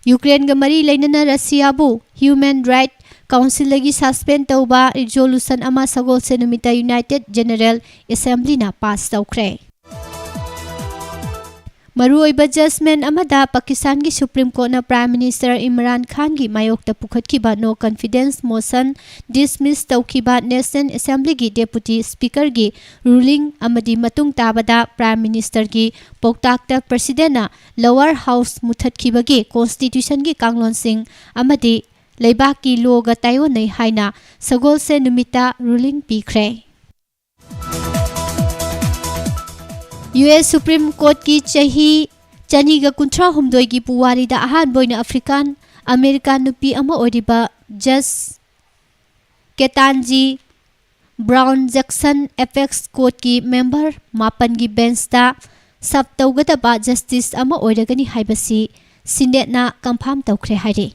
ꯌꯨꯀ꯭ꯔꯦꯟꯒ ꯃꯔꯤ ꯂꯩꯅꯅ ꯔꯁꯤꯌꯥꯕꯨ Human Rights Councilꯗꯒꯤ suspend ꯇꯧꯕ resolution ꯑꯃ ꯁꯒꯣꯜꯁꯦꯟ ꯅꯨꯃꯤꯠꯇ United General Assemblyꯅ pass ꯇꯧꯈ꯭ꯔꯦ꯫ ꯃꯔꯨꯑꯣꯏꯕ judgment ꯑꯃꯗ ꯄꯥꯀꯤꯁꯇꯥꯟꯒꯤ Supreme Courtꯅ Prime Minister ꯏꯝꯔꯥꯟ ꯈꯥꯟꯒꯤ ꯃꯥꯌꯣꯛꯇ ꯄꯨꯈꯠꯈꯤꯕ no confidence motion dismiss ꯇꯧꯈꯤꯕ National Assemblyꯒꯤ Deputy Speakerꯒꯤ ruling ꯑꯃꯗꯤ ꯃꯇꯨꯡ ꯇꯥꯕꯗ Prime Ministerꯒꯤ ꯄꯥꯎꯇꯥꯛꯇ Presidentꯅ Lower House ꯃꯨꯊꯠꯈꯤꯕꯒꯤ Constitutionꯒꯤ ꯀꯥꯡꯂꯣꯟꯁꯤꯡ ꯑꯃꯗꯤ ꯂꯩꯕꯥꯛꯀꯤ lawꯒ ꯇꯥꯏꯑꯣꯟꯅꯩ ꯍꯥꯏꯅ ꯁꯒꯣꯜꯁꯦꯟ ꯅꯨꯃꯤꯠꯇ ruling ꯄꯤꯈ꯭ꯔꯦ꯫ U S Supreme Courtꯀꯤ ꯆꯍꯤ ꯆꯅꯤꯒ ꯀꯨꯟꯊ꯭ꯔꯥ ꯍꯨꯝꯗꯣꯏꯒꯤ ꯄꯨꯋꯥꯔꯤꯗ ꯑꯍꯥꯟꯕ ꯑꯣꯏꯅ African American ꯅꯨꯄꯤ ꯑꯃ ꯑꯣꯏꯔꯤꯕ Judge Ketanji Brown Jackson Apex Courtꯀꯤ member ꯃꯥꯄꯟꯒꯤ benchꯇ serve ꯇꯧꯒꯗꯕ justice ꯑꯃ ꯑꯣꯏꯔꯒꯅꯤ ꯍꯥꯏꯕꯁꯤ Senateꯅ confirm ꯇꯧꯈ꯭ꯔꯦ ꯍꯥꯏꯔꯤ꯫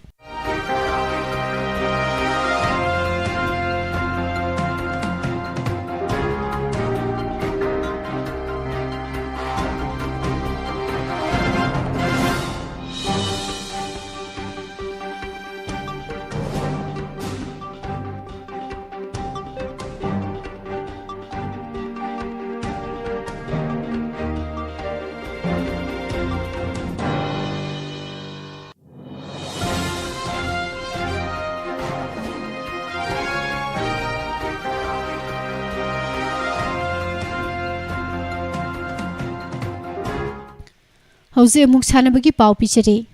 ꯍꯧꯖꯤꯛ ꯑꯃꯨꯛ ꯁꯥꯟꯅꯕꯒꯤ ꯄꯥꯎ ꯄꯤꯖꯔꯤ꯫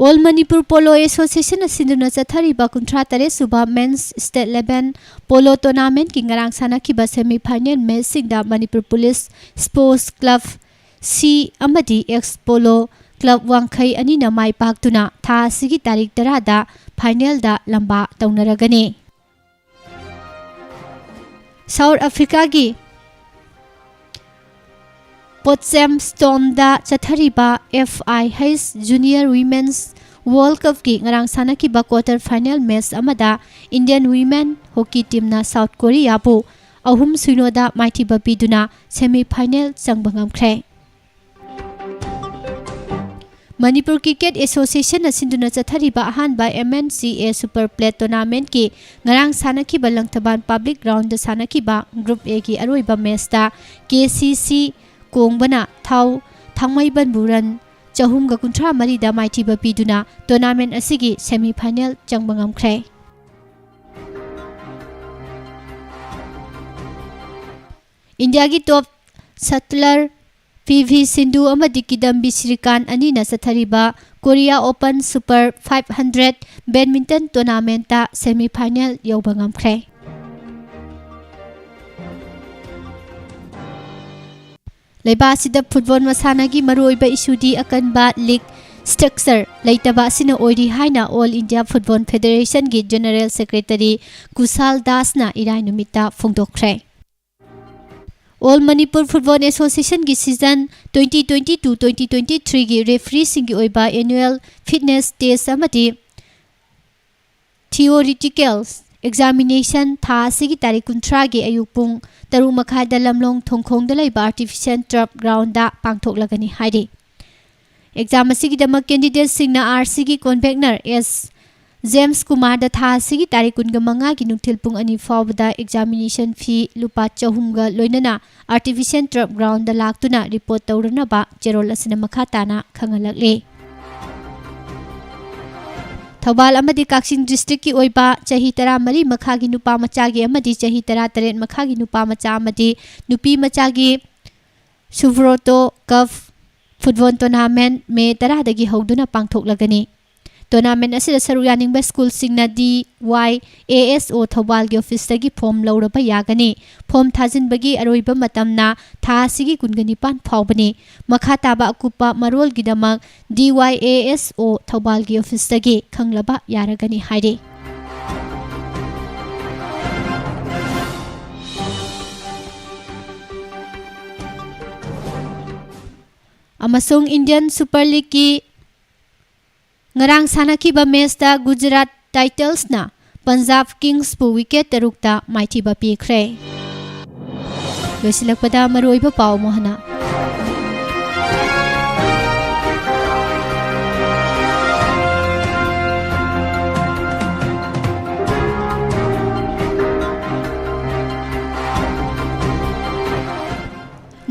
All Manipur Polo Association ꯅ ꯁꯤꯟꯗꯨꯅ ꯆꯠꯊꯔꯤꯕ ꯀꯨꯟꯊ꯭ꯔꯥ ꯇꯔꯦꯠ ꯁꯨꯕ Men's State Level Polo Tournament ꯀꯤ ꯉꯔꯥꯡ ꯁꯥꯟꯅꯈꯤꯕ semi final match ꯁꯤꯡꯗ Manipur police Sports Club C ꯑꯃꯗꯤ Ex Polo Club ꯋꯥꯡꯈꯩ ꯑꯅꯤꯅ ꯃꯥꯏ ꯄꯥꯛꯇꯨꯅ ꯊꯥ ꯑꯁꯤꯒꯤ ꯇꯥꯔꯤꯛ ꯇꯔꯥꯗ final ꯗ ꯂꯝꯕꯥ ꯇꯧꯅꯔꯒꯅꯤ꯫ South Africa ꯒꯤ Potchefstroom ꯗ ꯆꯠꯊꯔꯤꯕ F I H Junior Women's World Cup ꯀꯤ ꯉꯔꯥꯡ ꯁꯥꯟꯅꯈꯤꯕ quarter final match ꯑꯃꯗ Indian women hockey team ꯅ South Korea ꯕꯨ ꯑꯍꯨꯝ ꯁꯤꯅꯣ ꯗ ꯃꯥꯏꯊꯤꯕ ꯄꯤꯗꯨꯅ semi final ꯆꯪꯕ ꯉꯝꯈ꯭ꯔꯦ꯫ ꯃꯅꯤꯄꯨꯔ Cricket Association ꯅ ꯁꯤꯟꯗꯨꯅ ꯆꯠꯊꯔꯤꯕ ꯑꯍꯥꯟꯕ M N C A Super Plate Tournament ꯀꯤ ꯉꯔꯥꯡ ꯁꯥꯟꯅꯈꯤꯕ ꯂꯪꯊꯕꯥꯜ Public Ground ꯗ ꯁꯥꯟꯅꯈꯤꯕ Group A ꯒꯤ ꯑꯔꯣꯏꯕ match ꯇ K C C ꯀꯣꯡꯕꯅ ꯊꯥꯎ ꯊꯥꯡꯃꯩꯕꯟꯕꯨ run ꯆꯍꯨꯝꯒ ꯀꯨꯟꯊ꯭ꯔꯥ ꯃꯔꯤꯗ ꯃꯥꯏꯊꯤꯕ ꯄꯤꯗꯨꯅ tournament ꯑꯁꯤꯒꯤ semi final ꯆꯪꯕ ꯉꯝꯈ꯭ꯔꯦ꯫ ꯏꯟꯗꯤꯌꯥꯒꯤ top shuttler P V Sindhu ꯑꯃꯗꯤ ꯀꯤꯗꯝꯕꯤ ꯁ꯭ꯔꯤꯀꯥꯟ ꯑꯅꯤꯅ ꯆꯠꯊꯔꯤꯕ Korea Open Super five hundred Badminton Tournament ꯇ semi final ꯌꯧꯕ ꯉꯝꯈ꯭ꯔꯦ꯫ ꯂꯩꯕꯥꯛ ꯑꯁꯤꯗ football ꯃꯁꯥꯟꯅꯒꯤ ꯃꯔꯨꯑꯣꯏꯕ issue ꯗꯤ ꯑꯀꯟꯕ league structure ꯂꯩꯇꯕ ꯑꯁꯤꯅ ꯑꯣꯏꯔꯤ ꯍꯥꯏꯅ All India Football Federation ꯒꯤ General Secretary ꯀꯨꯁꯥꯜ ꯗꯥꯁꯅ ꯏꯔꯥꯏ ꯅꯨꯃꯤꯠꯇ ꯐꯣꯡꯗꯣꯛꯈ꯭ꯔꯦ꯫ All Manipur Football Association ꯒꯤ season twenty twenty-two twenty twenty-three ꯒꯤ referee ꯁꯤꯡꯒꯤ ꯑꯣꯏꯕ annual fitness test ꯑꯃꯗꯤ theoretical examination ꯊꯥ ꯑꯁꯤꯒꯤ ꯇꯥꯔꯤꯛ ꯀꯨꯟꯊ꯭ꯔꯥꯒꯤ ꯑꯌꯨꯛ ꯄꯨꯡ ꯇꯔꯨꯛ ꯃꯈꯥꯏꯗ ꯂꯝꯂꯣꯡ ꯊꯣꯡꯈꯣꯡꯗ ꯂꯩꯕ Artificial Turf Ground ꯗ ꯄꯥꯡꯊꯣꯛꯂꯒꯅꯤ ꯍꯥꯏꯔꯤ꯫ Exam ꯑꯁꯤꯒꯤꯗꯃꯛ candidate ꯁꯤꯡꯅ R C ꯒꯤ convener S ꯖꯦꯝꯁ ꯀꯨꯃꯥꯔꯗ ꯊꯥ ꯑꯁꯤꯒꯤ ꯇꯥꯔꯤꯛ ꯀꯨꯟꯃꯉꯥꯒꯤ ꯅꯨꯡꯊꯤꯜ ꯄꯨꯡ ꯑꯅꯤ ꯐꯥꯎꯕꯗ examination fee ꯂꯨꯄꯥ ꯆꯍꯨꯝꯒ ꯂꯣꯏꯅꯅ Artificial Turf Ground ꯗ ꯂꯥꯛꯇꯨꯅ report ꯇꯧꯔꯅꯕ ꯆꯦꯔꯣꯜ ꯑꯁꯤꯅ ꯃꯈꯥ ꯇꯥꯅ ꯈꯪꯍꯜꯂꯛꯂꯤ꯫ ꯊꯧꯕꯥꯜ ꯑꯃꯗꯤ ꯀꯛꯆꯤꯡ district ꯀꯤ ꯑꯣꯏꯕ ꯆꯍꯤ ꯇꯔꯥꯃꯔꯤ ꯃꯈꯥꯒꯤ ꯅꯨꯄꯥ ꯃꯆꯥꯒꯤ ꯑꯃꯗꯤ ꯆꯍꯤ ꯇꯔꯥꯇꯔꯦꯠ ꯃꯈꯥꯒꯤ ꯅꯨꯄꯥ ꯃꯆꯥ ꯑꯃꯗꯤ ꯅꯨꯄꯤ ꯃꯆꯥꯒꯤ Subroto Cup football tournament May ꯇꯔꯥꯗꯒꯤ ꯍꯧꯗꯨꯅ ꯄꯥꯡꯊꯣꯛꯂꯒꯅꯤ꯫ Tournament ꯑꯁꯤꯗ ꯁꯔꯨꯛ ꯌꯥꯅꯤꯡꯕ ꯁ꯭ꯀꯨꯜꯁꯤꯡꯅ D Y A S O ꯊꯧꯕꯥꯜꯒꯤ ꯑꯣꯐꯤꯁꯇꯒꯤ ꯐꯣꯔꯝ ꯂꯧꯔꯕ ꯌꯥꯒꯅꯤ꯫ ꯐꯣꯔꯝ ꯊꯥꯖꯤꯟꯕꯒꯤ ꯑꯔꯣꯏꯕ ꯃꯇꯝꯅ ꯊꯥ ꯑꯁꯤꯒꯤ ꯀꯨꯟꯒ ꯅꯤꯄꯥꯟ ꯐꯥꯎꯕꯅꯤ꯫ ꯃꯈꯥ ꯇꯥꯕ ꯑꯀꯨꯞꯄ ꯃꯔꯣꯜꯒꯤꯗꯃꯛ D Y A S O ꯊꯧꯕꯥꯜꯒꯤ ꯑꯣꯐꯤꯁꯇꯒꯤ ꯈꯪꯂꯕ ꯌꯥꯔꯒꯅꯤ ꯍꯥꯏꯔꯤ꯫ ꯑꯃꯁꯨꯡ Indian Super Leagueꯀꯤ ꯉꯔꯥꯡ ꯁꯥꯟꯅꯈꯤꯕ ꯃꯦꯆꯇ ꯒꯨꯖꯔꯥꯠ ꯇꯥꯏꯇꯟꯁꯅ ꯄꯟꯖꯥꯕ ꯀꯤꯡꯁꯄꯨ ꯋꯤꯀꯦꯠ ꯇꯔꯨꯛꯇ ꯃꯥꯏꯊꯤꯕ ꯄꯤꯈ꯭ꯔꯦ꯫ ꯂꯣꯏꯁꯤꯜꯂꯛꯄꯗ ꯃꯔꯨꯑꯣꯏꯕ ꯄꯥꯎ ꯑꯃꯨꯛ ꯍꯟꯅ꯫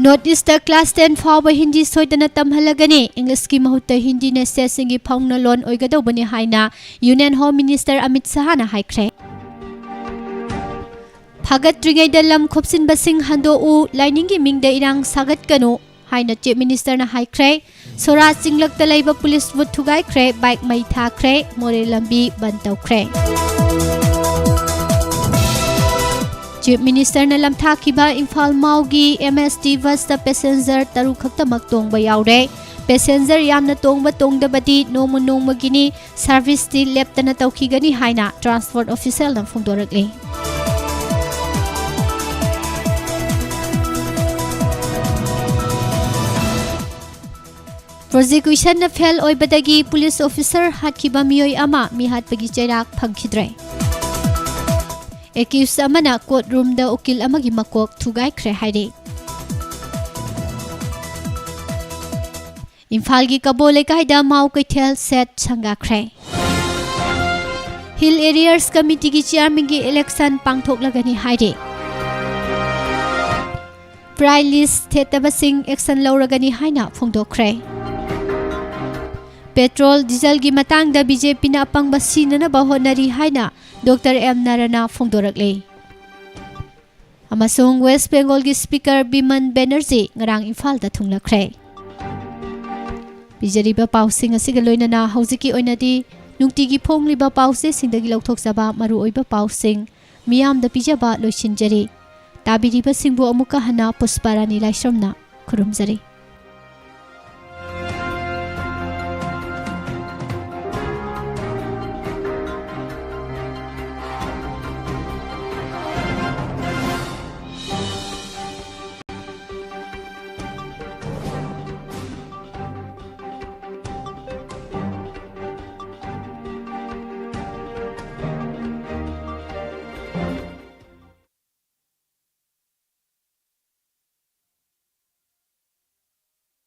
North Eastꯇ class ten ꯐꯥꯎꯕ ꯍꯤꯟꯗꯤ ꯁꯣꯏꯗꯅ ꯇꯝꯍꯜꯂꯒꯅꯤ꯫ Englishꯀꯤ ꯃꯍꯨꯠꯇ ꯍꯤꯟꯗꯤꯅ stateꯁꯤꯡꯒꯤ ꯐꯥꯎꯅ ꯂꯣꯟ ꯑꯣꯏꯒꯗꯧꯕꯅꯤ ꯍꯥꯏꯅ Union Home Minister ꯑꯃꯤꯠ ꯁꯍꯥꯅ ꯍꯥꯏꯈ꯭ꯔꯦ꯫ ꯐꯥꯒꯠꯇ꯭ꯔꯤꯉꯩꯗ ꯂꯝ ꯈꯣꯞꯆꯤꯟꯕꯁꯤꯡ ꯍꯟꯗꯣꯛꯎ, ꯂꯥꯏꯅꯤꯡꯒꯤ ꯃꯤꯡꯗ ꯏꯔꯥꯡ ꯁꯥꯒꯠꯀꯅꯨ ꯍꯥꯏꯅ Chief Ministerꯅ ꯍꯥꯏꯈ꯭ꯔꯦ꯫ ꯁꯣꯔꯥ ꯆꯤꯡꯂꯛꯇ ꯂꯩꯕ police booth ꯊꯨꯒꯥꯏꯈ꯭ꯔꯦ, bike ꯃꯩ ꯊꯥꯈ꯭ꯔꯦ, ꯃꯣꯔꯦ ꯂꯝꯕꯤ ꯕꯟ ꯇꯧꯈ꯭ꯔꯦ꯫ Chief Ministerꯅ ꯂꯝꯊꯥꯈꯤꯕ Imphal ꯃꯥꯎꯒꯤ M S T busꯇ passenger ꯇꯔꯨꯛ ꯈꯛꯇꯃꯛ ꯇꯣꯡꯕ ꯌꯥꯎꯔꯦ꯫ Passenger ꯌꯥꯝꯅ ꯇꯣꯡꯕ ꯇꯣꯡꯗꯕꯗꯤ ꯅꯣꯡꯃ ꯅꯣꯡꯃꯒꯤꯅꯤ, serviceꯇꯤ ꯂꯦꯞꯇꯅ ꯇꯧꯈꯤꯒꯅꯤ ꯍꯥꯏꯅ transport officialꯅ ꯐꯣꯡꯗꯣꯔꯛꯂꯤ꯫ Prosecutionꯅ fail ꯑꯣꯏꯕꯗꯒꯤ police officer ꯍꯥꯠꯈꯤꯕ ꯃꯤꯑꯣꯏ ꯑꯃ ꯃꯤꯍꯥꯠꯄꯒꯤ ꯆꯩꯔꯥꯛ ꯐꯪꯈꯤꯗ꯭ꯔꯦ꯫ Accused ꯑꯃꯅ court roomꯗ ꯎꯀꯤꯜ ꯑꯃꯒꯤ ꯃꯀꯣꯛ ꯊꯨꯒꯥꯏꯈ꯭ꯔꯦ ꯍꯥꯏꯔꯤ꯫ ꯏꯝꯐꯥꯜꯒꯤ ꯀꯕꯣ ꯂꯩꯀꯥꯏꯗ ꯃꯥꯎ ꯀꯩꯊꯦꯜ ꯁꯦꯠ ꯁꯪꯒꯥꯈ꯭ꯔꯦ꯫ Hill Areas Committeeꯒꯤ chairmanꯒꯤ election ꯄꯥꯡꯊꯣꯛꯂꯒꯅꯤ ꯍꯥꯏꯔꯤ꯫ Price list ꯊꯦꯠꯇꯕꯁꯤꯡ action ꯂꯧꯔꯒꯅꯤ ꯍꯥꯏꯅ ꯐꯣꯡꯗꯣꯛꯈ꯭ꯔꯦ꯫ Petrol, dieselꯒꯤ ꯃꯇꯥꯡꯗ BJPꯅ ꯑꯄꯪꯕ ꯁꯤꯅꯅꯕ ꯍꯣꯠꯅꯔꯤ ꯍꯥꯏꯅ Doctor M ꯅꯥꯔꯥꯅ ꯐꯣꯡꯗꯣꯔꯛꯂꯤ꯫ ꯑꯃꯁꯨꯡ ꯋꯦꯁ꯭ꯠ ꯕꯦꯡꯒꯣꯜꯒꯤ ꯁ꯭ꯄꯤꯀꯔ ꯕꯤꯃꯟ ꯕꯦꯅꯔꯖꯤ ꯉꯔꯥꯡ ꯏꯝꯐꯥꯜꯗ ꯊꯨꯡꯂꯈ꯭ꯔꯦ꯫ ꯄꯤꯖꯔꯤꯕ ꯄꯥꯎꯁꯤꯡ ꯑꯁꯤꯒ ꯂꯣꯏꯅꯅ ꯍꯧꯖꯤꯛꯀꯤ ꯑꯣꯏꯅꯗꯤ ꯅꯨꯡꯇꯤꯒꯤ ꯐꯣꯡꯂꯤꯕ ꯄꯥꯎꯆꯦꯁꯤꯡꯗꯒꯤ ꯂꯧꯊꯣꯛꯆꯕ ꯃꯔꯨꯑꯣꯏꯕ ꯄꯥꯎꯁꯤꯡ ꯃꯤꯌꯥꯝꯗ ꯄꯤꯖꯕ ꯂꯣꯏꯁꯤꯟꯖꯔꯤ꯫ ꯇꯥꯕꯤꯔꯤꯕꯁꯤꯡꯕꯨ ꯑꯃꯨꯛꯀ ꯍꯟꯅ ꯄꯨꯁꯄꯥꯔꯥꯅꯤ ꯂꯥꯏꯁ꯭ꯔꯝꯅ ꯈꯨꯔꯨꯝꯖꯔꯤ꯫